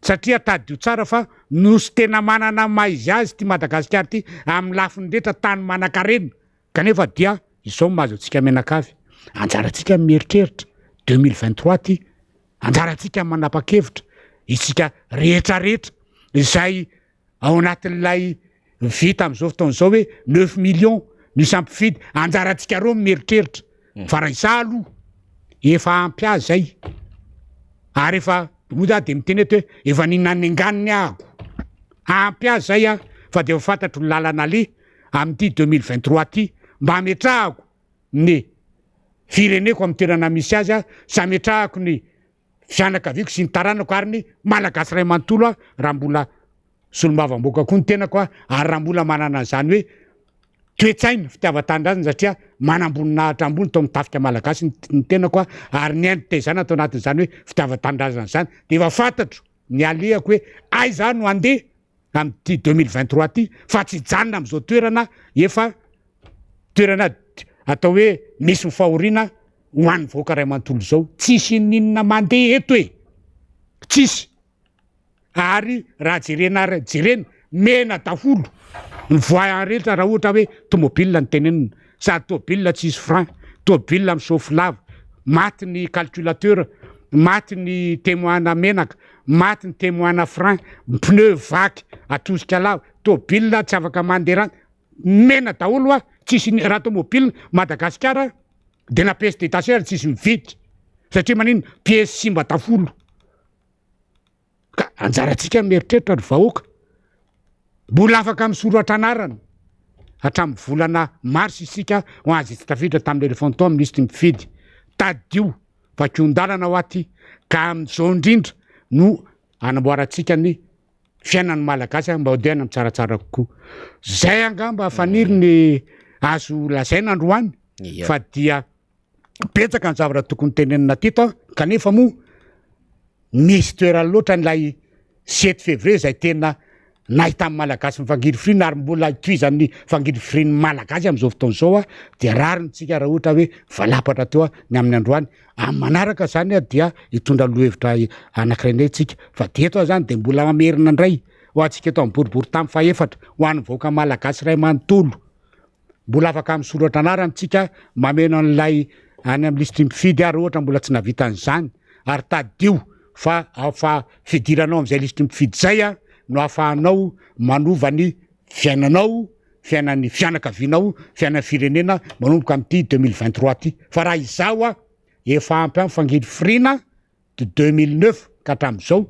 Satria tadidio tsara fa nosy tena manana ny maha izy azy ity Madagasikara ity amin'ny lafiny rehetra, tany manankarena kanefa dia izao no mahazo antsika mianakavy. Anjarantsika ny mieritreritra, 2023 ity, anjarantsika ny manapa-kevitra, isika rehetra rehetra izay ao anatin'ilay vita amin'izao fotoana izao hoe neuf millions no isampifidy, anjarantsika reo ny mieritreritra fa raha izaho aloha efa ampy ahy zay ary efa moa za de miteny eto hoe efa ninanenganiny ahako, ampy ahy zay ah fa de efa fantatro ny lalana aleha amin'ity 2023 ty mba hametrahako ny fireneko amin'ny toerana misy azy aho sy hametrahako ny fianakaviako sy ny taranako ary ny Malagasy iray manontolo aho raha mbola solombavambahoaka koa ny tenako aho ary raha mbola manana an'izany hoe toe-tsaina fitiavan-tanindrazana satria manamboninahitra ambony tao amin'ny tafika malagasy ny ny tenako aho ary niaino tezana tao anatin'izany hoe fitiavan-tanindrazana izany dia efa fantatro ny alehako hoe aiza aho no handeha amin'ity 2023 ity fa tsy hijanona amin'izao toerana efa toerana atao hoe misy ny fahoriana ho an'ny vahoaka ray manontolo izao. Tsisy ininona mandeha eto e! Tsisy. Ary raha jerena ary jerena, mena daholo ny voie rehetra raha ohatra hoe tomobile no tenenina. Sady tobile tsisy frein, tobile michauffe lava, maty ny calculateur, maty ny temoin-na menaka, maty ny temoin-na frein, pneu vaky, atosika lava, tobile tsy afaka mandeha rano, mena daholo hoa, tsisy ny raha tomobile Madagasikara de na pièce détachée ary tsisy mividy satria manino pièce simba daholo. Ka anjarantsika ny mieritreritra ry vahoaka. Mbola afaka misoratra anarana hatramin'ny volana mars isika ho an'izay tsy tafiditra tamin'ilay referendum lisitry ny mpifidy. Tadidio fa kihon-dalana ho aty ka amin'izao indrindra no anamboarantsika ny fiainan'ny Malagasy mba hodehana amin'ny tsaratsara kokoa. Zay angamba faniry ny azo lazaina androany fa dia Betsaka ny zavatra tokony tenenina teto an, kanefa moa misy toerany loatra ilay sept février izay tena nahitan'ny Malagasy ny fangirifiriana ary mbola hitohizan'ny fangirifirian'ny Malagasy amin'izao fotoana izao an, dia rariny tsika raha ohatra hoe valapatra teo an ny amin'ny androany. Amin'ny manaraka izany an dia hitondra lohevitra anankiray indray tsika, fa dia eto aho izany dia mbola mamerina indray ho antsika eto amin'ny boriborintany fahefatra, ho an'ny vahoaka Malagasy iray manontolo. Mbola afaka misoratra anarana tsika mameno an'ilay any amin'ny lisitry ny mpifidy ary ohatra mbola tsy navita an'izany ary tadidio fa fa fidiranao amin'izay lisitry ny mpifidy izay a no ahafahanao manova ny fiainanao, fiainan'ny fianakavianao, fiainan'ny firenena manomboka amin'ity 2023 ity fa raha izaho a efa ampy ahy fangirifiriana de 2009 ka hatramin'izao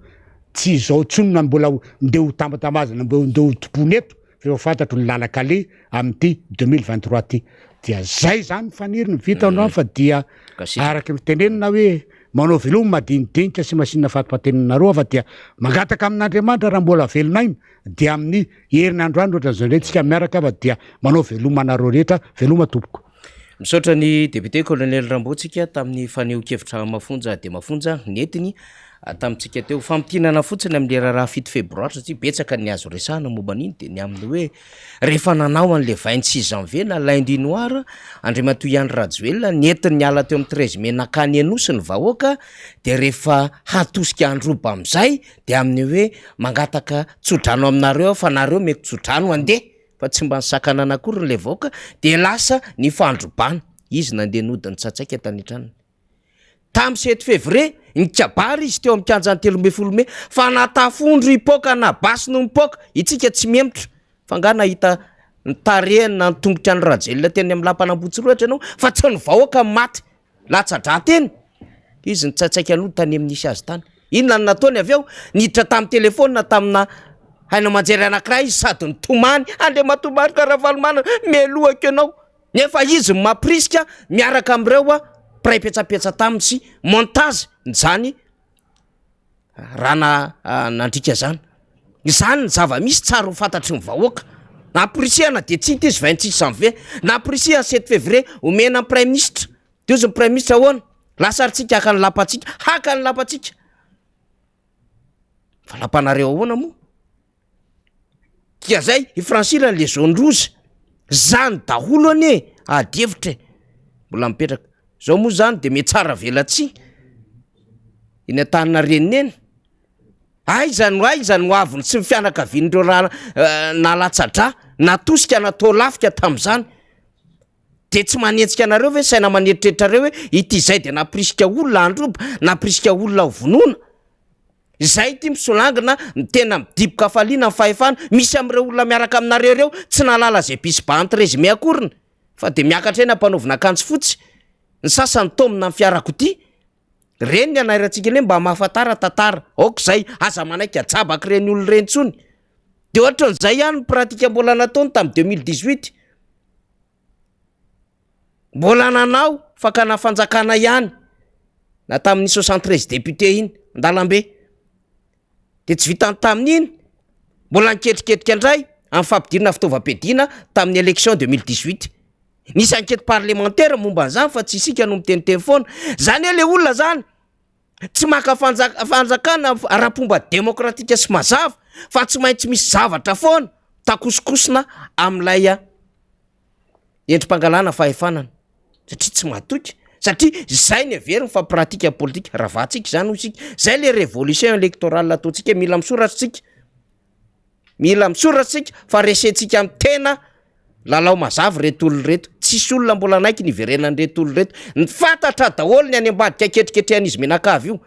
tsy izao intsony na mbola ndeha ho tambatambazana mbo ndeha ho tompoina eto fa efa fantatro ny lalan-kaleha amin'ity 2023 ty dia zay zany faniry ny vita androany fa dia araka ny tenenina hoe manao veloma madinidinika sy masinina fatipateninareo fa dia mangataka amin'Andriamanitra raha mbola velon'aina dia amin'ny heriny androany ohatran'izao indray tsika miaraka fa dia manao veloma anareo rehetra veloma tompoko. Misaotra ny Député Colonel Rambo tsika tamin'ny fanehoan-kevitra mafonja dia mafonja nentiny tamintsika teo. Famintinana fotsiny amin'ilay raharaha fito febroary satria betsaka ny azo resahana momba an'iny dia ny amin'ny hoe rehefa nanao an'ilay 26 janvier na lundi noir Andriamatoa Andry Rajoelina nentiny niala teo amin'ny 13 mai nakany Anosy ny vahoaka dia rehefa hatosika handroba amin'izay dia amin'ny hoe mangataka tsodrano aminareo aho fa nareo omeko tsodrano andeha fa tsy mba nisakanana akory ilay vahoaka dia lasa nifandrobana, izy nandeha nody nitsatsaika tany an-tranony. Tamin'ny sept février, nikabary izy teo amin'ny kianjan'ny 13 mey fa na tafondro hipoaka na basy no mipoaka, itsika tsy mihemotra. Fa angaha nahita ny tarehiny na ny tongotry an'i Rajoelina teny amin'ny lapan'Ambohitsirohitra ianao fa tsy ny vahoaka no maty. Latsa-drà teny izy nitsaitsaika nody tany amin'ny nisy azy tany. Inona no nataony avy eo? Niditra tamin'ny telefaonina tamina haino aman-jery anankiray izy sady nitomany, Andriamatoa Marc Ravalomanana, melohako ianao. Nefa izy no mampirisika miaraka amin'ireo mpiray petsapetsa taminy sy montage izany rà nandriaka izany. Izany ny zava-misy tsara ho fantatry ny vahoaka. Namporisihana dia tsy hita izy 26 janvier. Namporisihana 7 février omena ny praiminisitra. Dia hozy ny praiminisitra ahoana? Lasa ary tsika haka ny lapantsika. Haka ny lapantsika. Fa lapanareo ahoana moa? Dia zay, i franchir le zone rouge. Zany daholo anie ady hevitra e. Mbola mipetraka. Zao moa zany de mihatsara velatsihy eny Antaninarenina eny. Aiza no aiza no aviny sy ny fianakavian'ireo ra nalatsa-drà, natosika natao lafika tamin'izany. De tsy manenjika anareo ve saina maneritreritrareo hoe ity izay de nampirisika olona handroba, nampirisika olona ho vonoina? Izay ity misolangina ny tena midiboka hafaliana ny fahefana, misy amin'ireo olona miaraka aminareo ireo tsy nahalala izay bisy ba entre résumé akoriny fa de miakatra eny ampanaovina akanjo fotsy, ny sasany taomina amin'ny fiarakodia, ireny ny anairantsika ireny mba mahafantara tantara, aoka izay, aza manaiky ajabaka ireny olona ireny intsony, de ohatran'izay ihany ny pratique mbola nataony tamin'ny 2018. Mbola nanao fakana fanjakana ihany na tamin'ny 73 députés iny an-dalambe. De tsy vitan'ny tamin'iny, mbola niketriketrika indray amin'ny fampidirana fitaovam-piadiana tamin'ny élection 2018. Nisy enquête parlementaire momba an'izany fa tsy isika no miteniteny foana. Zany hoe le olona zany tsy maka fanjaka- fanjakana ara-pomba demokratika sy mazava fa tsy maintsy misy zavatra foana takosokosona amin'ilay endri-pangalana fahefanana satria tsy mahatoky satria zay ny heveriny fa pratique politique ravahantsika izany hoy isika zay le révolution électorale ataontsika mila misoratra isika mila misoratra isika fa resentsika amin'ny tena lalao mazava ireto olona ireto tsisy olona mbola hanaiky ny hiverenan'ireto olona ireto ny fantatra daholo ny any ambadika ketriketrehan'izy mianakavy io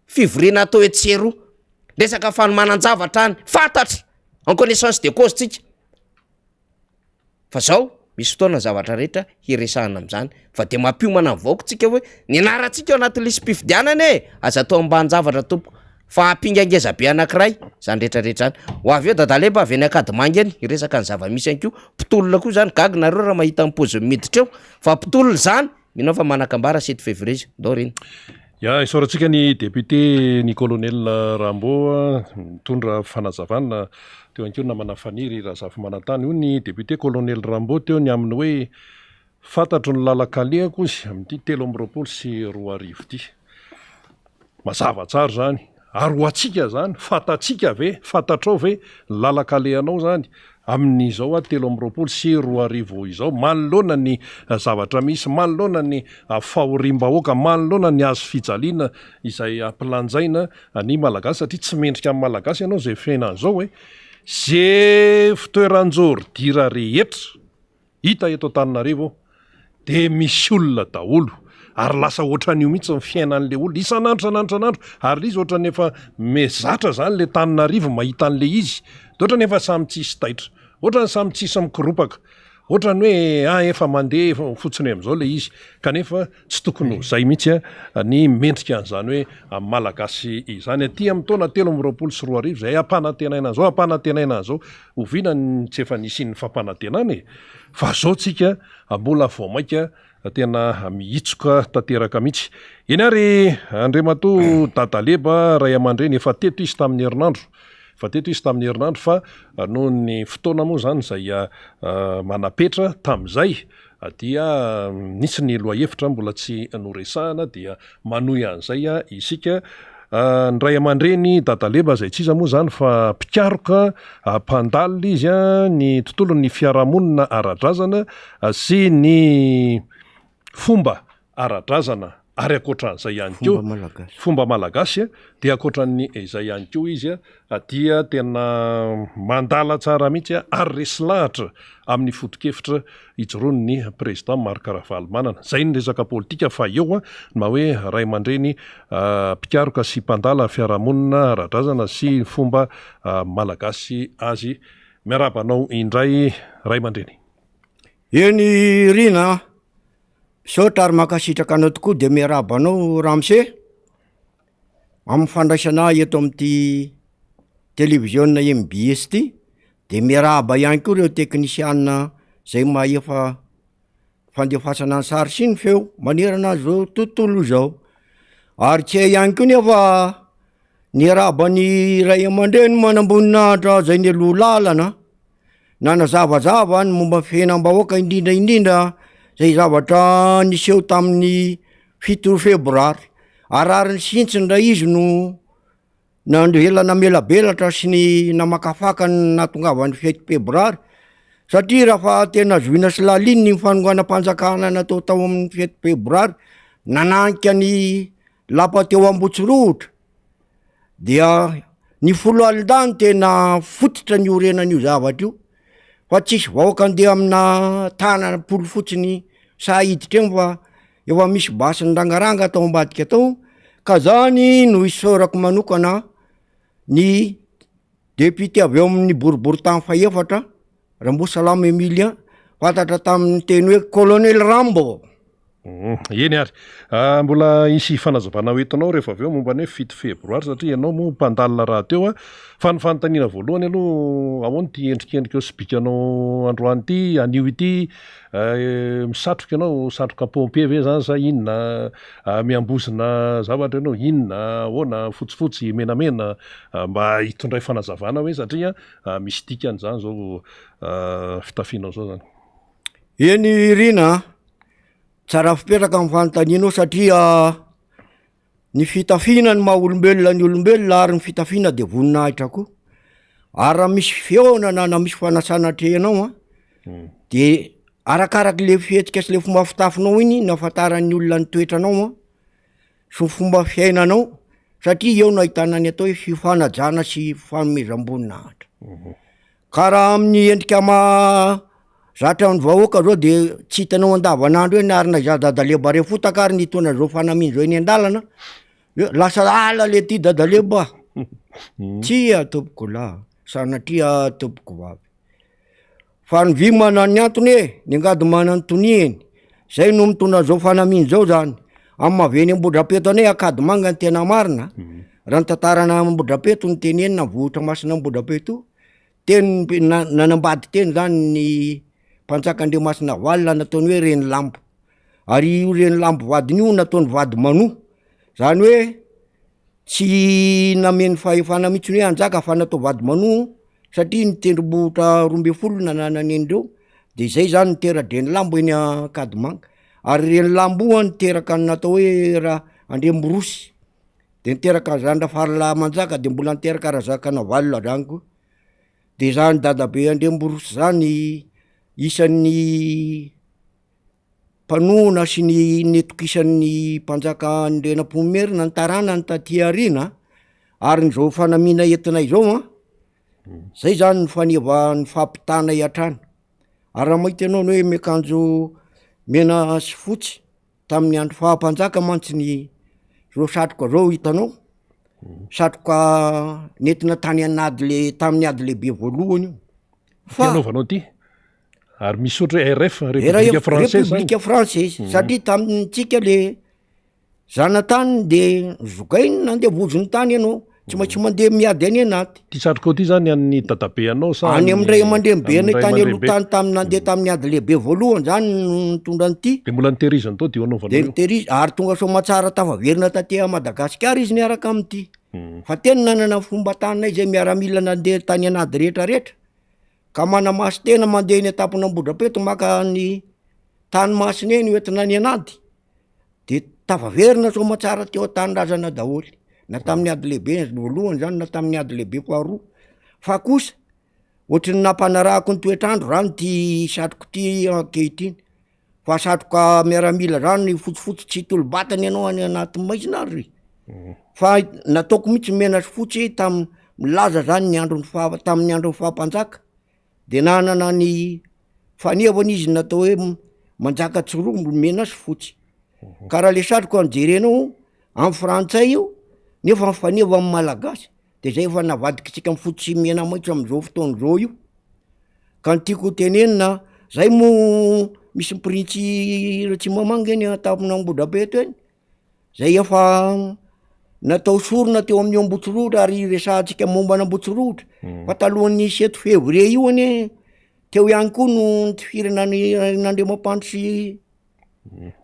fivoriana atao etsy sy eroa resaka fanomanan-javatra any fantatra en connaissance de cause tsika Fa zao, misy fotoana ny zavatra rehetra hiresahana amin'izany, fa dia mampiomana ny vahoaka tsika hoe ny anarantsika ao anaty lisi-pifidianana e! Aza atao ambanin-javatra tompoko, fa ampinga ngeza be anankiray zany rehetra rehetra zany. Ho avy eo Dadaleba avy any Ankadimanga eny hiresaka ny zava-misy ihany koa, mpitolona koa zany, gaga nareo raha mahita ny paoziny miditra eo, fa mpitolona zany, mino aho fa manan-kambara 7 février izy, ndao reny. Ya, isaorantsika ny député ny colonel Rambo nitondra fanazavana teo ihany koa namana Faniry Razafimanantany. Hoy ny député colonel Rambo teo ny amin'ny hoe fantatro ny lalan-kalehako izy amin'ity 2023 ity. Mazava tsara izany. Ary ho antsika izany, fantatsika ve, fantatrao ve ny lalan-kalehanao izany amin'izao 2023 izao, manoloana ny zavatra misy, manoloana ny fahoriam-bahoaka, manoloana ny hazo fijaliana izay ampilanjaina ny Malagasy, satria tsy mendrika amin'ny Malagasy ianao izay fiainana izao e! Ze fitoeran-jôridira rehetra Hita eto Antananarivo dia misy olona daholo ary lasa ohatran'io mihitsy ny fiainan'le olona isan'andro isan'andro isan'andro ary le izy ohatran'ny efa mezatra zany le Tananarivo mahita an'le izy de ohatran'ny efa samy tsisy taitra ohatran'ny samy tsisy mikoropaka ohatran'ny hoe ah efa mandeha fotsiny amin'izao le izy kanefa tsy tokony ho zay mihitsy ny mendrika an'izany hoe Malagasy izany aty amin'ny taona 2023 izay ampanantenaina an'izao ampanantenaina an'izao Oviana ny tsy efa nisian'ny fampanantenana e? Fa zao tsika mbola vao maika tena mihitsoka tanteraka mihitsy. Eny ary Andriamatoa Dadaleba ray aman-dreny efa teto izy tamin'ny herinandro, efa teto izy tamin'ny herinandro fa noho ny fotoana moa izany izay manapetra tamin'izay dia nisy ny lohahevitra mbola tsy noresahana dia manohy an'izay isika. Ny ray aman-dreny Dadaleba izay tsy iza moa izany fa mpikaroka, mpandalina izy ny tontolon'ny fiarahamonina ara-drazana sy ny fomba ara-drazana ary ankoatran'izay ihany koa fomba malagasy dia ankoatran'ny izay ihany koa izy dia tena mandala tsara mihitsy ary resy lahatra amin'ny foto-kevitra ijoroan'ny président Marc Ravalomanana. Izay ny resaka politika fa eo ny maha hoe ray aman-dreny mpikaroka sy mpandala fiarahamonina ara-drazana sy fomba malagasy azy. Miarahaba anao indray ray aman-dreny. Eny Rina a! Misaotra ary mankasitraka anao tokoa dia miarahaba anao ramose amin'ny fandraisana ahy eto amin'ity televiziona mbs ity de miarahaba ihany koa ireo teknisiana zay mahefa fandefasana ny sary sy ny feo manerana izao tontolo izao ary tsy hay ihany koa nefa. Niarahaba ny ray aman-dreny manamboninahitra izay nialoha lalana, nanazavazava ny momba ny fiainam-bahoaka indrindra indrindra izay zavatra niseho tamin'ny fito febroary. Ary rariny sy hitsiny raha izy no nandrela namelabelatra sy ny namakafaka ny nahatongavan'ny fito febroary satria raha fa tena zohina sy lalina iny fanonganam-panjakana natao tao amin'ny fito febroary nananika ny lapa teo Ambotsirohotra dia ny foloalindahy no tena fototra niorenan'io zavatra io fa tsisy vahoaka andeha amina tanana polo fotsiny sahy hiditra eny fa efa misy basy nirangaranga tao ambadika tao ka zany no isaorako manokana ny député avy ao amin'ny boriborintany fahefatra Rambosalama Emilien, fantatra tamin'ny teny hoe Colonel Rambo. Eny ary. Mbola hisy fanazavana ho entinao rehefa avy eo momba ny hoe fito febroary satria ianao moa mpandalina rahateo. Fa ny fanontaniana voalohany aloha, ahoana ity endrikendrikao sy bikanao androany ity, anio ity? Misatroka ianao, satroka pompier ve izany sa inona? Miambozona zavatra ianao, inona? Ahoana? Fotsifotsy, menamena? Mba hitondray fanazavana hoe satria Misy dikany izany izao fitafianao izao izany. Eny Rina a, tsara fipetraka ny fanontanianao satria ny fitafiana no maha olombelona ny olombelona ary ny fitafiana de voninahitra koa, ary raha misy fihaonana na misy fanasana atrehinao an, de arakarak'le fihetsika sy le fomba fitafinao iny no ahafantaran'ny olona ny toetranao an. sy ny fomba fiainanao satria eo no ahitana ny atao hoe fifanajana sy fanomezam-boninahitra. Ka raha amin'ny endrika mahazatra ny vahoaka zao de tsy hitanao andavanandro eny ary na izaho dadaleba refotaka ary nitondra zao fanamiana zao eny an-dalana hoe lasa ala le ty dadaleba, tsia tompoko lahy, sanatria tompoko vavy. Fa ny vy manana ny antony e, ny angady manana ny toniany, zay no mitondra an'izao fanamiana izao zany, amin'ny maha avy eny Ambohidrapeto anay Ankadimanga ny tena marina, raha ny tantarana Ambohidrapeto no tenenina, ny vohitra masina Ambohidrapeto, teny na- nanambady teny zany ny mpanjaka Andriamasinavalona nataony hoe Renilambo, ary io Renilambo vadiny io nataony vady manoa, zany hoe tsy nameno fahefana mihitsy hoe hanjaka fa natao vady manoa satria ny tendrombohitra 12 nananany an'ireo de zay zany nitera-dRenilambo eny Ankadimanga, ary Renilambo io an niteraka ny natao hoe ra- Andriamborosy, de niteraka an'zany Rafaralamanjaka de mbola niteraka Razakanavalona zany koa, de zany dadabe Andriamborosy zany isan'ny mpanohana sy ny nitokisan'ny mpanjaka Andrianampoinimerina ny taranany taty aoriana ary ny zao fanamiana entinay zao an, zay zany ny faneva ny fampitanay hatrany, ary raha mahita ianao ny hoe miakanjo mena sy fotsy tamin'ny andro faha mpanjaka mantsy ny zao satroka zao hitanao, satroka nentina tany an'ady le tamin'ny ady lehibe voalohany io fa. Ty anaovanao ty? Ary misy ohatra hoe RF, République Française zany. République Française, satria tamintsika le zanatany de zogainy nandevoziny tany ianao, tsy maintsy mandeha miady any anaty. Ty satrokao ty zany an'ny dadabe anao sa Any amin'ny ray aman-drenibe anay tany aloha tany tamin'ny nandeha tamin'ny ady lehibe voalohany zany no nitondra an'ity. De mbola nitehiriziny tao dio anaovanao De io. nitehiriziny, ary tonga soamatsara tafaverina taty Madagasikara izy niaraka amin'ity. Fa tena nanana fomba taninay zay miaramila nandeha tany an'ady rehetra rehetra. Ka manamasin-tena mandeha eny an-tampon'Ambohidrapeto maka ny tany masina eny hoentina any an'ady, de tafaverina soamatsara teo an-tanindrazana daholo, na tamin'ny ady lehibe voalohany zany na tamin'ny ady lehibe faharoa, fa kosa ohatry ny nampanarahako ny toetr'andro zany ty satroko ty ankehitriny, fa satroka miaramila zany fotsifotsy tsy hitolo-batana ianao any anaty maizina ary fa nataoko mihitsy mena sy fotsy tam- milaza zany ny andron'ny faha- tamin'ny andron'ny faha-mpanjaka de nanana ny fanevany izy natao hoe manjaka tsiroa mena sy fotsy, ka raha le satroka no jerenao amin'ny frantsay io nefa ny faneva amin'ny malagasy de zay efa navadikitsika amin'ny fotsy sy mena maitso am'zao fotoana zao io, ka ny tiako ho tenenina zay moa misy printsy Ratsimamanga eny an-tampon'Ambohidrapeto eny, zay efa natao sorona teo amin'ny Ambohitsirohitra ary resahantsika momba an'Ambohitsirohitra fa talohan'ny sept février io anie teo ihany koa no nitifirana ny an'Andriamampandry sy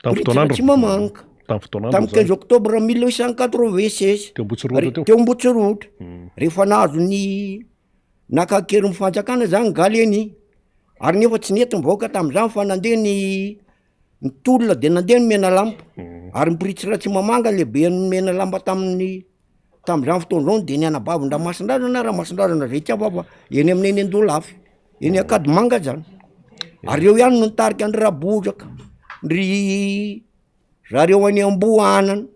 Tamin'ny fotoan'andro. Ratsimamanga. Tamin'ny fotoan'andro Tamin'ny izany. 15 octobre 1896. Teo Ambohitsorohitra teo. Teo Ambohitsorohitra. Rehefa nahazo ny naka an-keriny fanjakana zany Gallieni. Ary nefa tsy nety ny vahoaka tamin'izany fa nandeha ny ny tolona de nandeha ny Menalamba. Ary ny Printsy Ratsimamanga lehiben'ny Menalamba tamin'ny Tamin'izany fotoana izany dia ny anabavin-dRamasindrazana, Ramasindrazana izay tsy hafa fa eny amin'ny eny Andolafy, eny Ankadimanga zany. Ary eo ihany no nitarika an-dry Rabozaka, ry zareo any Amboanana,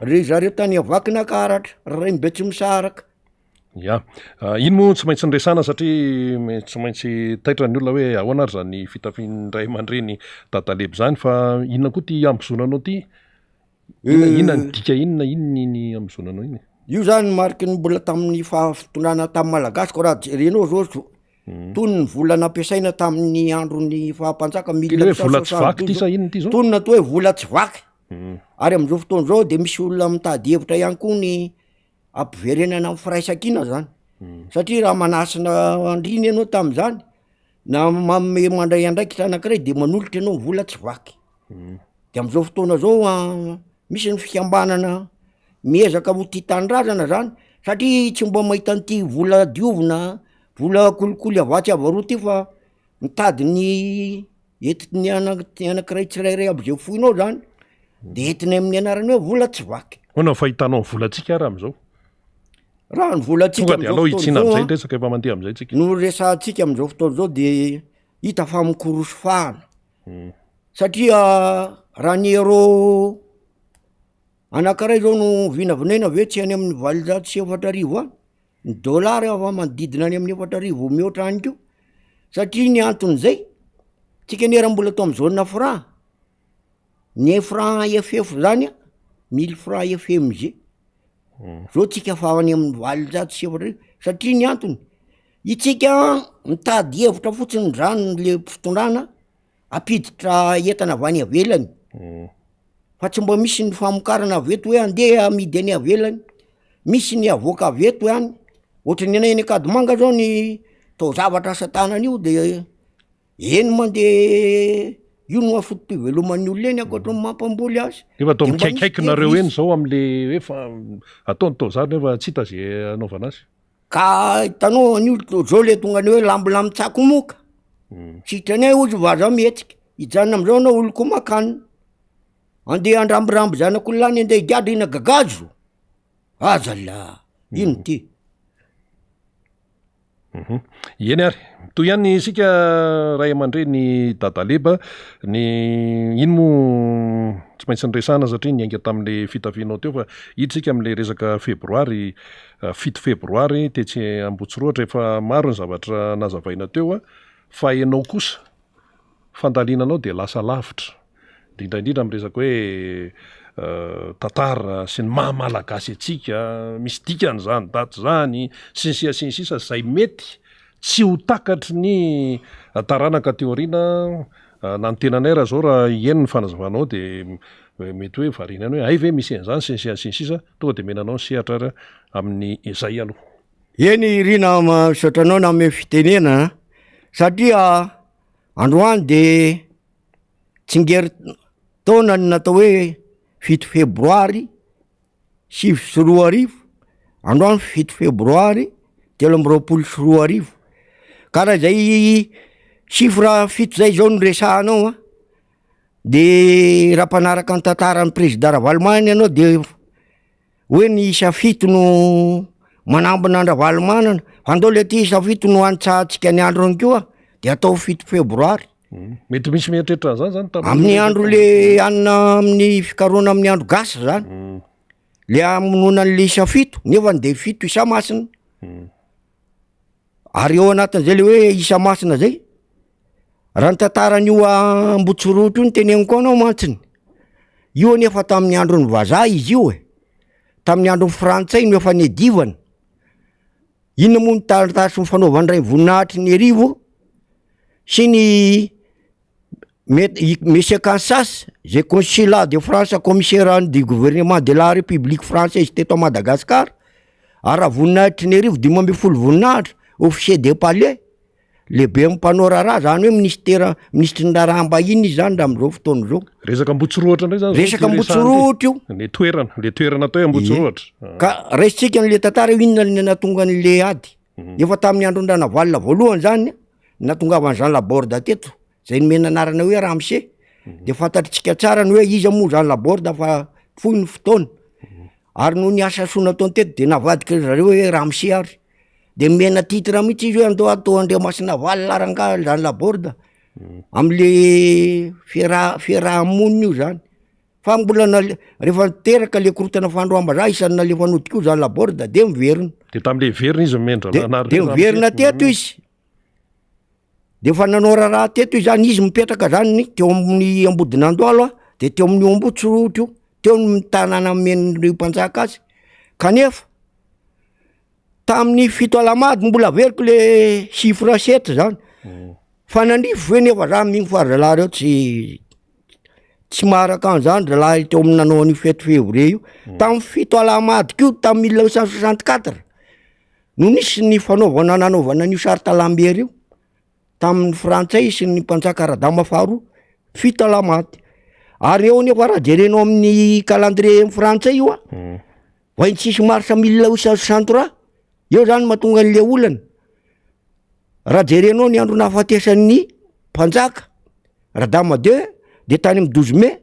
ry zareo tany Vakinakaratra, ry Rainibetsimisaraka. Ya. Iny moa tsy maintsy niresahana satria tsy maintsy taitra ny olona hoe ahoana ary izany fitafian'ny ray aman-dreny Dadaleby izany fa inona koa ity ambozonanao ity? Inona inona ny dika inona inona iny amizonanao iny? Io zany mariky ny mbola tamin'ny faha fitondrana tamin'ny malagasy ko raha jerenao zao zo tony ny vola nampiasaina tamin'ny andron'ny faha mpanjaka mille neuf cent vola tsy vaky ty sa inona ty zao? Tony natao hoe vola tsy vaky ary am'zao fotoana zao de misy olona mitady hevitra ihany koa ny ampiverenana ny firaisankina zany satria raha manasina andrina ianao tam'zany na manome mandray andraikitra anakiray de manolotra ianao vola tsy vaky. De am'zao fotoana zao misy ny fikambanana miezaka ho tia tanindrazana zany satria tsy mba mahita an'ity vola diovina, vola kolikoly avy atsy avy aroa ty fa mitady ny entiny ana- anakiray tsirairay aby zay foinao zany de entinay amin'ny anarany hoe vola tsy vaky. Ahoana ny fahitanao ny volantsika ary am'zao? Raha ny volantsika Tonga de am'zao alao fotoana hitsiana zao am'zay an, ny resaka efa mandeha am'zay tsika. no resahantsika am'zao fotoana zao de hita fa mikorosy fahana. Satria raha ny euro anankiray zao no vinavinaina ve tsy any amin'ny 48 any, ny dollar efa manodidina any amin'ny 4000 mihoatra any koa, satria ny anton'izay, tsika anie raha mbola tao amin'ny zone franc, ny franc FF zany an, mille franc FMG, zao tsika fa any amin'ny 4800, satria ny antony, itsika mitady hevitra fotsiny zany le fitondrana ampiditra entana avy any ivelany fa tsy mba misy ny famokarana avy eto hoe andeha amidy any ivelany, misy ny avoaka avy eto ihany, ohatry ny anay eny Ankadimanga zao ny taozavatra asa tanana io de eny mandeha io no foto-piveloman'ny olona eny ankoatry ny mampamboly azy. Nefa toa De mba misy mikaikaiky nareo devise. eny zao amle hoe fa atao ny taozavatra nefa tsy hita ze anaovana azy. Ka hitanao an'io zao le tonga ny hoe lambolambo-tsako moka, tsy hitanay hozy vazaha mihetsika, hijanona am'zao anao olon-komakanina, andeha handrambiramby zanak'olona any andeha higadra hina gagazo, aza lah, ino ty? Eny ary, mitohy ihany isika ray aman-dreny Dadaleba, ny iny moa tsy maintsy niresahana satria niainga tamin'le fitafianao teo fa hiditra isika amin'le resaka febroary, 7 febroary tetsy Ambohitsorohitra, efa maro ny zavatra nazavaina teo fa ianao kosa fandalinanao dia lasa lavitra, indrindra indrindra amin'ny resaka hoe tantara sy ny maha malagasy antsika, misy dikany izany daty izany, sy ny sisa sy ny sisa izay mety tsy ho takatry ny taranaka aty aoriana na ny tenanay raha izao raha hihaino ny fanazavanao dia mety hoe variana ihany hoe hay ve misy an'izany sy ny sisa sy ny sisa, tonga dia omena anao ny sehatra ary amin'izay aloha. Eny Rina misaotra anao nanome fitenenana a, satria androany de tsingerin-taona ny natao hoe 7 febroary 2009, androany 7 febroary 2023, ka raha zay chiffre fito zay zao no resahanao an, de raha mpanaraka ny tantaran'ny président Ravalomanana ianao de hoe ny isa fito no manambina an-dRavalomanana, fa ndao le ty isa fito no anitsahantsika ny androny koa de atao 7 febroary. Mety misy mieritreritra an'izany zany tamin'ny Amin'ny andro le anona amin'ny fikarohana amin'ny andro gasy zany, le hamonoana an'le isa fito nefany de fito isa masina, ary eo anatin'izay le hoe isa masina zay, raha ny tantaran'io Ambohitsorohitra io no teneniko anao mantsiny, io anie efa tamin'ny andron'ny vazaha izy io e, tamin'ny andron'ny frantsay no efa niadivana, Inona moa ny taratasy nifanaovan'ny Rainivoninahitry ny Arivo sy ny Me- i Monsieur Kansas, zay consulat de France commissaire du gouvernement de la République française teto Madagascar, ary Ravoninahitry ny Arivo 15 voninahitra, officier de palais. Lehiben'ny mpanao raharaha zany hoe minisitera, minisitry ny raharaham-bahiny izy zany raha amin'izao fotoana izao. Resaka Ambohitsirohotra indray zany zao Resaka ity resahana ity. Ambohitsirohotra io. Le toerana, le toerana atao hoe Ambohitsirohotra. Ka raisintsika an'le tantara io inona no nahatonga an'le ady. Efa tamin'ny andron-dRanavalona voalohany zany nahatongavan'i Jean Laborde teto, zay nomena anarana hoe Ramose. De fantatritsika tsara ny hoe iza moa Jean Laborde fa fohy ny fotoana. Ary noho ny asa soa nataony teto de navadiky ry zareo hoe Ramose ary. De nomena titre mihitsy izy hoe andao atao Andriamasinavalona rangahy Jean Laborde am'le fiaraha- fiaraha-monina io zany. Fa mbola nale- rehefa niteraka le korontana fandroam-bazaha isan'ny nalefa nody koa Jean Laborde de miverina. De tam'le hiverina izy nomendra De anarana de hoe Ramose. miverina teto izy. De efa nanao raharaha teto izy zany, izy mipetraka zany teo amin'ny Ambodinandohalo a, de teo amin'io Ambohitsirohotra io, teo ny tanàna nomen'ireo mpanjaka azy, kanefa tamin'ny fito alahamady mbola averiko le chiffre sept zany, fa nandrify ve nefa za mino fa ry zalahy reo tsy tsy maharaka an'zany zalahy teo amin'ny nanao an'io fety février io, tamin'ny fito alahamady koa tamin'ny mille neuf cent soixante quatre no nisy ny fanaovana nanaovana an'io charte Lambert io tamin'ny frantsay sy ny mpanjaka Radama faharoa, fito alahamaty, ary eo anefa raha jerenao amin'ny calendrier frantsay io a, 26 mars 1863, eo zany mahatonga an'le olana, raha jerenao ny andro nahafatesan'ny mpanjaka Radama deux de tany amin'ny 12 mai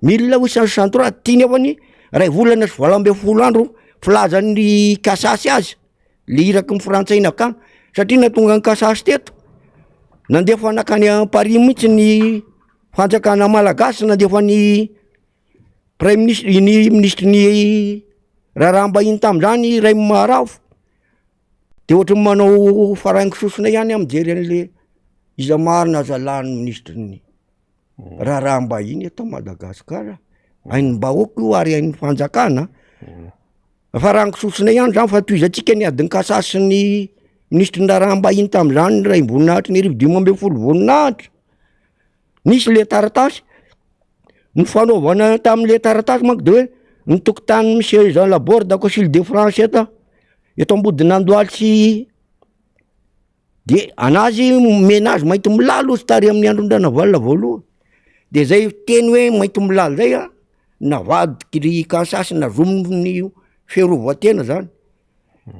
1863, ty nefany ray volana sy 18 andro filazan'ny Kasasy azy, le iraky ny frantsay nakany, satria nahatonga an'i Kasasy teto, nandefa nakany à Paris mihitsy ny fanjakana malagasy nandefa ny Praiminisitra, ny minisitry ny raharaham-bahiny tamin'izany Rainimaharavo, de ohatran'ny manao faraingo sosona ihany aho mijery an'le iza marina zalahy ny minisitry ny raharaham-bahiny eto Madagasikara, hain'ny vahoaka io ary hain'ny fanjakana, farango sosona ihany zany fa tohizantsika ny adin'i Kasa sy ny minisitry ny raharaham-bahiny tamin'izany Rainivoninahitry ny arivo 15 voninahitra. Nisy le taratasy, ny fanaovana tamin'le taratasy manko de hoe ny tokotanin'i monsieur Jean Laborde consul de France eto, eto Ambodinandoaly sy de anazy omena azy maintimolaly hozy tary amin'ny andron-dRanavalona voalohany, de zay teny hoe maintimolaly zay an navadiky ry Kansas nazominy fiarovan-tena zany,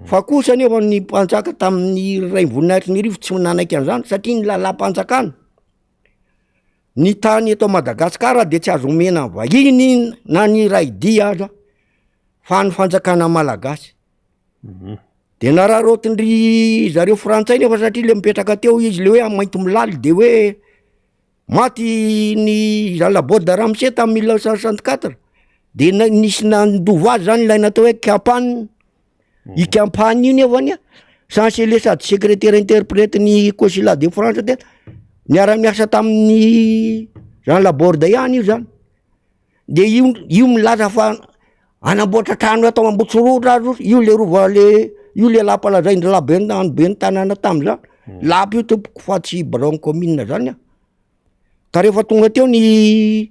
fa kosa anefa ny mpanjaka tamin'ny Rainivoninahitrinirivo tsy nanaiky an'zany satria ny lalam-panjakana Ny tany eto Madagasikara dia tsy azo omena vahiny na ny iray dia aza fa ny fanjakana malagasy. De nararaotin-dry zareo frantsay nefa satria le mipetraka teo izy le hoe maintimolaly de hoe maty ny Jean Laborde Ramose tamin'ny mille neuf cent soixante quatre de na- nisy nandova azy zany ilay natao hoe Kampana. I Kampana io nefany a chancelier sady secrétaire interprète ny consulat de France teto, niara-niasa tamin'ny Jean Laborde ihany io zany, de io io milaza fa hanamboatra trano atao Ambohitsirohotra azy io, io le rova le io le lapa lazain-dralahy be ny ben'ny tanàna tam'zany, lapa io tompoko fa tsy biraon'ny commune zany an, ka rehefa tonga teo ny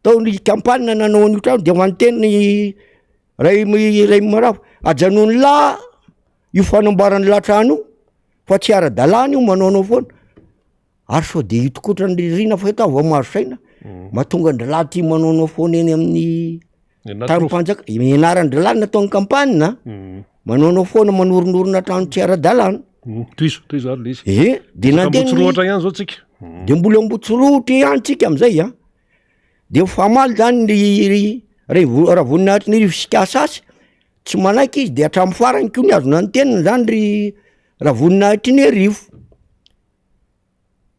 tao ny Kampana nanao an'io trano de manoteny ny Ray ray maravo, ajanony lah io fanamboaran'lah trano io fa tsy ara-dalàna io manaonao foana, ary sao de io tokoa ohatran'ny ririnina fa eto aho vao mahazo saina, mahatonga an-dralahy ty manaonao foana eny amin'ny tanim-panjaka- nianaran-dralahy nataon'ny campagne a, manaonao foana manorinorina trano tsy ara-dalàna. Tohizo, tohizo ary le izy. Ie, de nandeha ny- Ambohitsirohotra ihany zao tsika. De mbola Ambohitsirohotra ihany tsika am'zay an. De mifamaly zany ry ry Ravoninahitrinirivo sy Kasasy, tsy manaiky izy de hatramin'ny farany koa nihazona ny teniny zany ry Ravoninahitrinerivo,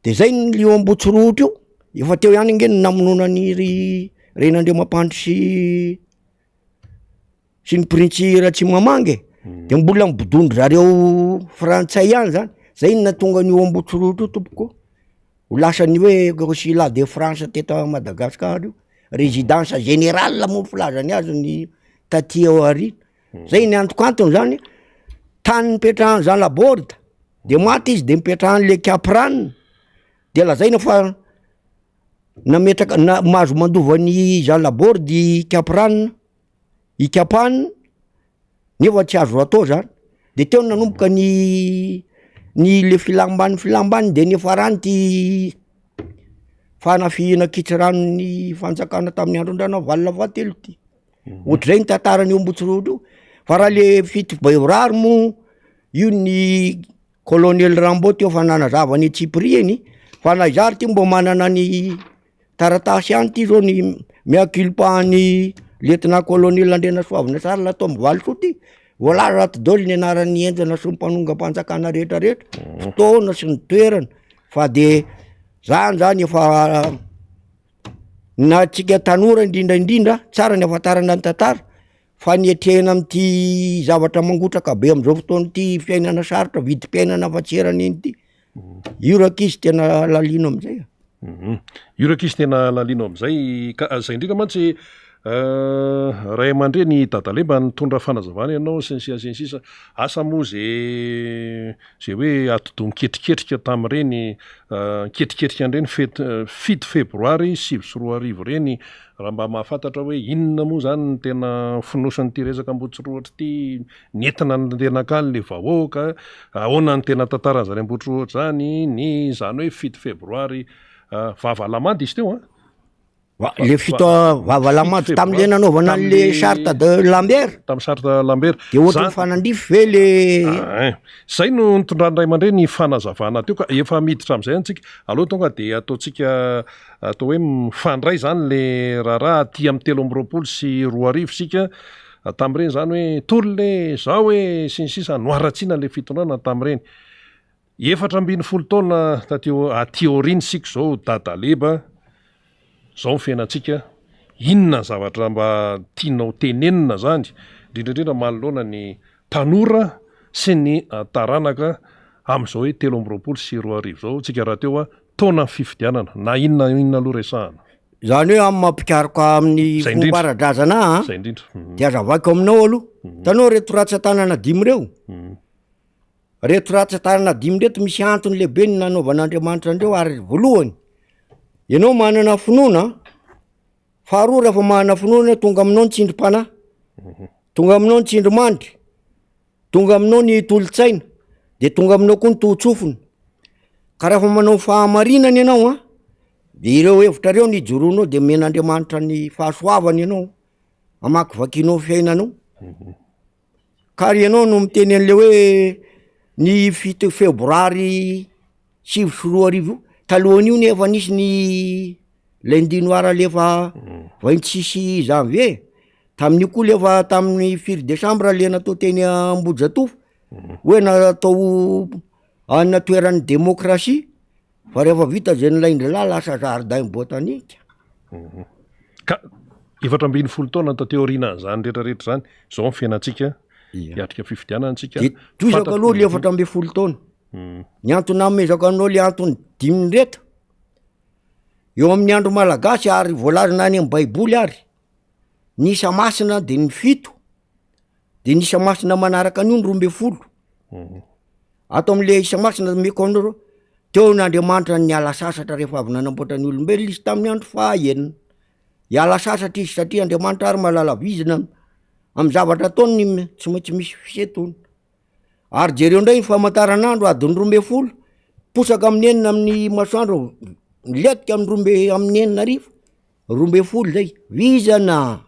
de zay ny io Ambohitsirohotra io, efa teo ihany ange ny namonoana an'i ry Renandriamampandry sy sy ny printsy Ratsimamanga e, de mbola nibodondry zareo frantsay ihany zany, zay no nahatonga an'io Ambohitsirohotra io tompoko. Ho lasan'ny hoe consulat de France teto Madagascar io, résidence générale moa filazany azy ny taty aoriana, zay ny antokantony zany, tany nipetrahan'i Jean Laborde de maty izy de nipetrahan'le Capran de lazaina fa nametraka na- mahazo mandova an'i Jean Laborde i Capran i Capane nefa tsy azo atao zany, de teo no nanomboka ny. ny le filam-baniny filam-baniny de niafarany ty fanafihana kitsirano ny fanjakana tamin'ny andron-dRanavalona fahatelo ty. Ohatr'izay ny tantaran'io Ambohitsorohitra io, fa raha le 7 febroary moa io ny colonel Rambo teo fa nanazava ny antsipiriany fa na izaho ary ty mbo manana ny taratasy ihany ty zao ny mea culpa an'i lieutenant colonel Andrianasoavina Charles ato amin'ny valisoa ty, voalaza ato daholo ny anaran'ny henjana sy ny mpanongam-panjakana rehetra rehetra, fotoana sy ny toerana fa de zany zany efa na antsika tanora indrindra indrindra tsara ny ahafantarana ny tantara fa ny hetrehina am'ty zavatra mangotraka be am'zao fotoana ity fiainana sarotra vidim-piainana fa tsy eran'iny ity, io rankizy tena lalino am'zay a. Io rankizy tena lalino am'zay ka zay indrindra mantsy ray aman-dreny dadale mba nitondra fanazavana ianao sy ny sisa sy ny sisa, asa moa ze ze hoe atidoha niketriketrika tamin'ireny niketriketrika an'ireny fet- 7 febroary 2009 ireny, raha mba mahafantatra hoe inona moa zany ny tena fonosan'ity resaka Ambohitsirohotra ity, nentina nandeha-nakaly le vahoaka, ahoana ny tena tantaran'izany Ambohitsirohotra izany, ny izany hoe 7 febroary vava lamady izy teo an! Va- le fito vava lamady tam'le nanaovana an'le charte de Lambert. Tamin'ny charte Lambert. De ohatry ny fanandrify ve le. Ein. Zay no nitondran'ny ray aman-dreny fanazavana teo ka efa miditra amin'izay antsika. Aleo tonga de ataontsika atao hoe mifandray zany le raharaha aty amin'ny 2023 isika. Tamin'ireny zany hoe tolona e, zao e, sy ny sisa noharatsiana le fitondrana tamin'ireny. 14 taona taty aty aoriana isika izao Dadaleba, izao ny fiainantsika, inona ny zavatra mba tianao tenenina zany, indrindra indrindra manoloana ny tanora sy ny taranaka amin'izao hoe 2023 izao, tsika rahateo taonan'ny fifidianana, na inona na inona aloha resahana. Izany hoe amin'ny maha mpikaroka amin'ny Izay fomba indrindra. ara-drazana ahy an, Izay indrindra. de hazavaiko aminao aloha, hitanao ireto ratsan-tanana dimy ireo? Reto ratsan-tanana dimy reto misy antony lehibe ny nanaovan'Andriamanitra an'ireo ary voalohany, ianao manana finoana, faharoa rehefa manana finoana ianao tonga aminao ny tsindrim-panahy, tonga aminao ny tsindrimandry, tonga aminao ny tolo-tsaina, de tonga aminao koa ny toho-tsofina, ka rehefa manao fahamarinana ianao an, de ireo hevitra ireo no ijoroanao de omen'Andriamanitra ny fahasoavany ianao hamakivakianao fiainanao. Ka ary ianao no miteny an'le hoe ny 7 febroary 2009 io, talohan'io nefa nisy ny lundi noir alefa 26 janvier, tamin'io koa lefa tamin'ny firy décembre le natao teny Ambohijatovo hoe natao any toeran'ny demokrasia. Fa rehefa vita zay nilain-dralahy lasa jardin botanique. Ka 14 taona taty aorianan'izany rehetra rehetra izany, izao ny fiainantsika, hiatrika fifidianana antsika. De tohizako aloha le 14 taona. Ny antony nanomezako anao le antony dimy reto, eo amin'ny andro malagasy ary voalazana any amin'ny baiboly ary, ny isa masina de ny fito, de ny isa masina manaraka an'io ny 12. Ato am'le isa masina omeko anareo, teo n'Andriamanitra niala sasatra rehefa avy nanamboatra ny olombelona izy tamin'ny andro fahaenina. Hiala sasatra izy satria Andriamanitra ary mahalala vizana amin'ny zavatra ataony tsy maintsy misy fisentoana. Ary jereo indray ny famantaranandro adiny 12, posaka amin'ny enina amin'ny masoandro, milentika amin'ny roa amby amin'ny enina hariva, 12 zay, vizana.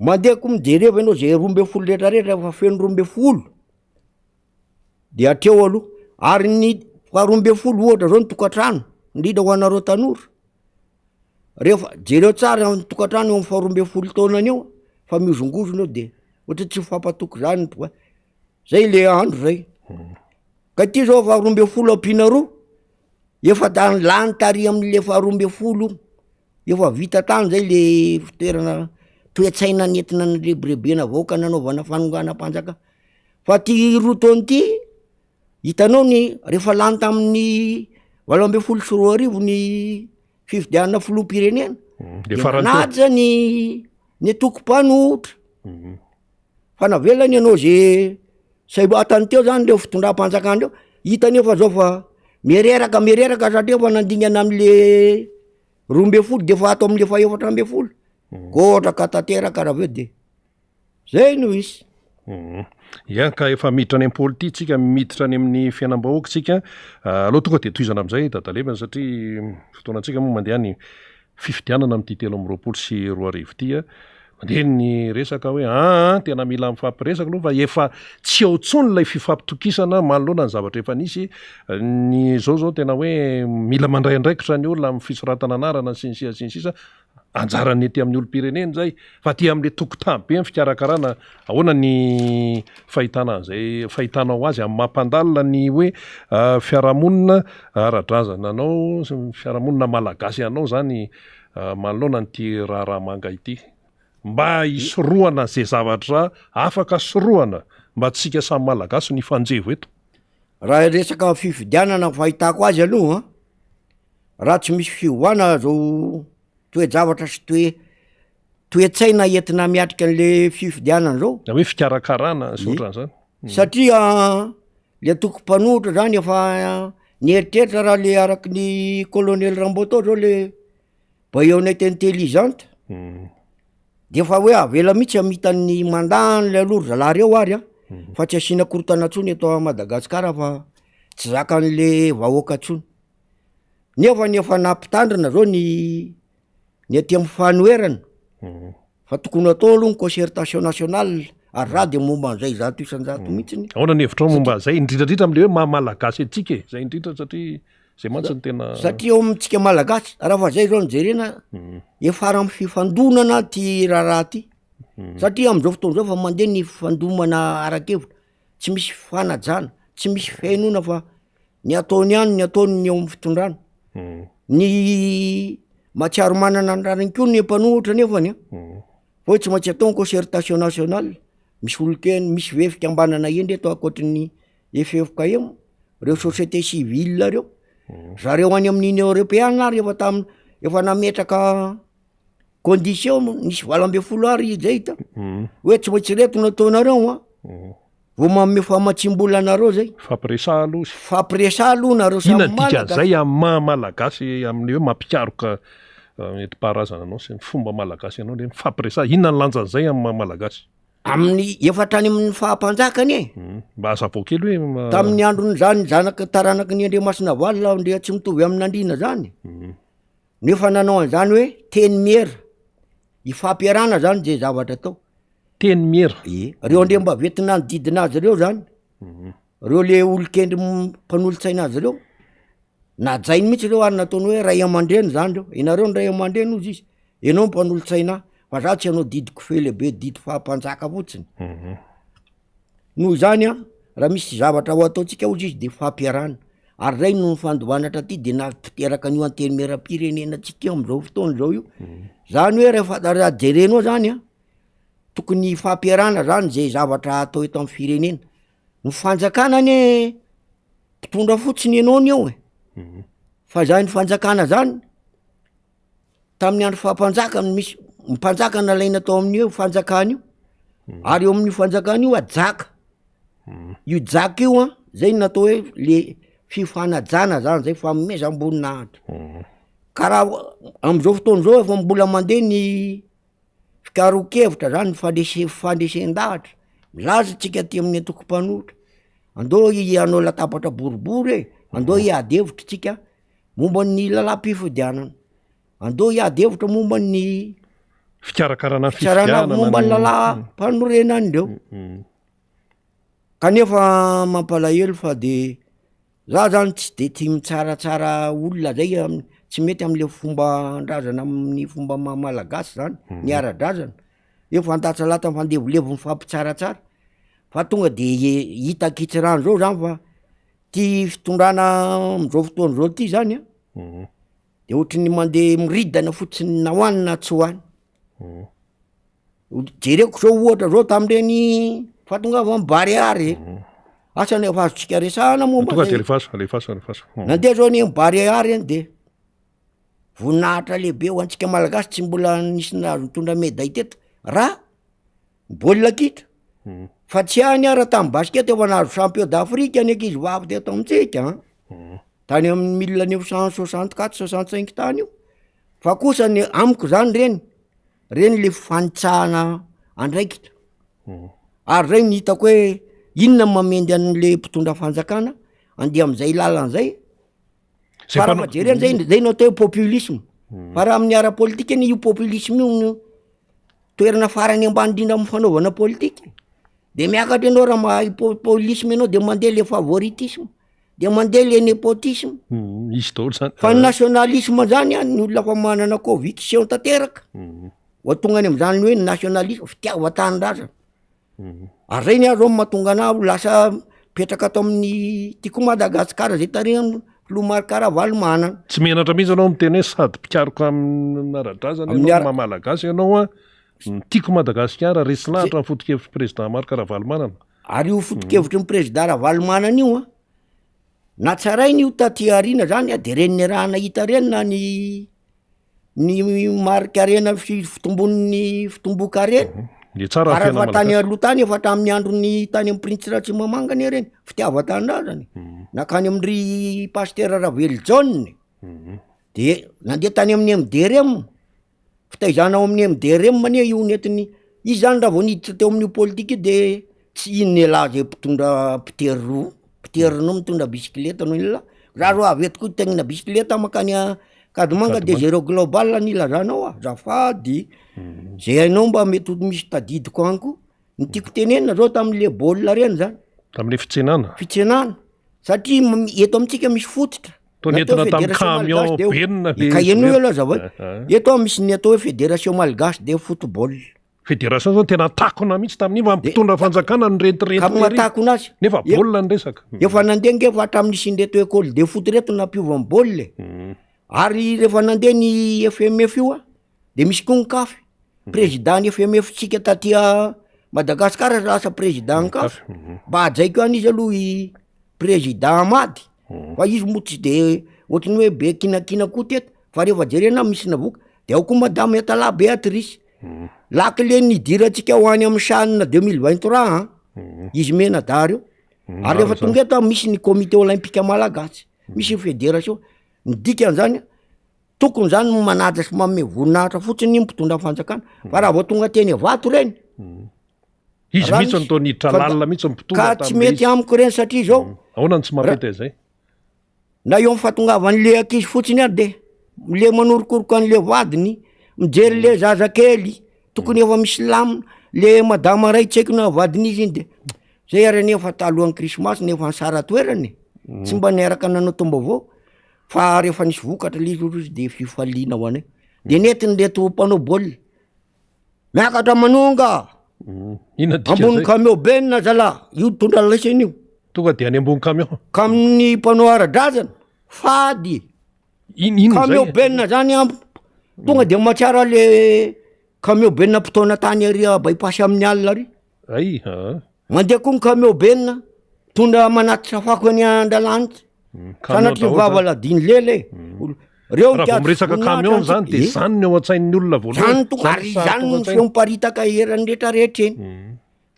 Mandeha koa mijereva ianao zay 12 rehetrarehetra efa feno 12 de hatreo aloha, ary ny faha 12 ohatra zao ny tokantrano indrindra ho anareo tanora, rehefa jereo tsara ny tokantrano eo am'faha 12 taonany eo fa mihozongozona eo de ohatra tsy mifampatoky zany ny mpivady, zay le andro zay, ka ty zao faha 12 ampiana roa efa da- lany tary am'le faha 12 io. Efa vita tany zay le fitoerana toe-tsaina nentina nirebirebena vahoaka nanaovana fanonganam-panjakana, fa ty roa taona ty hitanao ny rehefa lany tamin'ny 2018 ny fifidianana filoham-pirenena De de farany teo. nanaja ny ny antoko mpanohitra. Fa navelany ianao ze zay vatany teo zany reo fitondram-panjakana reo, hita nefa zao fa mireraka mireraka satria efa nandingana am'le 12 de efa ato am'le faha-14, gotraka tanteraka raha avy eo de zay no izy. Ya, ka efa miditra any amin'ny politika tsika, miditra any amin'ny fiainam-bahoaka tsika. Aleo tonga dia tohizana amin'izay Dadalebany satria fotoanantsika moa mandeha any fifidianana amin'ity 2023 ity. Mandeha ny resaka hoe aa tena mila mifampiresaka aloha fa efa tsy ao intsony ilay fifampitokisana manoloana ny zavatra efa nisy. Ny izao izao tena hoe mila mandray andraikitra ny olona amin'ny fisoratana anarana sy ny sisa sy ny sisa. Anjaran'ny ety amin'ny olom-pirenena izay fa aty amin'ilay tokotany be ny fikarakarana. Ahoana ny fahitana an'izay, fahitanao azy amin'ny maha mpandalina ny hoe fiarahamonina ara-drazana anao sy ny fiarahamonina malagasy anao izany manoloana an'ity raharaha manga ity? Mba hisorohana izay zavatra afaka sorohana mba tsy isika samy malagasy no hifanjevo eto. Raha resaka fifidianana ny fahitako azy aloha an, Raha tsy misy fiovana zao toe-javatra sy toe- toe-tsaina entina miatrika an'le fifidianana zao. Na hoe fikarakarana sy ohatran'izany. Satria le antoko mpanohitra zany efa nieritreritra raha le araky ny colonel Ramboatao zao le baïonnette intelligente, de efa hoe avela mihitsy hamita ny mandat an'le aloha ry zalahy reo ary an, fa tsy asiana korontana tsony eto Madagasikara fa tsy zakan'le vahoaka tsony. Nefa ny efa nampitandrina zao ny ny aty amin'ny fanoherana fa tokony atao aloha ny concertation nationale ary za de momba an'izay 100% mihitsiny. Ahoana ny hevitrao momba an'izay indrindra indrindra amin'le hoe maha malagasy antsika e, zay indrindra satria zay mantsy no tena. Satria eo amintsika malagasy raha fa zay zao no jerena efa ary amin'ny fifandonana ty raharaha ty satria am'zao fotoana zao fa mandeha ny fifandomana ara-kevitra, tsy misy fanajana, tsy misy fihainoana fa Ny ataony ihany ny ataony ny eo amin'ny fitondrana. Ny mahatsiaro manana ny rariny koa ny mpanohitra nefany an, fa hoe tsy maintsy atao ny concertation nationale, misy olon-kendry, misy ve fikambanana hendry eto ankoatry ny FFKM, reo société civile reo, zareo any amin'ny union européenne ary efa tam- efa nametraka condition nisy 18 ary zay hita hoe tsy maintsy reto no ataonareo an, vao manome famatsiam-bola anareo zay. Fampiresaha aloha izy. Fampiresaha aloha nareo samy Inona ny dikan'izay amin'ny maha malagasy, amin'ny hoe mampikaroka nentim-paharazana anao sy ny fomba malagasy anao le mifampiresaha, inona ny lanjan'izay amin'ny maha malagasy? Amin'ny efa hatrany amin'ny faha-mpanjaka anie. Mba hazavao kely hoe. Tamin'ny andron'izany zanaka taranaky ny Andriamasinavalona Andriatsimitovy amin'Andriana zany. No efa nanao an'izany hoe teny miera, ifampiarahana zany zay zavatra atao. Teny miera. Ie, reo andriambaventy nanodidina azy reo zany, reo le olon-kendry mpanolotsaina azy reo, najainy mihitsy reo ary nataony hoe ray aman-dreny zany reo, ianareo ny ray aman-dreny hozy izy, ianao mpanolotsaina ahy, fa za tsy hanao didy kofehy lehibe, didy faha-mpanjaka fotsiny. Noho izany an, raha misy zavatra ho ataontsika hozy izy de fampiarahana, ary zay no nifandovana hatraty de nampiteraka an'io antenimieram-pirenena-tsika io am'zao fotoana zao io, zany hoe rehefa raha jerenao zany an, tokony hifampiarahana zany zay zavatra atao eto amy firenena, ny fanjakana anie mpitondra fotsiny ianao ny eo e, fa zany fanjakana zany Tamin'ny andro faha-mpanjaka no misy mpanjaka nalaina tao amin'io fanjakana io, ary eo amin'io fanjakana io a jaka, io jaka io an zay no natao hoe le fifanajana zany zay fanomezam-boninahitra, ka raha am'zao fotoana zao efa mbola mandeha ny fikarohan-kevitra zany fandrese- fandresen-dahatra, milaza tsika aty amin'ny antoko mpanohitra, andao hanao latabatra boribory e, andao hiady hevitra tsika Momba ny lalam-pifidianana, andao hiady hevitra momba ny Fikarakarana ny fitsarana fifidianana momba ny ny- lalam-panorenana ireo. Kanefa mampalahelo fa de za zany tsy de tia mitsaratsara olona zay am- tsy mety am'le fomban-drazana amin'ny fomba maha malagasy zany, ny ara-drazana, hoe fantatsalata mifandevilevy mifampitsaratsara, fa tonga de hita ankitsirano zao zany fa Ty fitondrana am'zao fotoana zao ty zany an, de ohatry ny mandeha miridana fotsiny na ho any na tsy ho any, jereko zao ohatra zao tam'reny fahatongavan'ny Barea reny, asa na efa azontsika resahana momba Tonga de zay. alefaso, alefaso, alefaso. Nandeha zao anie ny Barea reny de voninahitra lehibe ho antsika malagasy tsy mbola nisy nahazo nitondra medaille teto raha Baolina kitra, fa tsy any ara tamin'ny basket efa nahazo champion d'Afrique ny ankizy vavy teto amintsika an, tany amin'ny mille neuf cent soixante quatre 65 tany io, fa kosa ny amiko zany reny, reny le fanitsahana andraikitra, Ary zay no hitako hoe inona no mamendy an'le mpitondra fanjakana andeha am'zay lalana zay. Zay Fa raha mpanao- fa jerena zay, zay no atao hoe populisme. Fa raha amin'ny ara-politika anie io populisme io no toerana farany ambany indrindra amin'ny fanaovana politika. De miakatra ianao raha mahay populisme ianao de mandeha le favoritisme, de mandeha le nepotisme. Misy daholo zany. Fa ny nationalisme zany an, ny olona efa manana conviction tanteraka, vao tonga any am'zany hoe nationalisme, fitiavan-tanindrazana. Ary zay ny ahy zao no mahatonga anah ho lasa mipetraka ato amin'ny Tiako Madagasikara zay tarihan'ny filoha Marc Ravalomanana. Tsy menatra mihitsy ianao miteny hoe sady mpikaroka amin'ny ara-drazana Amin'ny ianao, ara- maha malagasy ianao an, ny Tiako Madagasikara, resy lahatra ny foto-kevitr'i président Marc Ravalomanana. Ary io foto-kevitry ny président Ravalomanana io an, natsarainy io taty aoriana zany an, de reny niarahana hita reny na ny ny mari-karena sy fitombon'ny fitombon-karena. Dia tsara ny Ary fiainana efa tany malagasy. aloha tany efa hatramin'ny andron'ny tany amin'ny printsy Ratsimamanga anie reny, fitiavan-tanindrazana e. Nankany amin-dry pasitera Ravelojaona e. De nandeha tany amin'ny MDRM, fitaizana ao amin'ny MDRM anie io nentiny, izy zany raha vao niditra teo amin'io politika io de tsy inona elah zay mpitondra mpitery ro, mpitery ronono mitondra bisikileta no inona, za zao avy eto koa hitaingina bisikileta mankany Ankadimanga de zéro global ny ilazanao azafady, zay hainao mba mety ho misy tadidiko any koa, ny tiako tenenina zao tam'le baolina reny zany. Tam'le fitsenana. Fitsenana, satria eto amintsika misy fototra. Toa Ny atao nentina tamin'ny fédération camion malgache de benina le Ka henoy joueur. aloha azavaiko. Eto misy ny atao hoe fédération malgache de football. Fédération zao tena takona mihitsy tamin'iny fa De- mpitondra fanjakana no rentirenty Ka tery. mahatakona azy. Nefa E- baolina ny resaka. Efa nandeha nge fa hatramin'ny nisian'ireto école de foot reto nampiova ny baolina e. Ary rehefa nandeha ny FMF io a, de misy koa ny CAF. Président ny FMF tsika taty a Madagascar lasa président ny CAF. Mba hajaiko ihany izy aloha i président Amady fa izy moa tsy de ohatran'ny hoe be kinakina koa teto fa rehefa jerena misy navoaka de ao koa madame Atala Béatrice. Lakile nidirantsika ho any amin'ny CHAN 2023 an, izy mianadahy reo. Ary rehefa tonga eto misy ny comité olympique malagasy, misy ny fédération, ny dikan'zany Tokony zany ny manaja sy manome voninahitra fotsiny ny mpitondra fanjakana fa raha vao tonga teny Ivato reny Izy raha mihitsy no misy toa niditra fa lalina mihitsy ny mpitondra ka tsy tamin'ilay mety izy. amiko reny satria zao Ahoana no tsy ra- mampety an'izay? na eo amin'ny fahatongavan'le ankizy fotsiny ary de le manorokoroka an'le vadiny, mijery le zazakely, tokony efa misy lamina, le madama ray tsy haiko na vadin'izy iny de zay ary anie efa talohan'ny krismasy nefa nisara-toerana e, tsy mba niaraka nanao taom-baovao. Fa rehefa nisy vokatra le izy ozy de fifaliana ho anay. De nentin'ireto mpanao baolina, miakatra manonga, Inona dika ambony zay? camion benina zalahy, io mitondra laisany io. Tonga de any ambony camion. Ka amin'ny mpanao ara-drazana, fady. In- inona Camion zay? benina zany an, tonga de mahatsiaro le camion benina mpitaona tany ary à by-pass amin'ny alina ary. Ay, aa. Mandeha koa ny camion benina, mitondra manatitra fako eny Andralanitra. Camion Sanatria daholo vava zany. ladiny lela e. Reo Raha vao miresaka camion zany de zany ny ao an-tsain'ny olona voalohany. Zany tonga ary sary zany tonga ny an-tsaina. feo miparitaka eran'ny rehetra rehetra eny.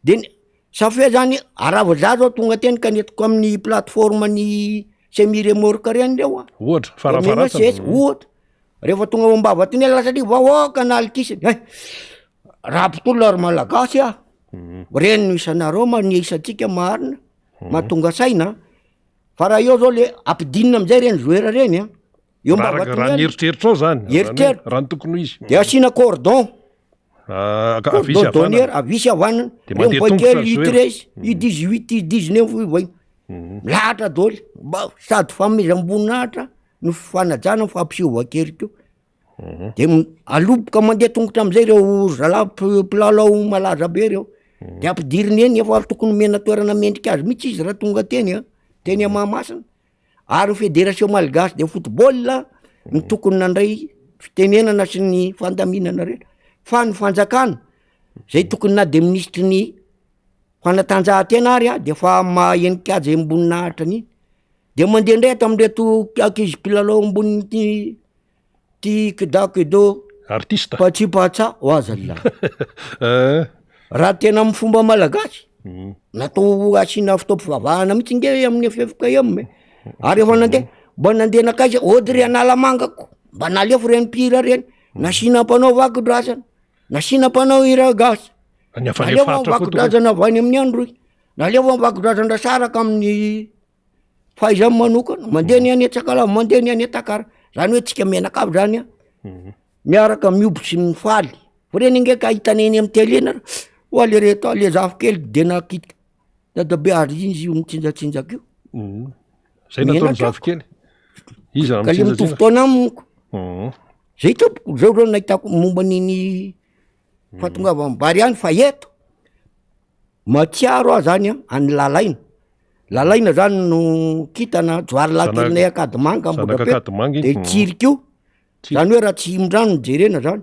De ny ça fait zany raha vao za zao tonga teny ka nentiko amin'ny plateforme ny semi remorque reny reo a. Ohatra, De omena farafaharatsiny. seza, ohatra. Rehefa tonga ao Ambavatony lasa ny vahoaka nalikisiny. Hay! Raha mpitolona ry malagasy a. Reny no isanareo ma ny isantsika marina. Mahatonga saina. Fa raha eo zao le ampidinina amizay reny joueur reny a, eo Raha araka- raha ny Ambavatony eritreritrao zany, raha ny- Eritreritra. raha ny tokony ho izy. de asiana cordon, Ah, ka havia sy cordon havanana. donner havia sy havanana, De reo mandeha boay tongotra kely ry U joueur. treize, U dix huit, U dix neuf io boay, milahatra daholo, mba sady fanomezam-boninahitra no fifanajana no fampisehoan-kery koa. De aloboka mandeha tongotra amizay reo zalahy mpilalao malaza be reo, de ampidiriny eny efa tokony omena toerana mendrika azy mihitsy izy raha tonga teny an, teny Mahamasina, ary ny federation malgache de football no tokony nandray fitenenana sy ny fandaminana rehetra, fa ny fanjakana zay tokony na de minisitry ny fanatanjahantena ary an de efa maha-henika azy am-boninahitra an'iny, de mandeha ndray ato am'ireto ankizy mpilalao ambonin'ity Ty kidakido Artiste. Patsipatsa ho aza lah. Eh. Raha tena amin'ny fomba malagasy, natao asiana fotoam-pivavahana mihitsy nge amin'ny FFKM e. Ary efa nandeha, mba nandeha nankaiza, Audrey Analamanga ko, mba nalefo reny mpihira reny, nasiana mpanao vakodrazana, nasiana mpanao hira gasy. Ny avy any Nalefa faritra koa tokony. vakodrazana avy any amin'ny androy, nalefa ny vakodrazan-dRasaraka amin'ny fahaizany manokana, mandeha ny any Antsakalava, mandeha ny any Antakara, zany hoe tsika mianakavy zany an, miaraka mioby sy mifaly, fa reny ange ka hitanay eny amin'ny tele nareo, oa le reto a, le zafikely de nakitika dadabe ary iny izy io mitsinjatsinjaka io. Zay nataon'ny zafikely. Iza Ka le mitovy taona amiko. Zay tompoko, zao zao nahitako momba an'iny fahatongavan'ny Bary ihany fa eto mahatsiaro aho zany an an'i Lalaina, Lalaina zany no kintana johary lahy kelinay Ankadimanga Ambohidrapeto de Tsiry koa, zany hoe raha tsy mindrano no jerena zany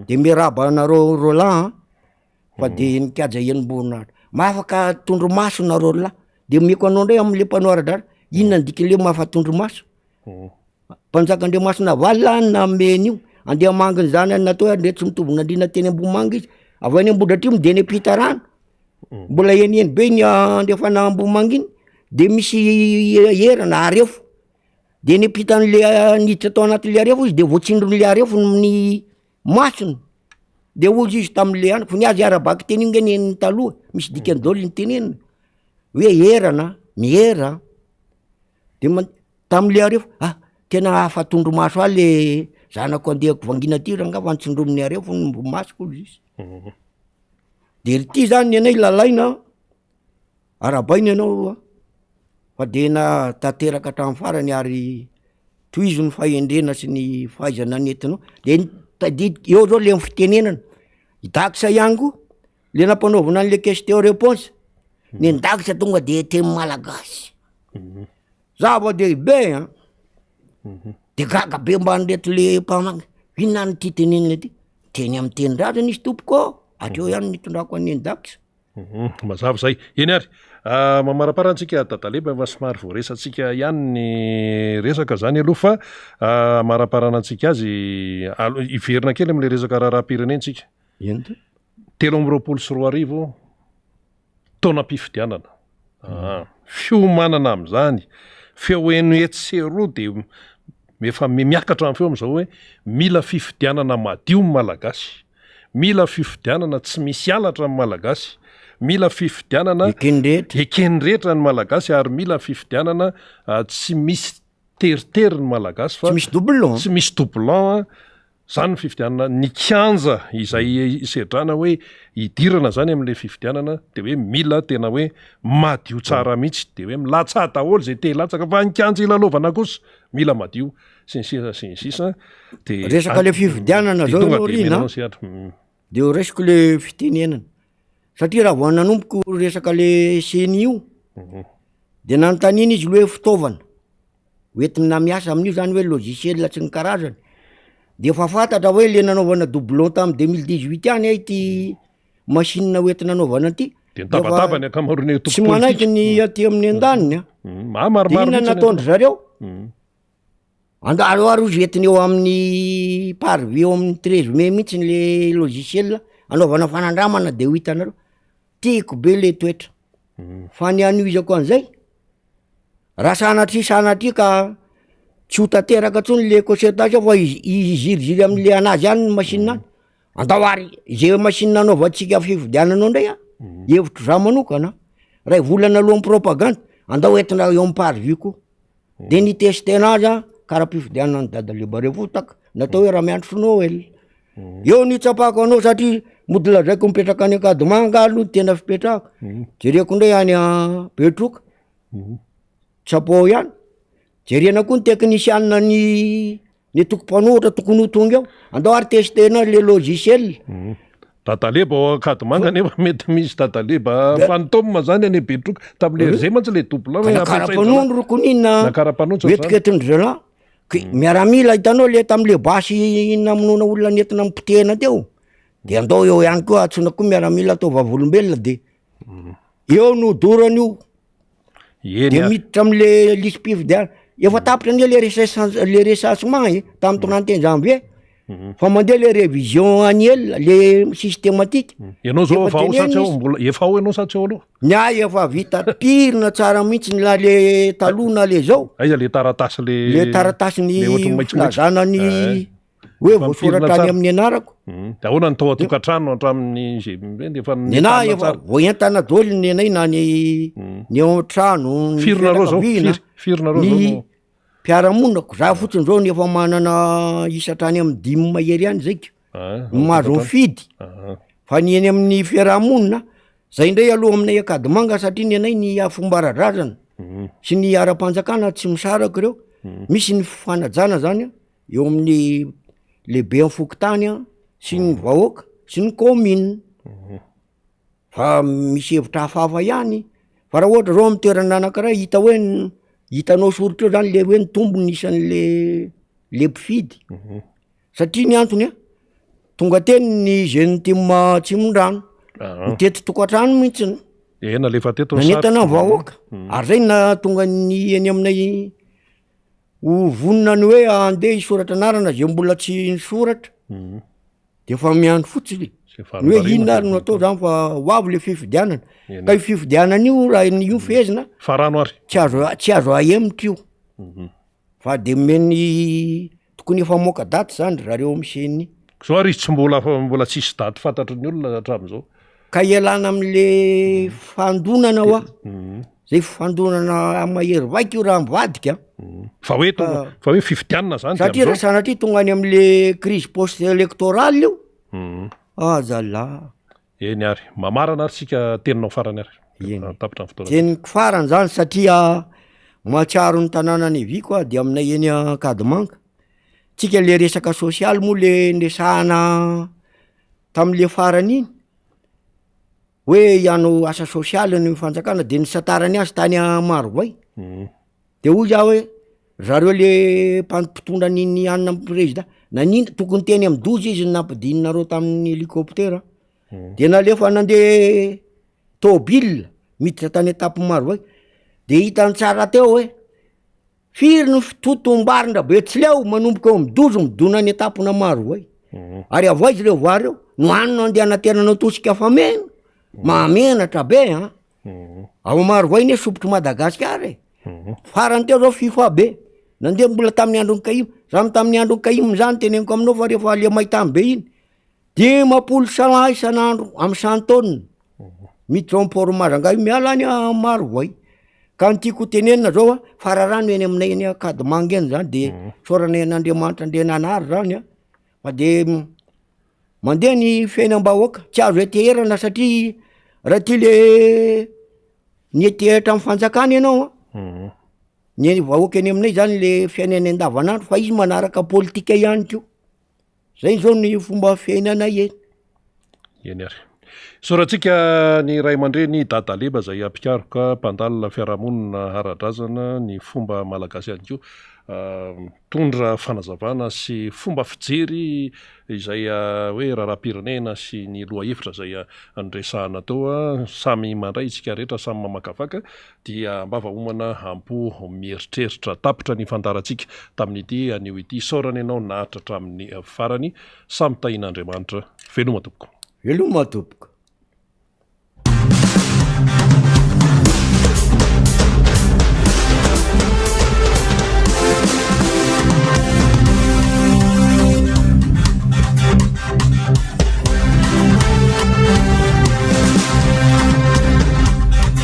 de miarahaba anareo roalahy an, fa de nikaja enim-boninahitra, mahafaka tondromaso nareo roalahy, de omeko anao ndray am'le mpanao ara-drariny, inona ny dikan'le hoe mahafa tondromaso? Mpanjaka Andriamasinavalona nanome an'io, andeha hamangy ny zanany natao hoe Andriatsimitovonandriana teny Ambohimanga izy, avy any Ambohidratrimo de any am-pita rano, mbola heniheny be iny andrefana Ambohimanga iny, de misy erana harefo, de ny ampitan'le niditra tao anatin'le harefo izy de voatsindron'le harefo ny masony, de hoy izy tam'le anako, fa ny azy ara-bakiteny io nge neniny taloha, misy dikany daholo ny teneniny, hoe erana, miera, de man- Tamin'le harefo, ah tena hafa tondromaso ahy le zanako andehako vangiana ty rangah fa nitsindromin'ny harefo ny masoko hozy izy. De ry ty zany ny anay lalaina, arahabaina ianao a, fa de nahatanteraka hatramin'ny farany ary tohizo ny fahendrena sy ny fahaizana nentinao, de ny tadidiko eo zao le fitenenana, i Dax ihany koa le nampanaovina an'le question réponse, ny Dax tonga de teny malagasy. Zava-dehibe an! De gaga be mban'ireto le mpamangy, inona any ity tenenina ity? Miteny amin'ny tenin-drazana izy tompoko ô! Hatreo ihany no nitondrako an'i Dax. Mazava izay. Eny ary, mamaraparana antsika Dadaleba efa somary voaresantsika ihany ny resaka izany aloha fa hamaraparana antsika azy, hiverina kely amin'ilay resaka raharaham-pirenena isika. Eny tompoko. 2023 Taonam-pifidianana. Aa. Fiomanana amin'izany. Feo heno etsy sy eroa dia efa miakatra ny feo amin'izao hoe mila fifidianana madio ny Malagasy. Mila fifidianana tsy misy halatra ny Malagasy. Mila fifidianana Eken'ny rehetra. eken'ny rehetra ny Malagasy ary mila fifidianana tsy misy teritery ny Malagasy fa Tsy misy doublon. tsy misy doublon. Zany ny fifidianana, ny kianja izay isedrana hoe hidirana zany amin'ilay fifidianana de hoe mila tena hoe madio tsara mihitsy, de hoe milatsaha daholo zay te hilatsaka fa ny kianja ilalaovana kosa mila madio sy ny sisa sy ny sisa de Resaka le fifidianana de zao tonga aloha de ry omenao na ny sehatra. Mm. de ho raisiko le fitenenana satria raha vao nanomboko resaka le ceni io de nanontaniana izy le hoe fitaovana hoentina miasa amin'io zany hoe logiciel sy ny karazany, de efa fantatra hoe le nanaovana doublon tamy 2018 ihany ay ity machine hoentina anaovana an'ity, De nitabataba ny ankamaroan'ny antoko tsy manaiky politika. ny aty amin'ny andaniny an, Mm, ah, maromaro de inona mihitsy ny nataon-dry zareo? Mm. Andalo ary ozy entina eo amin'ny parvis eo amin'ny 13 mai mihitsy le logiciel anaovana fanandramana de ho hitanareo, tiako be le toetra, fa ny hanohizako an'izay Raha sanatria sanatria ka tsy ho tanteraka intsony le concertation fa izy hiziriziry am'le anazy ihany ny machine any, andao ary ze machine anaovantsika fifidianana ao ndray an, hevitro za manokana, ray volana alohan'ny propagande, andao entina eo am-parvis koa, de ni-tester-na aza kara-pifidianana an'i dada Lebarefotaka natao hoe Ramiandrisoa Noël, eo no itsapako anao satria mody lazaiko mipetraka any Ankadimanga aloha ny tena fipetrahako, jereko ndray any Betroka, Tsapao ihany, jerena koa ny teknisiana ny ny antoko mpanohitra tokony ho tonga eo, andao ary testena le logiciel. Dadaleba ao Ankadimanga nefa mety misy dadaleba fantôme zany any Betroka, tamin'le zay mantsy le double hoe Karapanondro koninona Na karapanondro zany. hoentiketin-dry zalahy, ke miaramila hitanao le tam'le basy namonoana olona nentina nipotehina teo, de andao eo ihany koa antsoina koa miaramila atao vavolombelona de eo no dorana io. Eny De ary. miditra am'le lisi-pifidianana, efa tapitra anie le recens- le recensement e, tamin'ny 31 janvier, fa mandeha le révision annuelle, le systématique. Ianao zao Efa efa ao sa tsy ao? tenenina izy. Mbola efa ao ianao sa tsy ao aloha? Ny ahy efa vita pirina tsara mihitsy na le taloha na le zao. Aiza le taratasy le Le taratasy ny le ohatran'ny maitsomaitso? filazana ny Eh. Hoe voasoratra any amin'ny anarako. De ahoana ny tao an-tokantrano hatramin'ny izay hoe efa Ny anahy efa voaentana daholo ny anay na ny ny ao an-trano, ny Firy nareo zao? fianakaviana, Firy firy nareo zao ny no mpiara-monina ko za fotsiny zao ny efa manana isa hatrany amin'ny dimy mahery any zay ko Ah, no mahazo mifidy. Ah. Fa ny eny amin'ny fiaraha-monina, zay indray aloha aminay Ankadimanga satria ny anay ny fomba ara-drazana sy ny ara-panjakana tsy misaraka ireo, misy ny fifanajana zany an eo amin'ny lehiben'ny fokontany an sy ny vahoaka sy ny commune, fa misy hevitra hafahafa ihany, fa raha ohatra zao amy toerana anakiray hita hoe hitanao soritra eo zany le hoe nitombo ny isan'le le mpifidy. Satria ny antony a, tonga teny ny jeune team Atsimondrano, nitety tokantrano mihitsiny. Ie, nalefa teto ny sary. Nanentana ny vahoaka, ary zay no nahatonga ny eny aminay ho vonona ny hoe andeha hisoratra anarana zay mbola tsy nisoratra, de efa miandry fotsiny, ny hoe inona ary no atao zany fa ho avy le fifidianana, ka io fifidianana io raha io fehezina, Farano ary. tsy azo tsy azo ahemotra io. Fa de omeny tokony efa hamoaka daty zany ry zareo amin'ny ceni. Zao ary izy tsy mbola mbola tsisy daty fantatry ny olona hatramin'izao. Ka ialana am'le fandonana hoa, zay fandonana mahery vaika io raha mivadika. Fa hoe tonga fa hoe fifidianana zany de Satria raha am'zao. sanatria tonga any am'le crise post électorale io, ah zalah. Eny ary. Mamarana ary tsika teninao farany ary. Eny. Tapitra ny fotoana. Teniko farany zany satria mahatsiaro ny tanàna niaviako aho de aminay eny Ankadimanga, tsika le resaka sosialy moa le niresahana tam'le farany iny, hoe hianao asa sosialy ny fanjakana de nisantarany azy tany Marovoay. De hoy zaho hoe zareo le mpan- mpitondra an'iny anona prezida, nanino tokony teny amy doza izy no nampidininareo tamin'ny helicoptera, de nalefa nandeha tôbila miditra tany an-tampony Marovoay, de hitany tsara teo hoe firy ny fitotom-barin-dRabetsileo manomboka eo amy doza midona any an-tampona Marovoay, ary avy aiza reo vary reo? No any no andeha anateranao tosika fameno, mahamenatra be an! Ao Marovoay anie sompitry Madagasikara e! Farany teo zao FIFA be, nandeha mbola tamin'ny andron'i Kahima, zany tamin'ny andron'i Kahima zany teneniko aminao fa rehefa le maintany be iny, 50 salahy isan'andro amy cent tonnes, miditra ao am port Majunga io miala any Marovoay, ka ny tiako ho tenenina zao a, fararano eny aminay eny Ankadimanga eny zany de isaoranay an'Andriamanitra Andriananahary zany an, fa de Mandeha ny fiainam-bahoaka, tsy azo hetehirana satria raha ty le nihetehitra amin'ny fanjakana ianao an, ny vahoaka eny aminay zany le fiainany andavanandro fa izy manaraka politika ihany koa, zay zao ny fomba fiainanay eny. Eny ary. Isaorantsika ny ray aman-dreny Dada Leba izay mpikaroka, mpandalina fiarahamonina ara-drazana, ny fomba malagasy ihany koa. Mitondra fanazavana sy fomba fijery izay hoe raharaham-pirenena sy ny lohahevitra izay noresahana teo. Samy mandray isika rehetra, samy mamakafaka dia am-bava homana am-po mieritreritra. Tapitra ny fandaharantsika tamin'ity anio ity. Isaorana ianao naharitra hatramin'ny farany. Samy tahian'Andriamanitra. Veloma tompoko. Veloma tompoko.